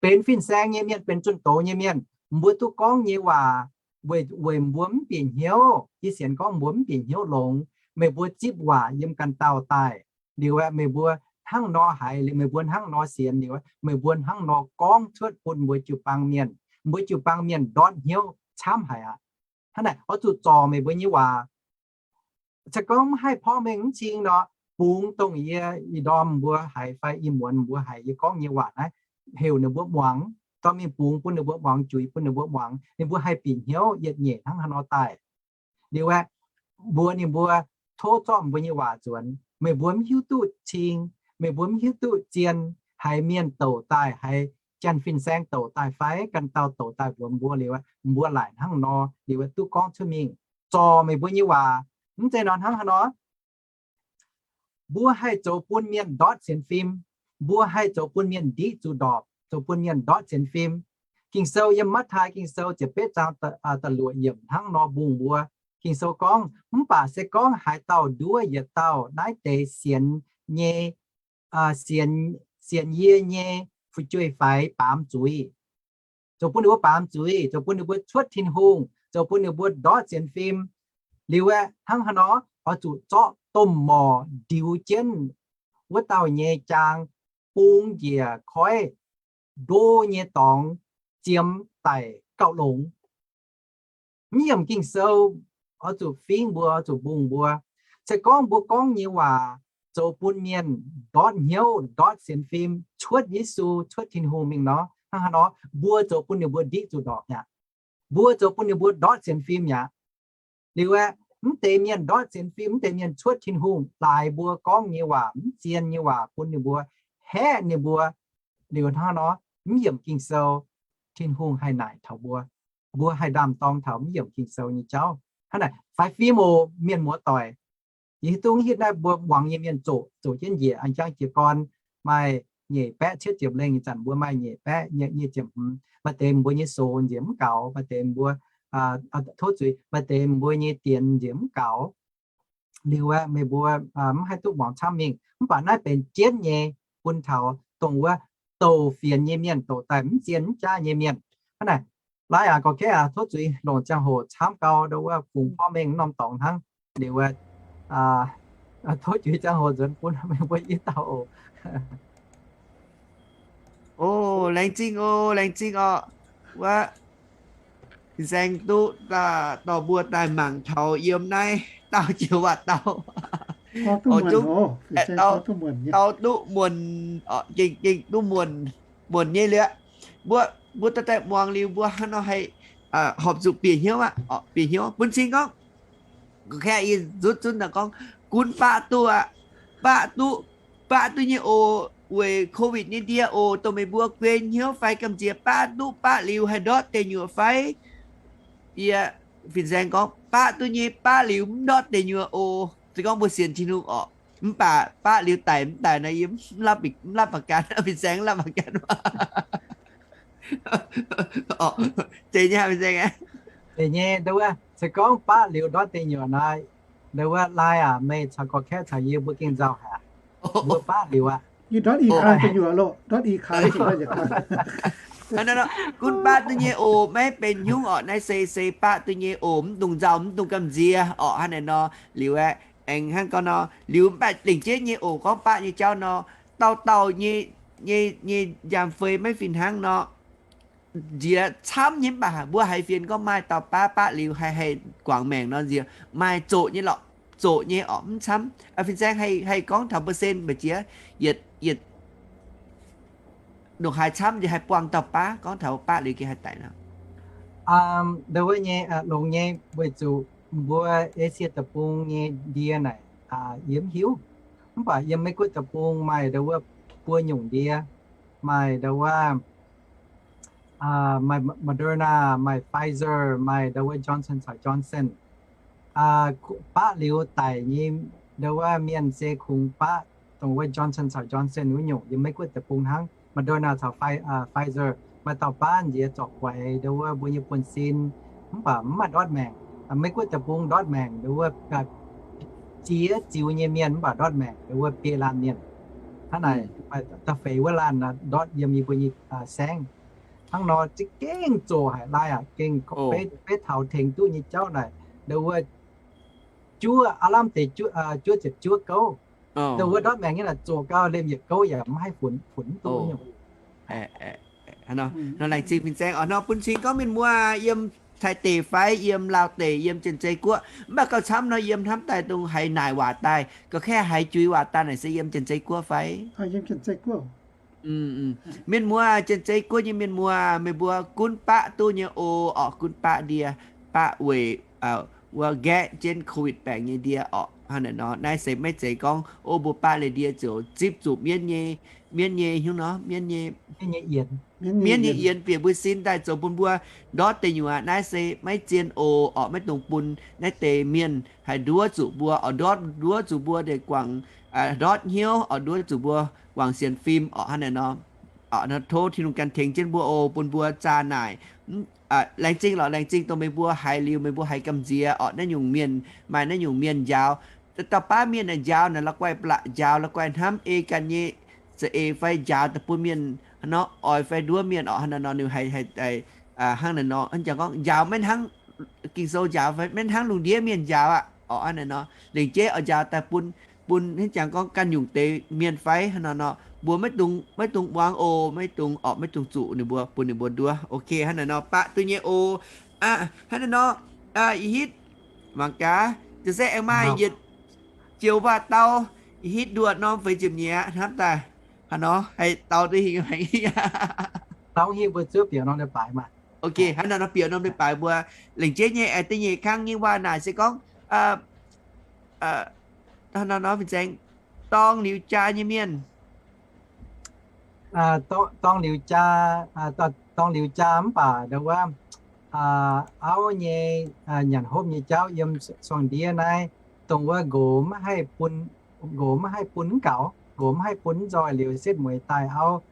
Benx fin-saeng nyei mienh, benx zunh doz nyei mienh, mbuo duqv gorngv nyei waac weic, weic mbuo mv bieqc hnyouv. Yie sienx gorngv mbuo mv bieqc hnyouv longx. Meih mbuo zipv waac yiem ganh dauh daaih liuz aeqv, meih mbuo hnangv nor haiz liuz, meih mbuo hnangv nor sienx liuz aeqv, meih mbuo hnangv nor gorngv cuotv bun mbuo jiu-baang mienh. Mbuo jiu-baang mienh ndortv hnyouv camv haic aqv. Hnangv naaic oix zuqc zorc meih mbuo nyei waac. Se gorngv mv haih porv mengh mv cing nor, bungx dongh yie ih ndorm mbuo haiz fai ih muonz mbuo haiz yie gorngv nyei waac naaiv, heuc ninh mbuo muangx, dorh mingh bungx bun ninh mbuo muangx, juix bun ninh mbuo muangx, ninh mbuo haih bieqc hnyouv yietc nyeic hnangv haaix nor daaih. Liuz aeqv, mbuox ninh mbuo, tov zorqv mbuo nyei waac nzuonx. Meih mbuo mv hiuv duqv cing, meih mbuo mv hiuv duqv zien, haiz mienh douc daaih, haiz janx fin-saeng douc daaih fai ganh dauh douc daaih mbuox mbuo liuz aeqv, mbuo laaic hnangv nor liuz aeqv duqv gorngv cuotv mingh, zorc meih mbuo nyei waac. Mv zeiz nor hnangv haaix nor, mbuo haih zoux bun mienh ndortv sienx fim. Mbuo haih zoux bun mienh ndiqv zuqc ndorpc, zoux bun mienh ndortv sienx fim. Ging-Sou yiem Matv^taai Ging-Sou ziepc betv zaang da'luoqc yiemc hnangv nor mbungh mbuo. Ging-Sou gorngv, mv baac se gorngv haaix dauh nduov yietc dauh naaiv deix sienx nyei, sienx, sienx yie nyei fu'jueiv-faix baamz zuiz, zoux bun ninh mbuo baamz zuiz, zoux bun ninh mbuo cuotv Tin-Hungh, zoux bun ninh mbuo ndortv sienx fim. Liuz aeqv, hnangv haaix nor? Oix zuqc zorqv domh morc ndiux jienv wuov dauh nyei jaang, bung njiec koiv ndo nyei dorngx, ziemx daic gauh longx. Mv yiemc Ging-Sou, oix zuqc fingv mbuo, oix zuqc mbungh mbuo. Se gorngv mbuo gorngv nyei waac zoux bun mienh ndortv hnyouv, ndortv sienx fim, cuotv Yesu, cuotv Tin-Hungh mingh nor, hnangv haaix nor mbuo zoux bun ninh mbuo ndiqv zuqc ndorpc mi'aqv. Mbuo zoux bun ninh mbuo ndortv sienx fim mi'aqv. Liuz aeqv, mv deix mienh ndortv sienx fim, mv deix mienh cuotv Tin-Hungh laaix mbuo gorngv nyei waac, mv zien nyei waac bun ninh mbuo, haeqv ninh mbuo. Liuz hnangv nor, mv yiemc Ging-Sou, Tin-Hungh haih naaic taux mbuo. Mbuo haih ndaam-dorng taux mv yiemc Ging-Sou nyei jauv. Hnangv naaic, faix fim oc, mienh muoz-doic. Yie hiuv duqv hitv naaiv mbuo muangx nyei mienh zoqc, zoqc jienv njiec, a'jang jiez gorn maaih nyeic baeqv cietv ziepc lengh, ih zanc mbuo maaih nyeic baeqv nyic ziepc hmz. Maaih deix mbuo nyei sox njiec mv gaux, maaih deix mbuo, tov zuiz, maaih deix mbuo nyei dienx njiec mv gaux. Liuz aeqv, meih mbuo mv haih duqv muangx camv mingh. Mv baac naaiv benx jienv nyei bun taux dongh wuov douc fienx nyei mienh, douc daaih mv zien mv jaav nyei mienh. Hnangv naaic, laaix aqc, gorqv-kaeqv aac, tov zuiz longc ziangh hoc camv gau, ndo wuov fungx porv mengh norm dorngx hnangv. Liuz aeqv, tov zuiz ziangh hoc nzuonx bun meih mbuo i dauh oc. O, laengz zingh o, laengz zingh orqc. Wuov fin-saeng duqv dorh mbuo daaih mangc taux yiem naaiv dauh joux waac-dauh. Zungv dau duqv muonc, gengh gengh duqv muonc, muonc nyei liuz, mbuo, mbuo daaih daaih muangx liuz mbuo hnangv nor haih horpc zuqc bieqc hnyouv aqv, bieqc hnyouv bun cing gorngv, gorqv-kaeqv yie nzutv zunv daaih gorngv, gunv baqv duqv aqv, baqv duqv, baqv duqv nyei oc. Weic COVID nyei ndie oc, dongh meih mbuo guei hnyouv fai gamh nziex baqv duqv, baqv liuz haih ndortv deic nyuoqc fai? Yie, fin-saeng gorngv, baqv duqv nyei, baqv liuz mv ndortv deic nyuoqc oc. Se gorngv mbuo sienx Tin-Hungh orqc. Mv baac baqv liuz daic mv daic nor, yie mv lamh, mv lamh ประกัน, fin-saeng mv lamh ประกัน. Zeiz nyei, fin-saeng aqv. Zeiz nyei, ndo wuov, se gorngv baqv liuz ndortv deic nyuoqc naaiv, Ndau wuov, Lai aac, meih caux gorx-kaeqv caux yie mbuo gengh nzauh haic. Mbuo baqv liuz aqv. Yie ndortv i kaaix gu'nyuoz loh, ndortv i kaaix. Gunv baqv duqv nyei oc, maiv benx hnyungv orqc. Naaiv se, se baqv duqv nyei oc, mv dungx nzauh, mv dungx gamh nziex orqc. Hnangv naaic nor, liuz aeqv, aengx hnangv gorngv nor, liuz mv baac lengc jeiv nyei oc, gorngv baqv nyei jauv nor, dauh dauh nyei, nyei, nyei nziaamv-fei maiv fih hnangv nor, nziex camv nyei mv baac mbuo haiz fienx gorngv maaih dauh baav baqv liuz haih, haih guangc maengc nor, nziex maaih zoqc nyei lorqc, zoqc nyei orqc, mv camv. Fin-saeng haih, haih gorngv taux percent mbu'ziex, yietc, yietc ndongc haaix camv nziex haih buangh dauh baav, gorngv taux baqv liuz gengh haih daic nor. Ndau wuov nyei, longx nyei, weic zuqc mbuo Esie deic-bung nyei ndie naaic, yie mv hiuv. Mv baac yiem Meiv-Guoqv deic-bung maaih ndau wuov buo nyungc ndie, maaih ndau wuov, maaih Moderna, maaih Pfizer, maaih ndau wuov Johnson caux Johnson. Baqv liuz daic nyei ndau wuov mienh se kungx baqv dongh wuov Johnson caux Johnson wuov nyungc yiem Meiv-Guoqv deic-bung hnangv, Moderna caux Pfi-, Pfizer. Maaih dauh baav nziex zorc guaix ndau wuov mbuo nyei buonv-sin, mv baac mv maaih ndortv maengc. Meiv-Guoqv deic-bung ndortv maengc ndau wuov ziex ziux nyei mienh mv baac ndortv maengc ndau wuov biei laanh mienh. Hnangv naaic, da'feix wuov laanh ndortv yiem yie mbuo nyei saengv. Hnangv nor za'gengh zoqc haic, Lai aac, gengh beiv taux tengx duqv nyei jauv naaic, ndau wuov juov, aav lamh deix juov ziepc juov gouv. Ndau wuov ndortv maengc nyei naaic zoqc gau liemh yietc gouv yaac mv haih funx, funx mv duqv nyungc. Nor laengz zingh fin-saeng oc. Nor bun cing gorngv mienh muoz yiem Taiv deic fai yiem Laauv deic, yiem Janx-Zei Guoqv, mv baac gauh camv nor yiem hnamv daaih dongh haiz naaic waac daaih, ga'kaeqv haiz juix waac daaih naaic se yiem Janx-Zei Guoqv fai? Mienh muoz, Janx-Zei Guoqv nyei mienh muoz, meih mbuo gunv baqv duqv nyei oc, orqc, gunv baqv ndie, baqv weic wuov nqaeqv jienv COVID baengc nyei ndie orqc. Hnangv naaic nor, naaiv se maiv zeiz gorngv, o, mbuo baqv liuz ndie ziouc zipv zuqc mienv nyei, mienv nyei hnyouv nor, mienv nyei, mienv nyei yienx bieqc mbuo sin daaih zoux bun mbuo ndortv deic nyuoqc. Naaiv se maiv zien oc, orqc, maiv dungx bun naaiv deix mienh haih nduov zuqc mbuo, orqc, ndortv, nduov zuqc mbuo deix guangc, ndortv hnyouv, orqc, nduov zuqc mbuo guangc sienx fim orqc. Hnangv naaic nor, tov Tin-Hungh ganh tengx jienv mbuo oc, bun mbuo zaah naaic. Laengz zingh lorqc, laengz zingh dongh meih mbuo haiz liuz meih mbuo haiz gamh nziex orqc, naaiv nyungc mienh, maaih naaiv nyungc mienh njaaux. Dauh baav mienh naaic njaaux naaic la'guaih blatc, njaaux la'guaih hnamv ei ganh nyei za'eix fai njaaux daaih bun mienh nor oix fai nduov mienh orqc. Hnangv naaic nor ninh haiz, haiz, hnangv naaic nor, hnangv jangx gorngv njaaux maiv hnangv Ging-Sou njaaux fai maiv hnangv lungh ndiev mienh njaaux aqv orqc. Hnangv naaic nor, lengc jeiv oix njaaux daaih bun, bun hnangv jangx gorngv ganh nyungc deix mienh fai hnangv naaic nor, mbuo maiv dungx, maiv dungx muangx oc, maiv dungx orqc, maiv dungx zuqc ninh mbuo, bun ninh mbuo nduov. Ok, hnangv naaic nor baqv duqv nyei oc. Hnangv naaic nor, ih hitv mangc gaax, jiex se aengx maaih yietc joux waac-dau, ih hitv nduoqc norm feix ziepc nyeic aqv, hnamv daaih hnangv nor haih dau duqv hingh. Dau hingh mbuo zuov bieqc norm leiz-baaix maah. Ok, hnangv naaic nor bieqc norm leiz-baaix mbuo lengc jeiv nyei aengx da'nyeic kang nyei waac naaic se gorngv, hnangv naaic nor fin-saeng, dorng liuz jaa nyei mienh. Dorng liuz jaa, dorng liuz jaa mv baac ndau wuov auv nyei nyanc hopv nyei jauv yiem suangx ndiev naaiv, dongh wuov nqox maiv haih bun, nqox maiv haih bun mv gaux, nqox maiv haih bun mv nzoih liuz setv mueiz daaih auv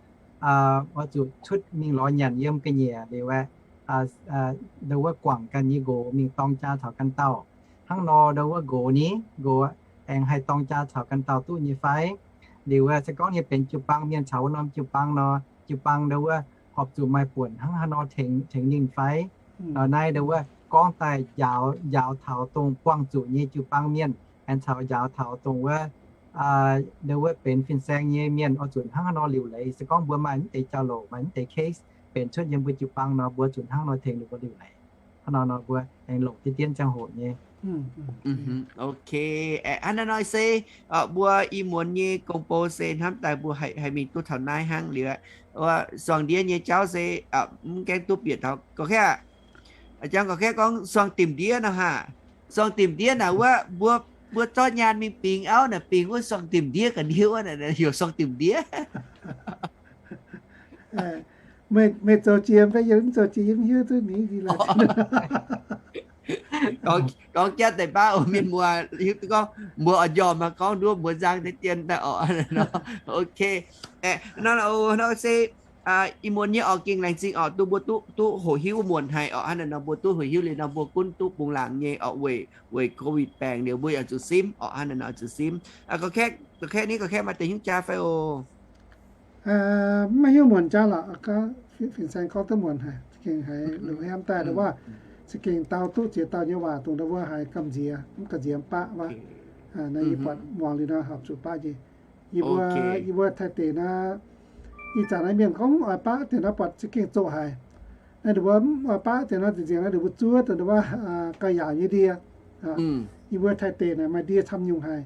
oix zuqc cuotv mingh lorz nyanc yiem ga'nyiec liuz aeqv, ndau wuov guangc ganh nyei nqox mingh dorng jaa caux ganh dauh. Hnangv nor ndau wuov nqox ni, nqox aengx haih dorng jaa caux ganh dauh duqv nyei fai? Liuz se gorngv nyei benx jiu-baang mienh caux wuov norm jiu-baang nor, jiu-baang ndau wuov horpc zuqc maaih buonc hnangv haaix nor tengx, tengx ninh fai? Nor naaiv ndau wuov gorngv daaih njaaux, njaaux taux dongh buangh zuqc nyei jiu-baang mienh, aengx caux njaaux taux dongh wuov, ndau wuov benx fin-saeng nyei mienh oix zuqc hnangv haaix nor liuc leiz. Se gorngv mbuo maaih mv deix jauv-louc, maaih mv deix case benx cuotv yiem mbuo jiu-baang nor, mbuo zuqc hnangv nor tengx ninh mbuo liuc leiz. Hnangv nor nor mbuo aengx longc diqv dien ziangh hoc nyei. Ok, hnangv naaiv nor se mbuo ih muonz nyei gong-bou se hnamv daaih mbuo haih mingh duqv taux naaiv hnangv liuz. Suangx ndiev nyei jauv se mv gaengh duqv bieqc taux gorqv-kaeqv aqv. Jangx gorqv-kaeqv gorngv suangx dimc ndiev nor haah. Suangx dimc ndiev naaic wuov mbuo, mbuo zorqv nyaanh mingh bingx auv naaic, bingx wuov suangx dimc ndiev ga'ndiev wuov naaic heuc suangx dimc ndiev. Meih zoux jiex fai yie mv zoux jiex, yie mv hiuv duqv ninh. Gorngv jatv deix baav oc mienh muoz, hiuv duqv gorngv mbuo oix njormh gorngv nduov mbuo nzang deix dien daaih orqc. Ok, nor se Ih muonz nyei oc, gengh laengz zingh oc, duqv mbuo duqv, duqv hoqc hiuv wuov muonz haic oc. Hnangv naaiv nor mbuo duqv hoqc hiuv liuz nor mbuo gunv duqv bungx laangc nyei oc, weic, weic COVID baeng liuz mbuo yaac zuqc simv oc. Hnangv naaiv nor zuqc simv. Gorngv kaeqv, gorngv kaeqv ni, gorngv kaeqv maaih deix hnyouv jaa fai oc? Mv maaih hnyouv muonz jaa lorqc. Fin-Saeng gorngv duqv muonz haic, za'gengh haiz longx haic daaih, nduov waac, za'gengh dau duqv ziex dauh nyei waac dongh nduov waac haiz gamh nziex, mv gamh nziex mv baac waac. Naaiv yie buatc muangx liuz nor horpc zuqc baac nyei. Yie mbuo, yie mbuo Taiv deic naaiv, ih zanc naaiv mienh gorngv mv oix baac deix nor buatc za'gengh zoqc haic. Naaiv nduov mv oix baac deix nor, zinh nzengc naaiv nduov mbuo zuov dongh nduov waac ga'yaauc nyei ndie. Yie mbuo Taiv deic naaic maaih ndie camv nyungc haic.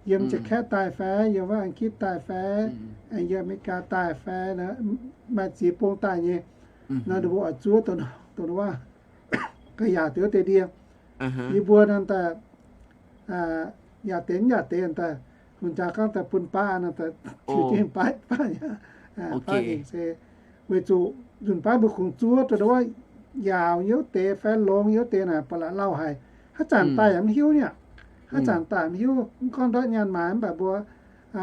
Yiem Janx-Kaeqv daaih fai, yiem wuov An^gitv daaih fai, yiem Aa^me^li^gaa daaih fai, maaih ziex bung daaih nyei. Nor nduov mbuo oix zuov dongh, dongh nduov waac ga'yaauc deix wuov deix ndie. Yie mbuo nor daaih yaac deix mv yaac deix daaih, hungh jaa gorngv daaih bun baav nor daaih, tiux jienv baav, baav, baav nzengc se weic zuqc nzunc baav mbuo kungx zuov dongh nduov waac yaauc nyei wuov deix fai longx nyei wuov deix naaic ba'laqc lauh haic. Haaix zanc daaih yaac mv hiuv nyei. Haaix zanc daaih mv hiuv, mv gorngv ndortv nyaanh maaiz mv baac mbuo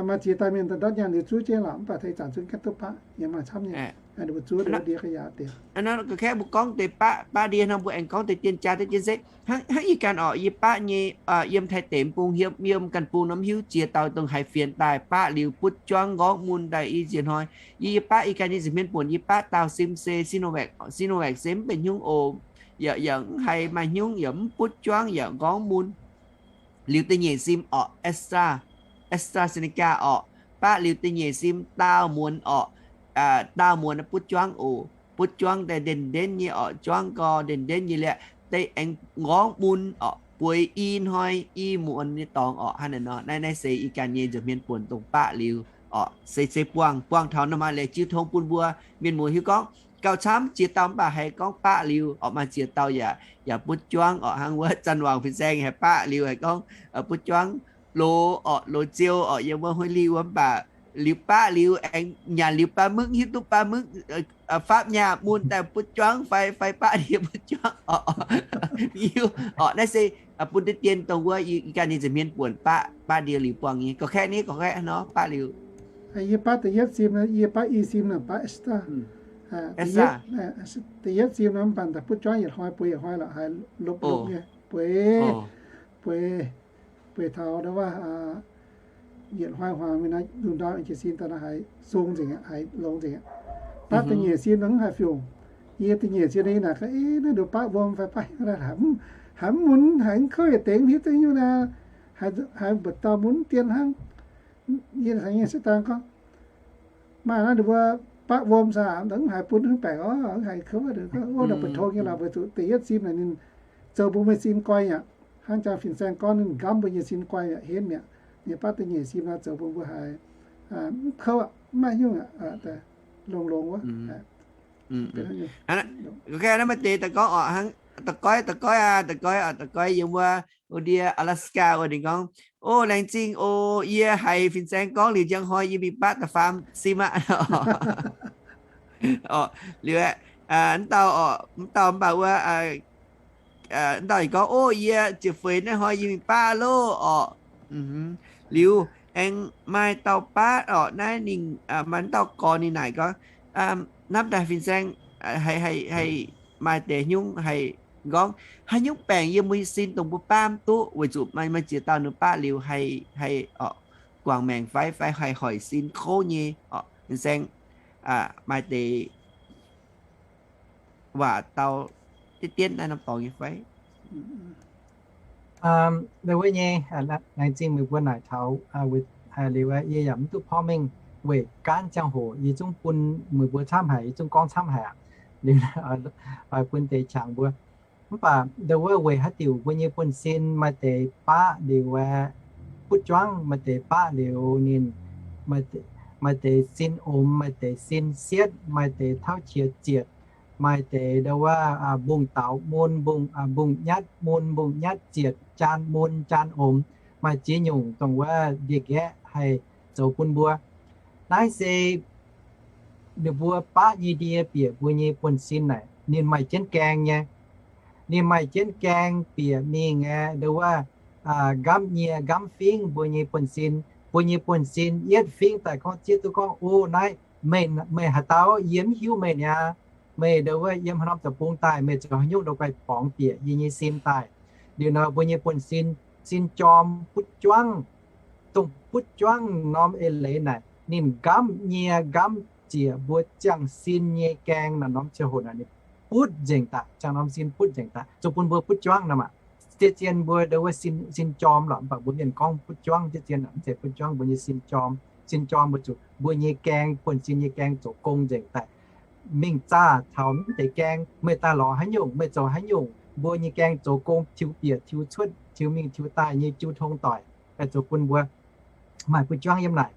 maaih ziex dauh mienh daaih ndortv nyaanh liuz zuov jienv lorqc, mv baac taux ih zanc zungv gaengh duqv baav, yaac maaih camv nyei. Mbuo zuov ndie ga'yaauc deix. Hnangv gorngv kaeqv mbuo gorngv deix baav, baav ndie nor mbuo aengx gorngv deix dien jaa deix jienv se hnangv, hnangv yie ganh orqc, yie baav nyei, yiem Taiv deic bung, yiem, yiem ganh bung nor mv hiuv ziex dauh dongh haiz fienx daaih baav liuz butv juangv nqorngv mun daaih i ziex hnoi. Yie, yie baav yie ganh nyei nza'hmien buonc, yie baav dauh sim se Sinovac, Sinovac se mv benx hnyungv oc. Yaac, yaac mv haiz maaih hnyungv, yaac mv butv juangv, yaac nqorngv mun. Liuz da'nyeic sim orqc, Astra, AstraZeneca orqc, baav liuz da'nyeic sim daauh muonz orqc, daauh muonz butv juangv oc. Butv juangv daaih ndenv ndenv nyei orqc, juangv gau ndenv ndenv nyei liac, deix aengx nqorngv mun orqc, bueix i hnoi i muonz nyei dorngx orqc. Hnangv naaiv nor, naaiv, naaiv se yie ganh nyei nza'hmien buonc dongh baav liuz orqc, se, se buangh, buangh taux naaiv maaih leiz jiu tong bun mbuo mienh muoz hiuv gorngv gauh camv ziex dauh mv baac haiz gorngv baav liuz orqc, maaih ziex dauh yaac, yaac butv juangv orqc. Hnangv wuov Zanc Wangc Fin-Saeng haiz baav liuz haiz gorngv butv juangv loz orqc, loz ziou orqc, yiem wuov huin liuh wuov mv baac liuz baav liuz aengx nyanc liuz baav mungv, hiuv duqv baav mungv, faapv nyaah mun daaih butv juangv fai, fai baav ndie butv juangv orqc. Hiuv orqc, naaiv se bun deix dien dongh wuov yie ganh nyei nza'hmien buonc baav, baav ndie liuz buangh nyei. Gorngv kaeqv ni, gorngv kaeqv nor baav liuz. Yie baav da'yietv sim, yie baav i sim naaic baav Astra. Da'yietv sim nor mv baac daaih butv juangv yietc hnoi bueix yietc hnoi lorqc, haiz lopv-lopv nyei bueix, bueix, bueix taux nduov waac yietc hnoi hmuangx mingh naaiv, lungh ndorm jiez sin daaih nor haiz sung nzengc aqv, haiz longx nzengc aqv. Baav da'nyeic sim nor mv haiz fiungc. Yie da'nyeic sim nor yie naaic gaax, Ev, naaiv nduov baav wuom fai baav haaix, haiz mv mun, haiz mv kouv yietc deix, mv hiuv duqv nyungc naaic, haiz mbuoqc dauh mun dien hnangv. Yie caux yie nyei sieqv dangh gorngv, maaih naaiv nduov mbuo baav wuom saah, mv haiz bun haaix baengc orqc, mv haiz kouv. Wuov naaic butv tong nyei lorqc, weic zuqc da'yietv sim naaic ninh zoux mbuo mbuo sin guai mi'aqv. Hnangv jang Fin-Saeng gorngv ninh nqamv mbuo nyei sin guai mi'aqv, henv mi'aqv. Ninh baav da'nyeic sim nor zoux bun mbuo haiz mv kouv aqv, mv maaih nyungc aqv, longx-longx wuov. Naaiv maaih deix da'goi orqc, hnangv da'goi, da'goi aac, da'goi orqc, da'goi yiem wuov, wuov ndie Alaska wuov, ninh gorngv, O, laengz zingh oc, yie haiz Fin-Saeng gorngv liuz njang hnoi yie mingh baav da'faam sim aqv. Orqc, liuz aeqv, mv dauh orqc, mv dauh mv baac wuov, mv dauh gorngv, O, yie ziepc feix naaiv hnoi yie mingh baav loh orqc. Liuz aengx maaih dauh baav orqc, naaiv ninh, maaih mv dauh gorx ninh naaic gorngv, Hnamv daaih Fin-Saeng haih, haih maaih deix nyungc haih gorngv haaix nyungc baengc yiem mbuo sin dongh mbuo baav mv duqv weic zuqc maaih, maaih ziex dauh ninh baav liuz haih, haih orqc guangc maengc fai, fai haih hoic sin kouv nyei orqc. Fin-Saeng maaih deix waac dau diqv dienv naaiv norm dorngx nyei fai? Wuov nyei, laengz zingh meih mbuo naaic taux, liuz yie yaac mv duqv porv mengh weic gaanv ziangh hoc yie zungv bun meih mbuo camv haic, yie zungv gorngv camv haic aqv. Liuz bun deix qangx mbuo. Mv baac ndo wuov weic haaix diuc mbuo nyei buonv-sin maaih deix baqv liuz aeqv, butv juangv, maaih deix baqv liuz ninh, maaih deix sin omx, maaih deix sin sietv, maaih deix tauv qiex zietc, maaih deix ndo wuov mbungv daaux mun, mbungv, mbungv nyatv mun, mbungv nyatv zietc, jaan mun, jaan omx, maaih ziex nyungc dongh wuov ndie-nqaeqv haih zoux bun mbuo. Naaiv se ninh mbuo baqv nyei ndie bieqc mbuo nyei buonv-sin naaic, ninh maaih jienv gaeng nyei. Ninh maaih jienv gaeng bieqc mingh aeqv, ndo wuov, nqamv nyie nqamv fingv mbuo nyei buonv-sin. Mbuo nyei buonv-sin yietv fingv daaih gorngv zieqv duqv gorngv, O, naaiv Meih, meih haaix dauh, yie mv hiuv meih niaa. Meih ndo wuov yiem haaix norm deic-bung daaih, meih zoux haaix nyungc ndo guaih borngz bieqc yie nyei sin daaih. Liuz nor mbuo nyei buonv-sin, sin jorm butv juangv, dongh butv juangv norm eix leiz naaic, ninh nqamv nyie nqamv ziec mbuo ziangh sin nyei gaeng naaic norm ziangh hoc naaic ninh butv nzengc daaih, ziangh norm sin butv nzengc daaih, zuqc bun mbuo butv juangv nor maah. Zien-zien mbuo ndo wuov sin, sin jorm lorqc, mv baac mbuo mienh gorngv butv juangv, zien-zien mv zeiz butv juangv, mbuo nyei sin jorm. Sin jorm mbuo zuqc mbuo nyei gaeng, buonv-sin nyei gaeng zoux gong nzengc daaih. Mingh zaah taux mv deix gaeng, meih daaih lorz haaix nyungc, meih zoux haaix nyungc, mbuo nyei gaeng zoux gong tiux bieqc tiux cuotv, tiux mingh tiux daaih nyei jiu tong doic, zoux bun mbuo maaih butv juangv yiem naaic.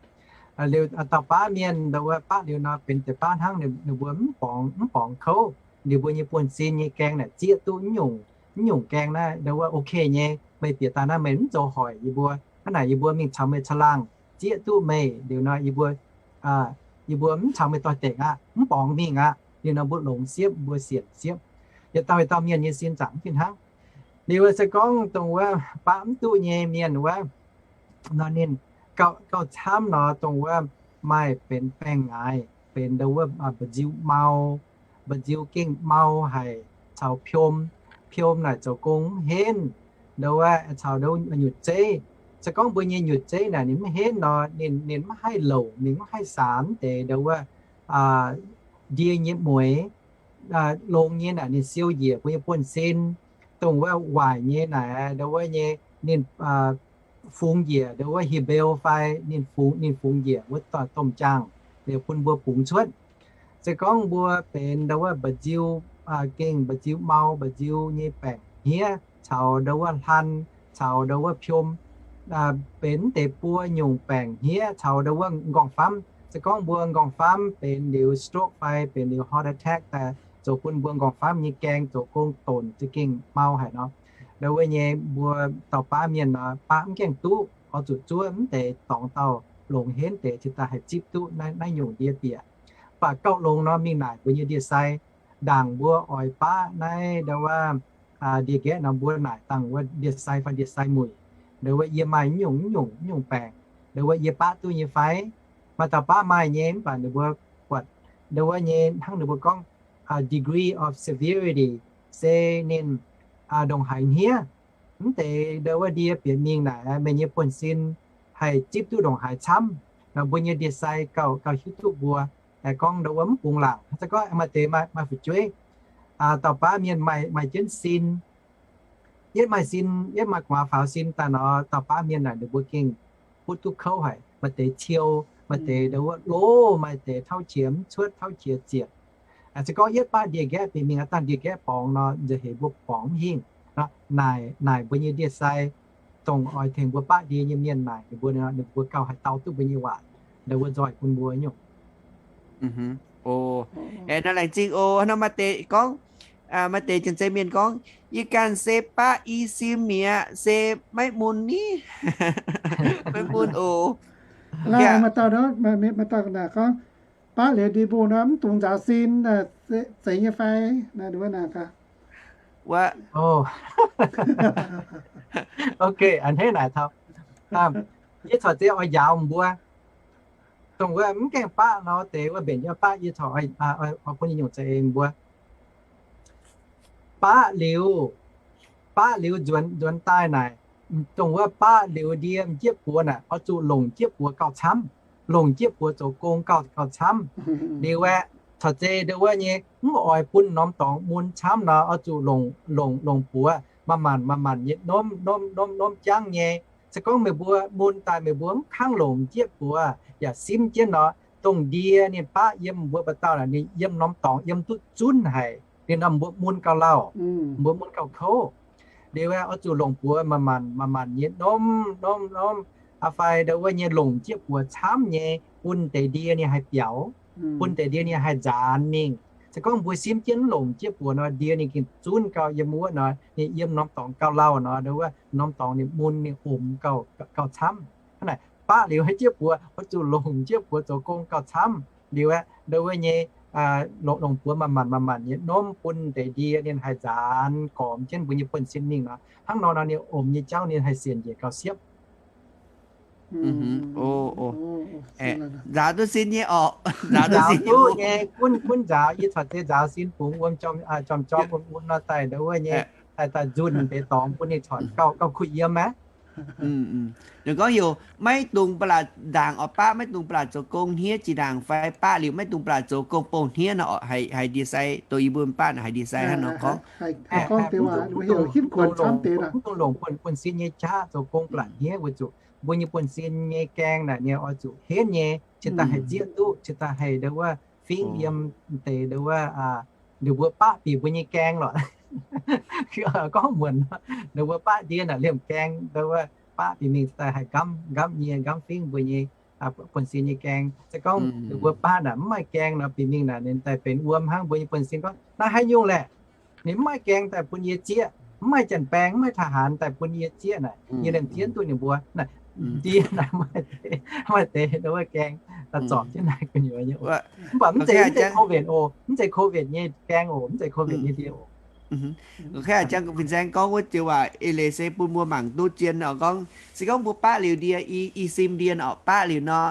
Liuz dauh baav mienh ndo wuov baqv liuz nor benx deix baav hnangv, ninh mbuo mv borngz, mv borngz kouv. Ninh mbuo nyei buonv-sin nyei gaeng naaic zieqv duqv mv nyungc, mv nyungc gaeng naaiv ndo wuov ok nyei. Meih bieqc daaih naaiv meih mv zoux hoic yie mbuo, hnangv naaic yie mbuo mingh caux meih caangh laangh, zieqv duqv meih liuz nor yie mbuo, yie mbuo mv caux meih doix-dekc aqv, mv borngz mingh aqv. Liuz nor mbuo longx siepv, mbuo sienx siepv. Yietc dauh yietc dauh mienh nyei sin zaangc mv fih hnangv. Liuz se gorngv dongh wuov baqv mv duqv nyei mienh wuov, nor ninh gauh, gauh camv nor dongh wuov maaih benx baengh ngaaix, benx ndo wuov mba'nziu mau, mba'nziu gengh mau haic, caux piom, piom naaic zoux gong mv henv, ndo wuov caux ndo nyutc zeiv. Se gorngv mbuo nyei nyutc zeiv naaic ninh mv henv nor, ninh, ninh mv haih louc, ninh mv haih saanx deix ndo wuov ndie nyei mueix. Longx nyei naaic ninh siou njiec mbuo nyei buonv-sin. Dongh wuov waaic nyei naaic ndo wuov nyei ninh fungx njiec ndo wuov hih mbeu fai ninh fungx, ninh fungx njiec wuov domh jaangh, liuz bun mbuo bungx cuotv. Se gorngv mbuo benx ndo wuov mba'nziu, gengh mba'nziu mau, mba'nziu nyei baengc hniev caux ndo wuov hlan, caux ndo wuov piom, benx deix buo nyungc baengc hniev caux ndo wuov nqorngv-famv. Se gorngv mbuo nqorngv-famv benx liuz stroke fai benx liuz heart attack daaih, zoux bun mbuo nqorngv-famv nyei gaeng zoux gong donx za'gengh mau haic nor, ndo wuov nyei mbuo dauh baav mienh nor baqv mv gaengh duqv, oix zuqc zuov mv deix dorngx dauh longx henv deix cingx daaih haih zipv duqv naaiv, naaiv nyungc ndie bieqc. Mv baac gauh longx nor mingh naaic mbuo nyei ndie-sai, ndaangc mbuo oix baqv naaiv ndo wuov ndie-nqaeqv nor mbuo naaic dangh wuov ndie-sai fai ndie-sai muic, ndo wuov yie maaih mv nyungc, mv nyungc, mv nyungc baengc, ndo wuov yie baqv duqv nyei fai? Maaih dauh baav maaih nyei, mv baac ninh mbuo buatc ndo wuov nyei hnangv ninh mbuo gorngv degree of severity, se ninh ndongc haaix hniev. Mv deix ndo wuov ndie bieqc mingh naaic meih nyei buonv-sin haih zipv duqv ndongc haaix camv. Nor mbuo nyei ndie-sai gauh, gauh hiuv duqv mbuo, gorngv ndo wuov mv bungx laangc. Se gorngv maaih deix maaih fu'jueiv, dauh baav mienh maaih, maaih jienv sin, yietv maaih sin, yietv maaih gu'nguaaz faaux sin daaih nor, dauh baav mienh naaic ninh mbuo gengh butv duqv kouv haic. Maaih deix ciou, maaih deix ndo wuov loz, maaih deix tauv qiex mv cuotv, tauv qiex zietc. Se gorngv yietv baqv ndie-nqaeqv bieqc mingh aqv, dangh ndie-nqaeqv borngz nor, nza'heix mbuo borngz mv hingh. Naaic, naaic mbuo nyei ndie-sai dongh oix tengx mbuo baqv ndie nyei mienh naaic ninh mbuo, ninh mbuo gauh haih dau duqv mbuo nyei waac, ndo wuov nzoih bun mbuo nyungc. Naaiv laengz zingh oc. Nor maaih deix gorngv, maaih deix janx-zei mienh gorngv, yie ganh se baqv i sin mi'aqv, se maiv mun ni. Maiv mun oc. Maaih dauh, maaih dauh gorngv, baqv liuz ndie-mbuo nor mv dungx nzaaux sin, zeiz nyei fai? Ok, a'hneiv naaic taux. Yie corc zeiz oix njaaux mbuo, dongh wuov mv gaengh baqv nor deix wuov mbenc yie baqv, yie corc oix bun nyungc za'eix mbuo. Baqv liuz, baqv liuz nzuonx, nzuonx daaih naaic, dongh wuov baqv liuz ndie m'jieqv buoz naaic oix zuqc longc m'jieqv buoz gauh camv, longc m'jieqv buoz zoux gong gauh, gauh camv. Liuz aeqv, corc zeiz ndo wuov nyei mv oix bun norm dorngx mun camv nor, oix zuqc longc, longc, longc buoz manc-manc, manc-manc nyei, norm, norm, norm, norm jangv nyei. Se gorngv meih mbuo mun daaih meih mbuo mv kangv longc m'jieqv buoz yaac simv jienv nor, dongh ndie ninh baqv yiem mbuo ba'dauh naaic ninh yiem norm dorngx yiem duqv zunv haic. Ninh norm mbuo mun gauh lauh, mbuo mun gauh kouv. Liuz aeqv, oix zuqc longc buoz manc-manc, manc-manc nyei, norm, norm, norm, fai ndo wuov nyei longc m'jieqv buoz camv nyei bun deix ndie ninh haih biaux, bun deix ndie ninh haih nzaanx mingh. Se gorngv mbuo simv jienv mv longc m'jieqv buoz nor, ndie ninh gengh zunv gauh yiem wuov nor, ninh yiem norm dorngx gauh lauh nor, ndo wuov norm dorngx ninh mun ninh omx gauh, gauh camv. Hnangv naaic baqv liuz haaix jieqv buoz oix zuqc longc m'jieqv buoz zoux gong gauh camv. Liuz aeqv, ndo wuov nyei longc, longc buoz manc-manc, manc-manc nyei norm bun deix ndie ninh haih nzaanx gormx jienv mbuo nyei buonv-sin mingh nor, hnangv nor nor ninh omx nyei jauv ninh haih sienx njiec gauh siepv. Nzaaux duqv sin nyei orqc. Nzaaux duqv sin nyei, gunv, gunv nzaaux, yie corc zeiz nzaaux sin bungx wuom, jorm-jorm wuom wuom nor daaih ndau wuov nyei, daaih, daaih nzunh deix dorngx bun ninh corc gauh, gauh kuh yiem aqv. Ninh gorngv heuc maiv dungx ba'laqc ndaangc oix baqv, maiv dungx ba'laqc zoux gong hniev jiex ndaangc fai baqv liuz maiv dungx ba'laqc zoux gong bouh hniev nor orqc. Haiz ndie-sai, dongh yie mbuo baqv naaic haiz ndie-sai hnangv nor gorngv. Haiz gorngv deix waac, heuc hitv kuonx camv deix nor. Mv dungx longc buonv-sin nyei qaqv zoux gong ba'laqc hniev weic zuqc mbuo nyei buonv-sin nyei gaeng naaic ninh oix zuqc henv nyei, cingx daaih haih zieqv duqv, cingx daaih haih ndau wuov fingv yiem deix ndau wuov, ninh mbuo baqv bieqc mbuo nyei gaeng lorqc. Gorngv muonc, ninh mbuo baqv ndie naaic liemh gaeng ndau wuov baqv bieqc mingh daaih haih nqamv, nqamv nyie, nqamv fingv mbuo nyei buonv-sin nyei gaeng. Se gorngv ninh mbuo baqv naaic mv maaih gaeng nor, bieqc mingh naaic ninh daaih benx wuom hnangv. Mbuo nyei buonv-sin gorngv, naaiv haaix nyungc laeh? Ninh mv maaih gaeng daaih bun yie zieqv, mv maaih janx-baeng, mv maaih ทหาร daaih bun yie zieqv naaic, yie ninh jienv duqv ninh mbuo naaic, ndie naaic maaih deix, maaih deix ndau wuov gaeng daaih zorpc jienv naaic gu'nyuoz nyei oc. Mv baac mv zeiz, mv zeiz COVID oc, mv zeiz COVID nyei gaeng oc, mv zeiz COVID nyei ndie oc. Fin-saeng gorngv wuov joux waac eix leiz se bun mbuo mangc duqv zien oc. Gorngv se gorngv mbuo baqv liuz ndie, i, i sim ndie oc, baqv liuz nor,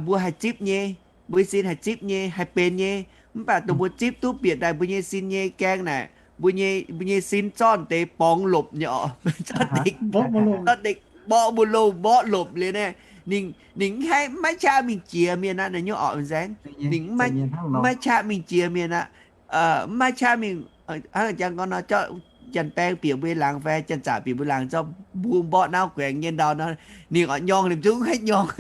mbuo haih zipv nyei, mbuo sin haih zipv nyei, haih benx nyei. Mv baac dongh mbuo zipv duqv bieqc daaih mbuo nyei sin nyei gaeng naaic, mbuo nyei, mbuo nyei sin zorqv deix borngz lopc nyei oc. Zorqv deix, zorqv deix mborqv mbuo loz mborqv lopc liuz naaic, ninh, ninh mv haih, mv maiv qaqv mingh jiex mienh aqv naaic nyungc oc, fin-saeng. Ninh mv maiv qaqv mingh jiex mienh aqv. Mv maiv qaqv mingh, hnangv jang gorngv nor, zorqv janx-baeng bieqc mbuo laangz fai janx-zaqc bieqc mbuo laangz, zorqv mbuo mborqv nauv guaengx nyei ndau nor, ninh oix nyorng liemh zungv haih nyorng.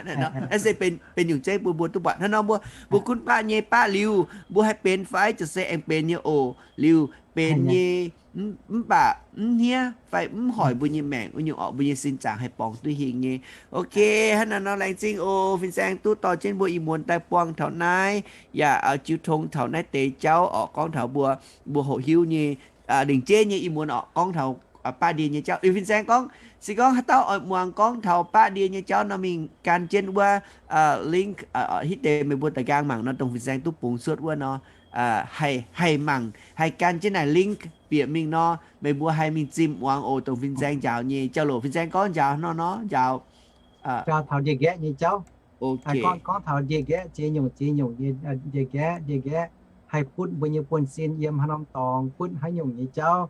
Naaiv se benx, benx nyungc zeiv bun mbuo duqv buatc hnangv nor. Mbuo, mbuo gunv baqv nyei, baqv liuz mbuo haih benx fai, ziouc se aengx benx nyei oc. Liuz benx nyei, mv baac mv hniev fai mv hoic mbuo nyei maengc wuov nyungc orqc, mbuo nyei sin zaangc haih borngz duqv hingh nyei. Ok, hnangv naaiv nor laengz zingh oc, fin-saeng duqv dorh jienv mbuo ih muonz daaih buangh taux naaiv, yaac jiu tong taux naaiv deix jauv orqc, gorngv taux mbuo, mbuo hoqc hiuv nyei, lingc jeiv nyei ih muonz orqc, gorngv taux baqv ndie nyei jauv. Liuz fin-saeng gorngv, se gorngv haaix dauh oix muangx gorngv taux baqv ndie nyei jauv nor, mingh gan jienv wuov link hitv deix meih mbuo da'nqaang mangc nor, dongh fin-saeng duqv bungx cuotv wuov nor, haih, haih mangc, haih gan jienv naaic link bieqc mingh nor, meih mbuo haih mingh zimh muangx oc, dongh fin-saeng njaaux nyei jauv-louc. Fin-saeng gorngv njaaux nor nor njaaux, njaaux taux ndie-nqaeqv nyei jauv. Gorngv, gorngv taux ndie-nqaeqv ziex nyungc ziex nyungc nyei ndie-nqaeqv, ndie-nqaeqv haih butv mbuo nyei buonv-sin yiem haaix norm dorngx, butv haaix nyungc nyei jauv.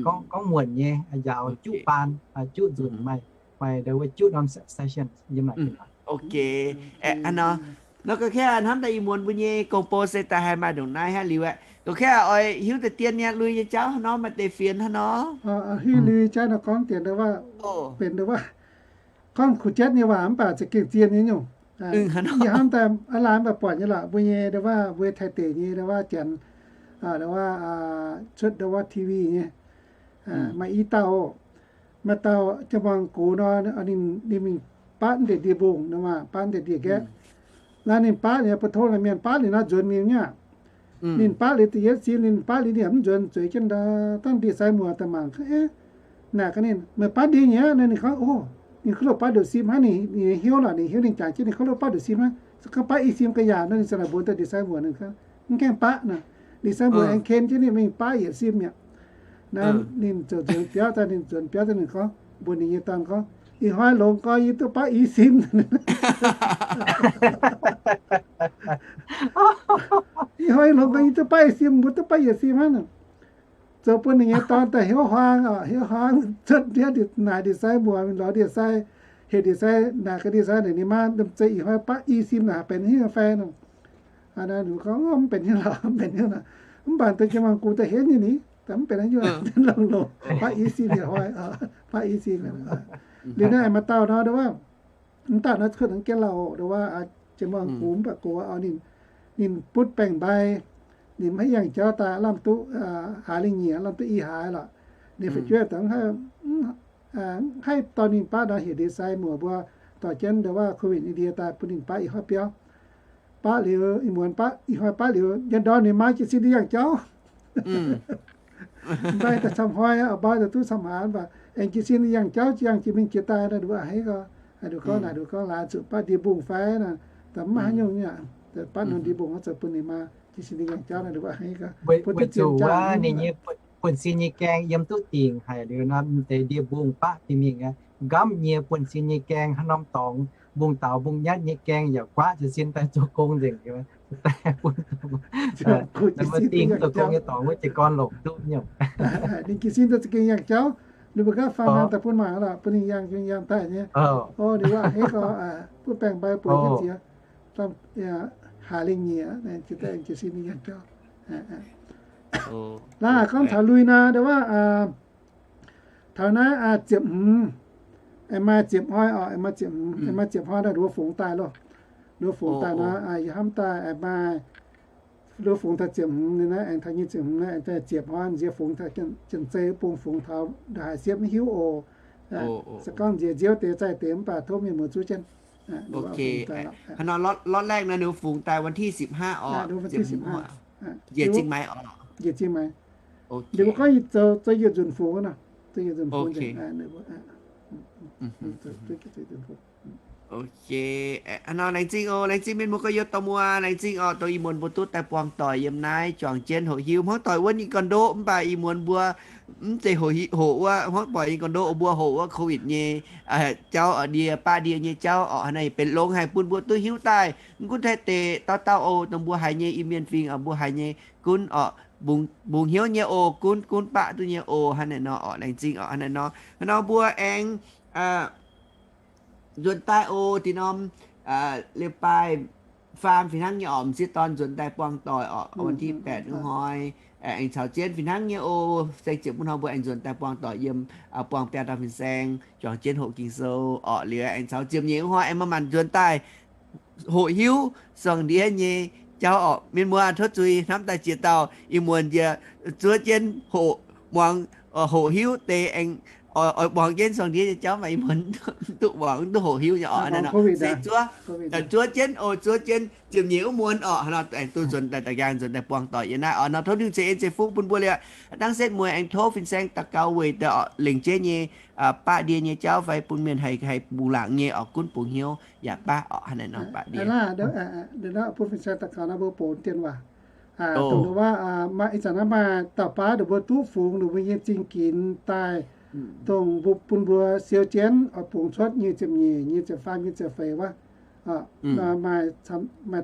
Gorngv, gorngv muonc nyei, njaaux juqv baan, juqv nzunc, maaih, maaih ndau wuov juqv norm session yiem naaic. Ok, nor ga'kengv hnamv daaih ih muonz mbuo nyei gong-bou se daaih haih maaih ndongc naaiv hnangv liuz aeqv, ga'kengv oix hiuv deix dien nyei lui nyei jauv hnangv nor, maaih deix fienx hnangv nor. Hiuv lui jauv nor gorngv dien ndau wuov, benx ndau wuov, gorngv kuv jatv nyei waac mv baac za'gengh zien nyei nyungc. Yie hnamv daaih aav laai mv baac buatc nyei lorqc, mbuo nyei ndau wuov, mbuo Taiv deic nyei ndau wuov janx, ndau wuov cuotv ndau wuov T V nyei, maaih i dauh, maaih dauh jaa-muangh gox nor, ninh, ninh mingh baqv deix ndie-mbungh nor maah, baqv deix ndie-nqaeqv. Naaiv ninh baqv liuz, bu tong naaic mienh baqv liuz nor nzuonx mingh nyei aqv. Ninh baqv liuz da'yietv sim, ninh baqv liuz ninh yaac mv nzuonx, zueiz jienv daaih, dangh ndie-sai muoz daaih mangc, naaic gaax ninh, meih baqv ndie nyei aqv? Ninh gorngv, o, ninh kuv loh baqv nduqc sim hnangv, ninh, ninh hiuv lorqc, ninh hiuv ninh jangx jienv ninh kuv loh baqv nduqc sim hnangv. Se gorngv baqv i sim ga'yaauc nor, ninh ziouc naaic mbuox daaih ndie-sai muoz, ninh mv gaengh baqv nor. Ndie-sai muoz aengx ken jienv ninh mingh baqv yietc sim mi'aqv. Naaiv ninh ziouc nzuonx biauv daaih, ninh nzuonx biauv daaih ninh gorngv, mbuox ninh nyei dorn gorngv, ih hnoi longx gorx yie duqv baqv i sim. Ih hnoi longx gorx yie duqv baqv i sim, mbuo duqv baqv yietc sim hnangv. Zoux bun ninh nyei dorn daaih hnyouv huaang oc, hnyouv huaang cuotv ndiev naaic ndie-sai muoz, mingh lorz ndie-sai, heuc ndie-sai naaic gaax ndie-sai naaic ninh maa, domh zei ih hnoi baqv i sim naaic benx haaix nyungc fai nor. Ninh gorngv, mv benx haaix nyungc lorqc, mv benx haaix nyungc lorqc. Mv baac deix jaa-muangh gox daaih henv nyei ni, mv benx haaix nyungc, longx-longx, baqv i sim yietc hnoi, baqv i sim. Liuz naaiv maaih dauh nor, ndau wuov, mv dauh nor kuotv haaix jienv lauh, ndau wuov, jaa-muangh gox mv baac gox oix ninh, ninh butv baengc-mbai, ninh maiv yangh jauv daaih, lamh duqv haaix lingh nyieqc, lamh duqv i haaix lorqc. Ninh fu'jueiv daaih mv haih dorh ninh baqv nor, heuc ndie-sai muoz mbuo dorh jienv ndau wuov covid nineteen daaih bun ninh baqv ih hnoi biauv. Baqv liuz, ih muonz baqv, ih hnoi baqv liuz, njang ndorm ninh maa jiez sin yangh jauv. Mbai daaih camv hnoi, mbai daaih duqv camv haaix, mv baac aengx jiez sin yangh jauv, yangh jiex mingh jiex daaih naaic, nduqc a'hneiv gau. Nduqc gorngv naaic, nduqc gorngv laaix zuqc baqv ndie-mbung fai naaic, daaih mv maaih haaix nyungc nyei aqv. Baqv norm ndie-mbung oix zoux bun ninh maa jiez sin yangh jauv naaic, nduqc a'hneiv gau. Weic zuqc ninh nyei buonv-sin nyei gaeng yiem duqv dingc haic liuz nor, m'deix ndie-mbung baqv jiex mingh aqv. nqamv nyei buonv-sin nyei gaeng, haaix norm dorngx mbungv daaux mbungv nyatv nyei gaeng yaac guaatv jiez sin daaih zoux gong nzengc. Daaih bun mbuo dingh zoux gong nyei dorngx wuov jiez gorn longc duqv nyei. Ninh jiez sin daaih za'gengh yangh jauv. Ninh mbuo nqaapv faang naaic daaih bun mangc lorqc, bun ninh yangh, yangh daaih nyei. O, ninh waac heix gorx, butv baengc mbai bueix jienv nziex, haaix lingh nyieqc, jiez sin ninh yangh jauv. Naaiv gorngv taux lui naaic, ndo wuov, taux naaiv ziepc hmz, aengx maaih ziepc hnoi oc, aengx maaih ziepc hmz, aengx maaih ziepc hnoi naaiv nduov fungx daaih loh. Nduov fungx daaih nor, yie hnamv daaih aengx maaih nduov fungx daaih ziepc hmz ninh naaiv, aengx taux nyei ziepc hmz naaiv, aengx daaih ziepc hnoi nziex fungx taux janx-zei bung fungx taux ndongc haaix siepv mv hiuv oc. Se gorngv nziex nziouv deix zaih deix mv baac tov mienh muoz zuov jienv. Hnangv nor, lotv laengh naaiv nduov fungx daaih วันที่สิบห้า oc, njiec zingh maaiz oc. Njiec zingh maaiz. Ninh mbuo gorngv zoux yietc nzunc fungx nor, zoux yietc nzunc fungx nzengc. Ok, hnangv nor laengz zingh oc, laengz zingh mienh muoz gorx-youz dorh muoz, laengz zingh oc, dongh ih muonz mbuo duqv daaih buangh doic yiem naaiv juangc jienv hoqc hiuv. Hmuangv doic wuov ninh gorn-ndoqv mv baac ih muonz mbuo mv zeiz hoqc wuov, hmuangv doic ninh gorn-ndoqv mbuo hoqc wuov COVID nyei jauv oc, ndie baqv ndie nyei jauv oc. Hnangv naaic benx longx haic bun mbuo duqv hiuv daaih. Mv gunv Taiv deic dauh dauh oc, dongh mbuo haiz nyei Iu-Mienh fingx oc, mbuo haiz nyei gunv oc, mbungx hnyouv nyei oc, gunv gunv baqv duqv nyei oc. Hnangv naaic nor oc, laengz zingh oc. Hnangv naaic nor, hnangv nor mbuo aengx nzuonx daaih oc, dinh norm liuz baaih faam fih hnangv nyei oc, m'sieqv dorn nzuonx daaih buangh doic oc, วันที่แปด wuov hnoi aengx caux jienv fih hnangv nyei oc. Saeng ziepc wuov hnoi mbuo aengx nzuonx daaih buangh doic yiem buangh biaa dauh fin-saeng juangc jienv hoqc Ging-Sou oc. Liuz aengx caux ziepc nyeic wuov hnoi aengx maaih maanc nzuonx daaih hoqc hiuv suangx ndiev nyei jauv oc. Mienh muoz tov zuiz hnamv daaih ziex dauh ih muonz njiec zuov jienv hoqc muangx, hoqc hiuv deix aengx oix muangx jienv suangx ndiev nyei jauv maaih ih muonz duqv muangx, duqv hoqc hiuv nyei oc. Hnangv naaic nor se zuov, zuov jienv oc, zuov jienv ziepc nyeic wuov muonz oc. Hnangv nor aengx duqv nzuonx daaih, daaih nqaang nzuonx daaih buangh doic yiem naaiv oc. Nor tov Tin-Hungh ceix en ceix fuqv bun mbuo liuz, dangv setv mueiz aengx tov fin-saeng daux gaux weic deix oc, lengc jeiv nyei baqv ndie nyei jauv fai bun mienh haih, haih bungx laangc nyei oc, gunv bungx hnyouv yaac baav oc. Hnangv naaic nor baav ndie. Bun fin-saeng daux gaux nor mbuo bungx dien waac. Dongh wuov, ih zanc naaiv maaih dauh baav ndongc mbuo duqv fungx ndongc mbuo nyei zingh ginx daaih, dongh mbuo bun mbuo siou jienv oix bungx cuotv nyic ziepc nyeic, nyic ziepc faam, nyic ziepc feix wuov. Maaih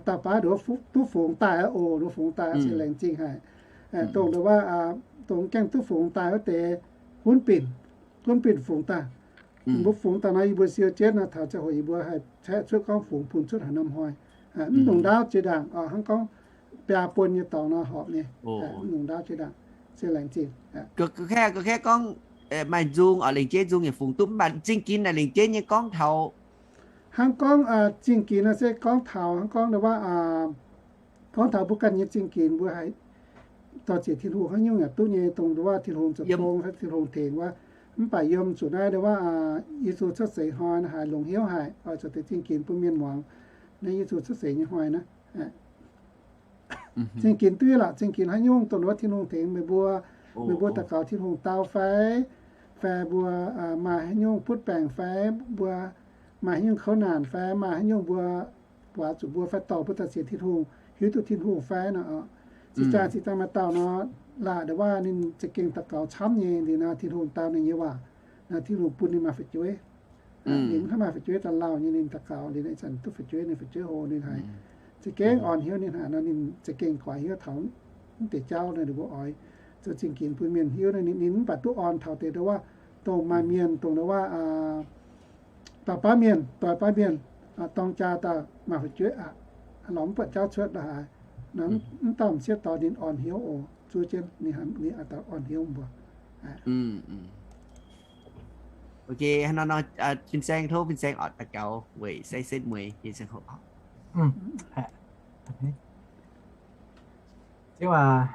dauh baav ndongc duqv fungx daaih aqv oc, ndongc fungx daaih se laengz zingh haic. Dongh ndongc wuov, dongh gaengh duqv fungx daaih wuov deix hunv binc, hunv binc fungx daaih. Mbuo fungx daaih nor, yie mbuo siou jienv nor, taux ziangh hoc yie mbuo haih caeqv cuotv gorngv fungx bun cuotv haaix norm hnoi. Mv nungx ndaauv jiex ndaangc, hnangv gorngv biaa buonc nyei dorngx nor horpc nyei. Mv nungx ndaauv jiex ndaangc, se laengz zingh. Gorngv maaih nzung oc, lengc jeiv nzung yaac fungx duqv, mv baac zingh ginx naaic lengc jeiv nyei gorngv taux, hnangv gorngv zingh ginx nor se gorngv taux hnangv gorngv ndongc wuov, gorngv taux mbuo ganh nyei zingh ginx mbuo haih dorh ziec Tin-Hungh haaix nyungc yaac duqv nyei, dongh ndongc wuov Tin-Hungh zoux gong fai Tin-Hungh tengx wuov. Mv baac yiem zuqc naaiv ndongc wuov Yesu cuotv seix hnoi naaiv haiz longx hnyouv haic, oix zoux deix zingh ginx bun mienh muangx. Naaiv Yesu cuotv seix nyei hnoi naaiv, zingh ginx duqv lorqc. Zingh ginx haaix nyungc dongh ndongc wuov Tin-Hungh tengx meih mbuo, meih mbuo daux gaux Tin-Hungh dau fai, fai mbuo maaih haaix nyungc butv baengc fai, mbuo maaih haaix nyungc kouv naanc fai, maaih haaix nyungc mbuo buatc zuqc mbuo fai dorh mbuo daaih sienx Tin-Hungh, hiuv duqv Tin-Hungh fai nor. Zinh zaangc, zinh zaangc maaih dauh nor, laaix ndongc wuov ninh za'gengh daux gaux camv nyei, liuz nor Tin-Hungh dau ninh nyei waac, nor Tin-Hungh bun ninh maaih fu'jueiv. Ninh mv haih maaih fu'jueiv daaih lauh nyei, ninh daux gaux liuz ih zanc duqv fu'jueiv, ninh fu'jueiv hlo, ninh haiz za'gengh orn hnyouv. Ninh haiz nor ninh za'gengh guaax hnyouv taux mv deix jauv nor, ninh mbuo oix zoux zingh ginx bun mienh hiuv nor, ninh mv baac duqv orn taux deix ndongc wuov, dongh maaih mienh dongh ndongc wuov dauh baav mienh, doix baav mienh, dorng jaa daaih maaih fu'jueiv aqv, lorz mv buatc jauv cuotv la'haaix, mv dauh m'sieqv dorh ninh orn hnyouv oc, zuov jienv ninh, ninh daaih orn hnyouv mbuo. Ok, hnangv nor, fin-saeng, tov fin-saeng oc daux gaux weic saeng setv mueiz nyei ziangh hoc. Ziouv aac,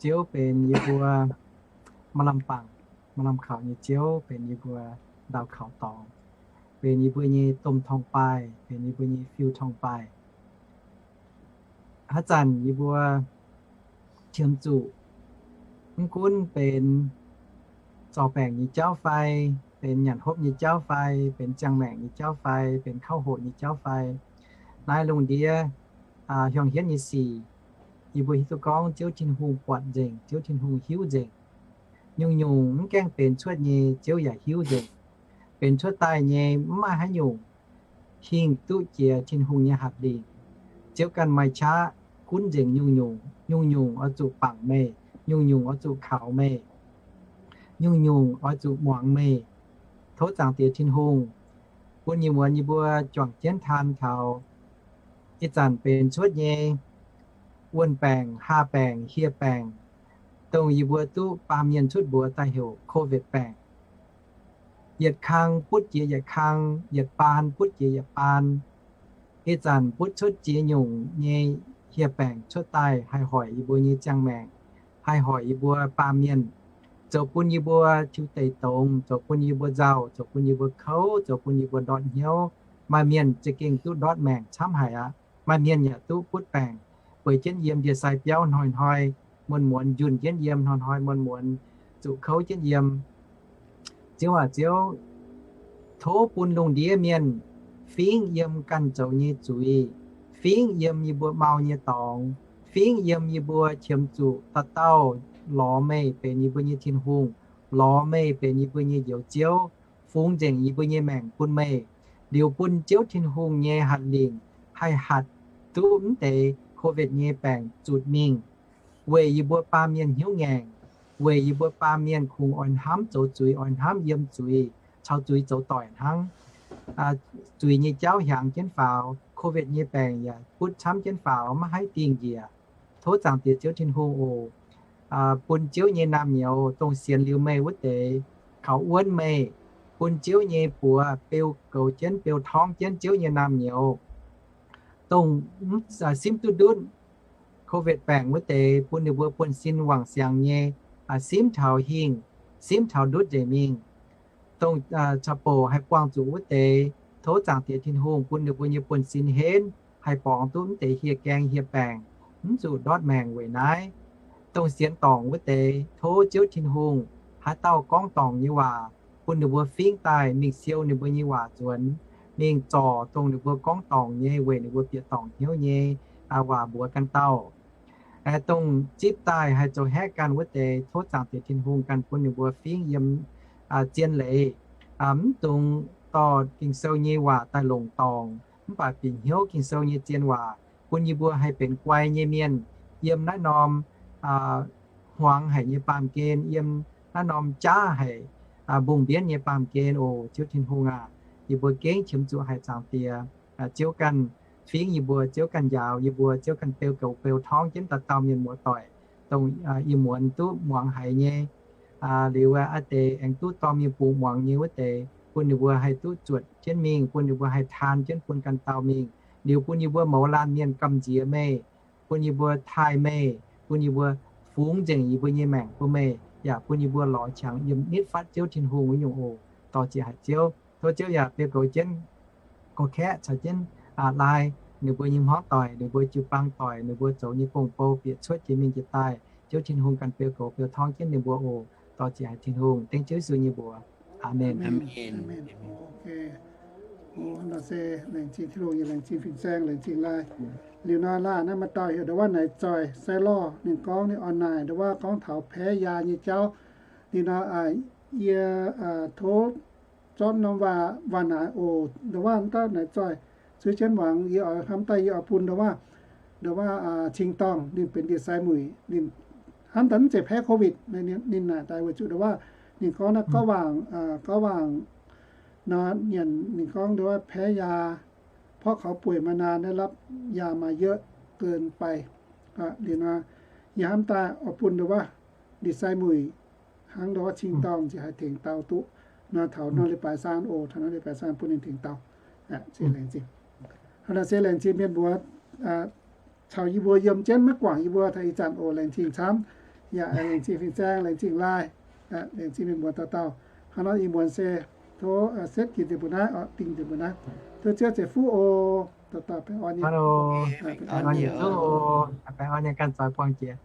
Ziouv benx yie mbuo maaih lamh bangc, maaih lamh kaux nyei Ziouv, benx yie mbuo ndau kaux dorngx, benx yie mbuo nyei domh torngv-baaih, benx yie mbuo nyei fiuv torngv-baaih. Haaix zanc yie mbuo qiemx zuqc mv gunv benx zorc baengc nyei jauv fai, benx nyanc hopv nyei jauv fai, benx ziangh maengc nyei jauv fai, benx kauv hoqc nyei jauv fai, naaiv lungh ndiev hiuang hietv nyei sic, yie mbuo hiuv duqv gorngv Ziouv Tin-Hungh buatc nzengc, Ziouv Tin-Hungh hiuv nzengc. Nyungc-nyungc mv gaengh benx cuotv nyei, Ziouv yaac hiuv nzengc. benx cuotv daaih nyei mv maaih haaix nyungc hingh duqv jiex Tin-Hungh nyei hatc lingc. Ziouv ganh maaih qaqv gunv nzengc nyungc-nyungc. Nyungc-nyungc oix zuqc bangc meih, nyungc-nyungc oix zuqc kaux meih, nyungc-nyungc oix zuqc muangx meih. Tov Zaangc Diex Tin-Hungh bun yie muonz yie mbuo juangc jienv taan taux ih zanc benx cuotv nyei wuonh baengc, haa baengc, hieh baengc, dongh yie mbuo duqv baamh mienh cuotv mbuox daaih heuc Covid baengc. Yietc kang butv jiex yietc kang, yietc baan butv jiex yietc baan. Ih zanc butv cuotv ziex nyungc nyei hieh baengc cuotv daaih haih hoic yie mbuo nyei ziangh maengc, haih hoic yie mbuo baamh mienh, zoux bun yie mbuo tiuv deic dongz, zoux bun yie mbuo nzauh, zoux bun yie mbuo kouv, zoux bun yie mbuo ndortv hnyouv. Maaih mienh za'gengh duqv ndortv maengc camv haic aqv. Maaih mienh yaac duqv butv baengc, bueix jienv yiem ndie-sai biauv hnoi-hnoi, muonz-muonz njunh jienv yiem, hnoi-hnoi muonz-muonz zuqc kouv jienv yiem. Ziouv aac, Ziouv, tov bun lungh ndiev mienh fingv yiem ganh zoux nyei zuiz, fingv yiem yie mbuo mau nyei dorngx, fingv yiem yie mbuo qiemx zuqc dauh dauh lorz meih benx yie mbuo nyei Tin-Hungh, lorz meih benx yie mbuo nyei Njoux Ziouv, fungx nzengc yie mbuo nyei maengc bun meih, liuz bun Ziouv Tin-Hungh nyei hatc lingc haih hatc duqv mv deix Covid nyei baengc zutc mingh, weic yie mbuo baamh mienh hnyouv ngaengc, weic yie mbuo baamh mienh kungx oix hnamv zoux zuiz, oix hnamv yiem zuiz, caux zuiz zoux doic hnangv. Zuiz nyei jauv hiaangx jienv faaux, Covid nyei baengc yaac butv camv jienv faaux, maiv haih dingh njiec. Tov Zaangc Diex Ziouv Tin-Hungh oc, bun Ziouv nyei naamh nyouz dongh sienx liuz meih wuov deix kaux wuonv meih, bun Ziouv nyei buoz beu goux jienv, beu torngv jienv Ziouv nyei naamh nyouz, dongh simv duqv ndutv Covid baengc wuov deix, bun ninh mbuo buonv-sin wangc siangx nyei, simv taux hingh, simv taux ndutv nzengc mingh. Dongh caux bouc haih buangh zuqc wuov deix, tov Zaangc Diex Tin-Hungh bun ninh mbuo nyei buonv-sin henv, haih borngz duqv mv deix hieh gaeng hieh baengc, mv zuqc ndortv maengc weic naaiv. Dongh sienx dorngc wuov deix, tov Ziouv Tin-Hungh, haaix dauh gorngv dorngc nyei waac, bun ninh mbuo fingv daaih mingh siou ninh mbuo nyei waac nzuonx, mingh zorc dongh ninh mbuo gorngv dorngc nyei weic ninh mbuo bieqc dorngc hnyouv nyei waac mbuox ganh dauh. Dongh zipv daaih haih zoux haeqv ganh wuov deix, tov Zaangc Diex Tin-Hungh ganh bun ninh mbuo fingv yiem zien leiz, mv dungx dorh Ging-Sou nyei waac daaih longc dorngc, mv baac bieqc hnyouv Ging-Sou nyei zien waac, bun yie mbuo haih benx guai nyei mienh yiem naaiv norm hmuangx haic nyei baamh gen, yiem naaiv norm jaav haic, mbungh mbienv nyei baamh gen oc. Ziouv Tin-Hungh aac, yie mbuo gengh qiemx zuqc haic Zaangc Diex. Ziouv ganh fingv yie mbuo, Ziouv ganh njaaux yie mbuo, Ziouv ganh beu goux beu torngv jienv dauh dauh mienh muoz-doic, dongh ih muonz duqv muangx haiz nyei, liuz a'deix aengx duqv dorh mingh bungx muangx nyei wuov deix, bun ninh mbuo haih duqv zuotc jienv mingh, bun ninh mbuo haih taan jienv bun ganh dauh mingh, liuz bun yie mbuo mouz laanh mienh gamh nziex meih, bun yie mbuo taaih meih, bun yie mbuo fungx nzengc yie mbuo nyei maengc bun meih, yaac bun yie mbuo lorz qangx yiem nitv fatv Ziouv Tin-Hungh wuov nyungc oc. Dorh ziec haic Ziouv. Tov Ziouv yaac beu goux jienv, goux kaeqv caux jienv, lai ninh mbuo nyei hmuangv doic, ninh mbuo jiu-baang doic, ninh mbuo zoux nyei gong-bou bieqc cuotv jiex mingh jiex daaih, Ziouv Tin-Hungh ganh beu goux beu torngv jienv ninh mbuo oc. Dorh ziec haic Tin-Hungh, dengv Ziouv Yesu nyei mbuox. Aamen. Nor se laengz zingh Tin-Hungh, yaac laengz zingh fin-saeng, laengz zingh laai. Liuz nor laai naaiv maaih dauh heuc Nda'waav Naaic Zoih, Sai-Lorh, ninh gorngv ninh online, Nda'waav gorngv taux paev yaa nyei jauv. Liuz nor yie tov zorqv norm waac waac naaic oc. Nda'waav Naaic Zoih, zuiz jienv muangx, yie oix hnamv daaih yie oix bun Nda'waav, Nda'waav cing-dorngh, ninh benx ndie-sai muic, ninh hnamv daaih mv zeiz paev COVID, ninh naaic daaih weic zuqc Nda'waav, ninh gorngv naaiv gorngv waangc, gorngv waangc nor, nyanc ninh gorngv Nda'waav paev yaa, เพราะเขาป่วยมานาน ได้รับยามาเยอะเกินไป. Liuz nor yie hnamv daaih oix bun Nda'waav ndie-sai muic hnangv Nda'waav cing-dorngh ziouc haih tengx dau duqv nor, taux nor leiz-baaix saan oc, taux nor leiz-baaix saan bun ninh tengx dau. Laengz zingh. Hnangv naaic se laengz zingh mienh mbuo caux yie mbuo yiem jienv maiv guangc yie mbuo taux ih zanc oc. Laengz zingh camv. Yaac laengz zingh fin-saeng, laengz zingh laai, laengz zingh mienh mbuo dauh dauh. Hnangv nor ih muonz se tov setv ginc nzengc mbuo naaiv, dingh nzengc mbuo naaiv. Tov Ziouv ceix fuqv oc. Dauh dauh baengh orn nyei. Baengh orn nyei ganh zoi buangh jiex.